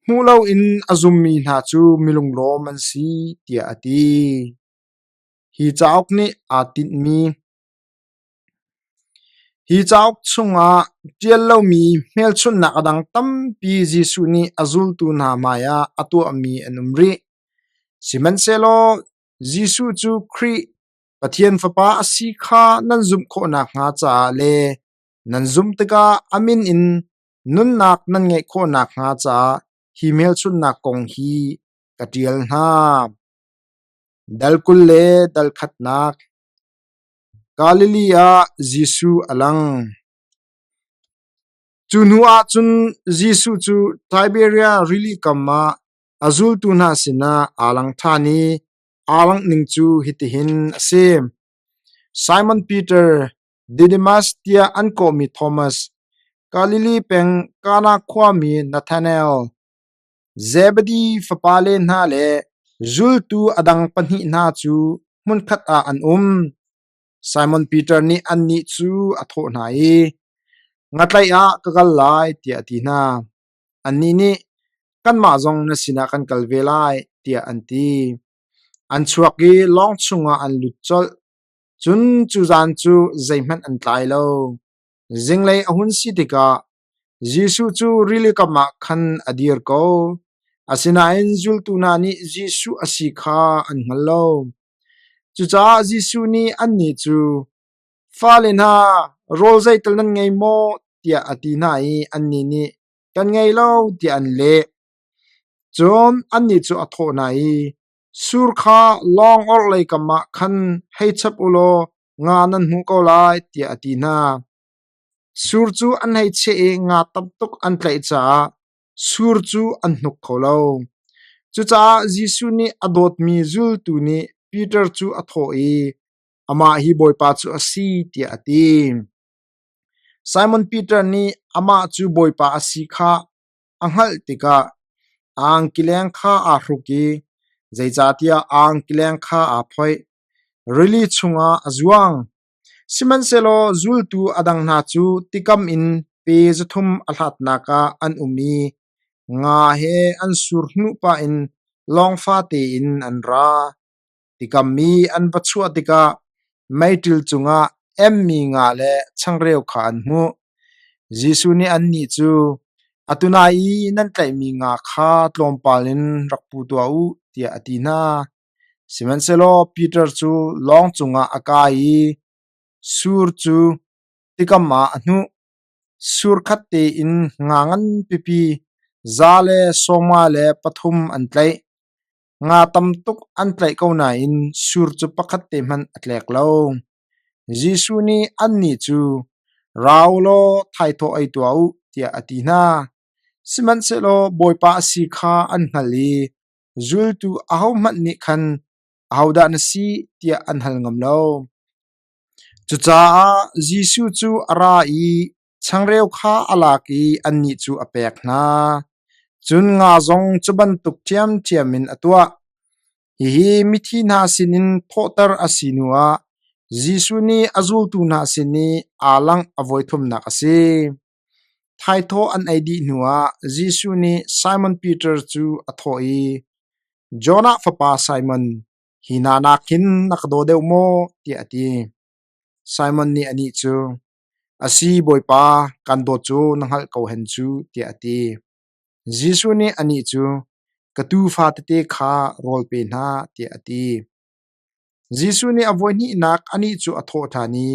Hmuh loin a zummi hna cu milunglawm an si,” tiah a ti. Hi cauk nih aa tinhmi Hi cauk chungah ṭial lomi hmelchunhnak a dang tampi Jesuh nih a zultu hna hmaiah a tuahmi an um rih. Sihmanhsehlaw Jesuh cu Khrih, Pathian Fapa a si kha nan zumh khawh nakhnga caah le nan zumh tikah a min in nunnak nan ngeih khawh nakhnga caah hi hmelchunhnak kong hi ka ṭial hna. Dal 20 le dal khatnak Galilee ah Jesuh a lang. Cu hnu ah cun Jesuh cu Tiberia rili kam ah a zultu hna sinah aa lang ṭhan i aa langhning cu hitihin a si: Simon Peter, Didymus tiah an kawhmi Thomas, Galilee peng Kana khuami Nathanael, Zebedi fapale hna le zultu a dang pahnih hna cu hmunkhat ah an um. Simon Peter nih annih cu a thawh hna i, “Ngatlaih ah ka kal lai,” tiah a ti hna. Annih nih, “Kanmah zong na sinah kan kal ve lai,” tiah an ti. An chuak i lawng chungah an lut colh. Cun cu zan cu zeihmanh an tlai lo. Zinglei a hun si tikah Jesuh cu rilikam ah khan a dir ko. Asinain zultu hna nih Jesuh a si kha an hngal lo. Cucaah Jesuh nih annih cu, “Fale hna, rawl zeital nan ngei maw?” tiah a ti hna i annih nih, “Kan ngei lo,” tiah an leh. Cun annih cu a thawh hna i, “Sur kha lawng orhlei kam ah khan hei chap u law nga nan hmuh ko lai,” tiah a ti hna. Sur cu an hei cheh i nga tam tuk an tlaih caah sur cu an hnuk kho lo. Cucaah Jesuh nih a dawtmi zultu nih Peter cu a thawh i, “Amah hi Bawipa cu a si,” tiah a ti. Simon Peter nih amah cu Bawipa a si kha a hngalh tikah a angkileng kha aa hruk i zeicahtiah a angkileng kha aa phoih, rili chungah a zuang. Sihmanhsehlaw zultu a dang hna cu tikam in pe 300 a hlatnak ah an um i nga he an sur hnuh pah in lawng fate in an ra. Tikam i an va chuah tikah meiṭil cungah emmi nga le changreu kha an hmuh. Jesuh nih annih cu, “Atu nai i nan tlaihmi nga kha tlawmpal in rak pu tuah u,” tiah a ti hna. Sihmanhsehlaw Peter cu lawng cungah a kai i sur cu tikam ah a hnuh. Sur khat tein nga nganpipi 153 an tlaih. Nga tam tuk an tlaih ko nain sur cu pakhat te hmanh a tlek lo. Jesuh nih annih cu, “Ra u law thaithawh ei tuah u,” tiah a ti hna. Sihmanhsehlaw Bawipa a si kha an hngal i Zultu ahohmanh nih khan, “Ahodah na si?” tiah an hal ngam lo. Cucaah Jesuh cu a ra i changreu kha a lak i annih cu a pek hna. Cun nga zong cu bantuk ṭhiamṭhiam in a tuah. Hihi mithi hna sinin thawhter a si hnuah Jesuh nih a zultu hna sin i aa langh a voithumnak a si. Thaithawh an ei dih hnuah Jesuh nih Simon Peter cu a thawh i, “Jonah fapa Simon, hi hna nakin na ka daw deuh maw?” tiah a ti. Simon nih anih cu, “A si, Bawipa, kan dawt cu na hngalh ko hen cu,” tiah a ti. Jesuh nih anih cu, “Ka tuufa tete kha rawl pe hna,” tiah a ti. Jesuh nih a voihnihnak anih cu a thawh ṭhan i,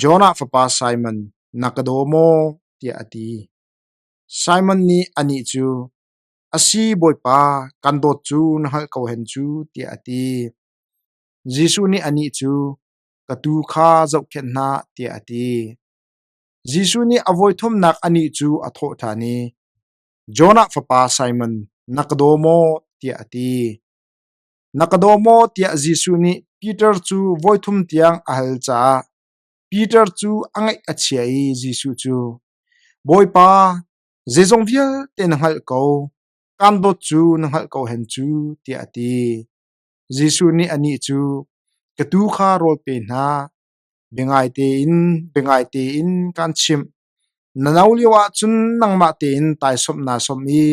Jonah fapa Simon, na ka daw maw? tiah a ti. Simon nih anih cu, A si, Bawipa, kan dawt cu na hngalh ko hen cu, tiah a ti. Jesuh nih anih cu, Ka tuu kha zohkhenh hna, tiah a ti. Jesuh nih a voithumnak anih cu a thawh ṭhan i, Jonah fapa Simon, na ka daw maw? tiah a ti. Na ka daw maw? tiah Jesuh nih Peter cu voithum tiang a hal caah Peter cu a ngaih a chia i Jesuh cu, Bawipa, zeizong vialte na hngalh ko, kaan dawt cu na hngalh ko hen cu, tiah a ti. Jesuh nih anih cu, Ka tuu kha rawl pe hna, biangai tein, biangai tein kaan chimh. Na no lioah cun nangmah tein taisawmh naa sawmh i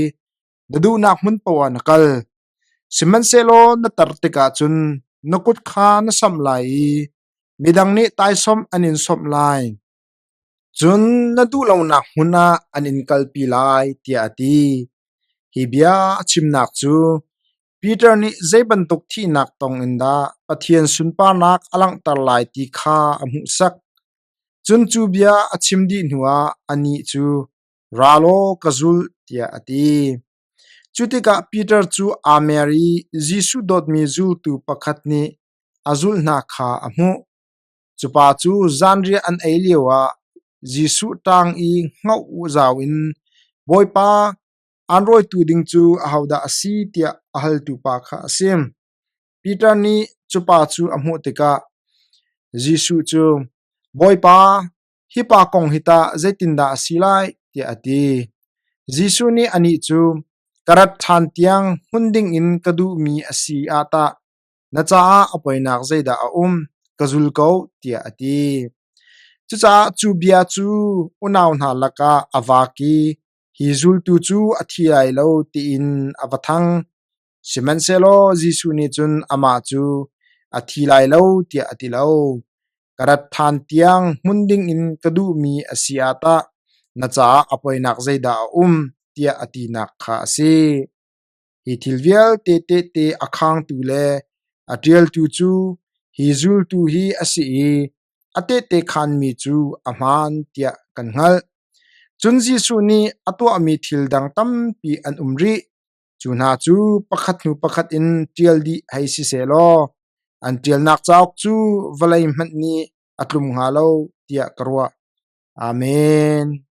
na duhnak hmun paoh ah na kal. Sihmanhsehlaw na tar tikah cun. Na kut kha na samh lai i midang nih taisawmh an in sawmh lai. Cun na duh lonak hmun ah an in kalpi lai, tiah a ti. Hi bia a chimnak cu Peter nih zei bantuk thihnak tong in dah Pathian sunparnak a langhter lai ti kha a hmuhsak. Cun cu bia a chim dih hnuah anih cu, “Ra law ka zul,” tiah a ti. Cu tikah Peter cu aa mer i Jesuh dawtmi zultu pakhat nih a zulh hna kha a hmuh. Cu pa cu zanriah an ei lioah Jesuh ṭang i hngoh zau in, “Bawipa, aan rawitu ding cu ahodah a si?” tiah a haltu pa kha a si. Peter nih cu pa cu a hmuh tikah Jesuh cu, “Bawipa, hi pa kong hi tah zeitindah a si lai?” tiah a ti. Jesuh nih anih cu, “Ka rat ṭhan tiang hmun dingin ka duhmi a si ah tah na caah a poinak zeidah a um? Ka zul ko,” tiah a ti. Cucaah cu bia cu unau hna lakah a vak i hi zultu cu a thi lai lo tiin a va thang. Sihmanhsehlaw Jesuh nih cun amah cu a thi lai lo tiah a ti lo. Ka rat ṭhan tiang hmun dingin ka duhmi a si ah tah na caah a poinak zeidah a um tiah a tinak kha a si. Hi thil vialte tehte a khangtu le a ṭialtu cu hi zultu hi a si i a tehte khaanmi cu a hmaan tiah kan hngalh. Cun Jesuh nih a tuahmi thil dang tampi an um rih. Cu hna cu pakhat hnu pakhat in ṭial dih hei si sehlaw an ṭialnak cauk cu vawlei hmanh nih a tlum hnga lo tiah ka ruah. Amen.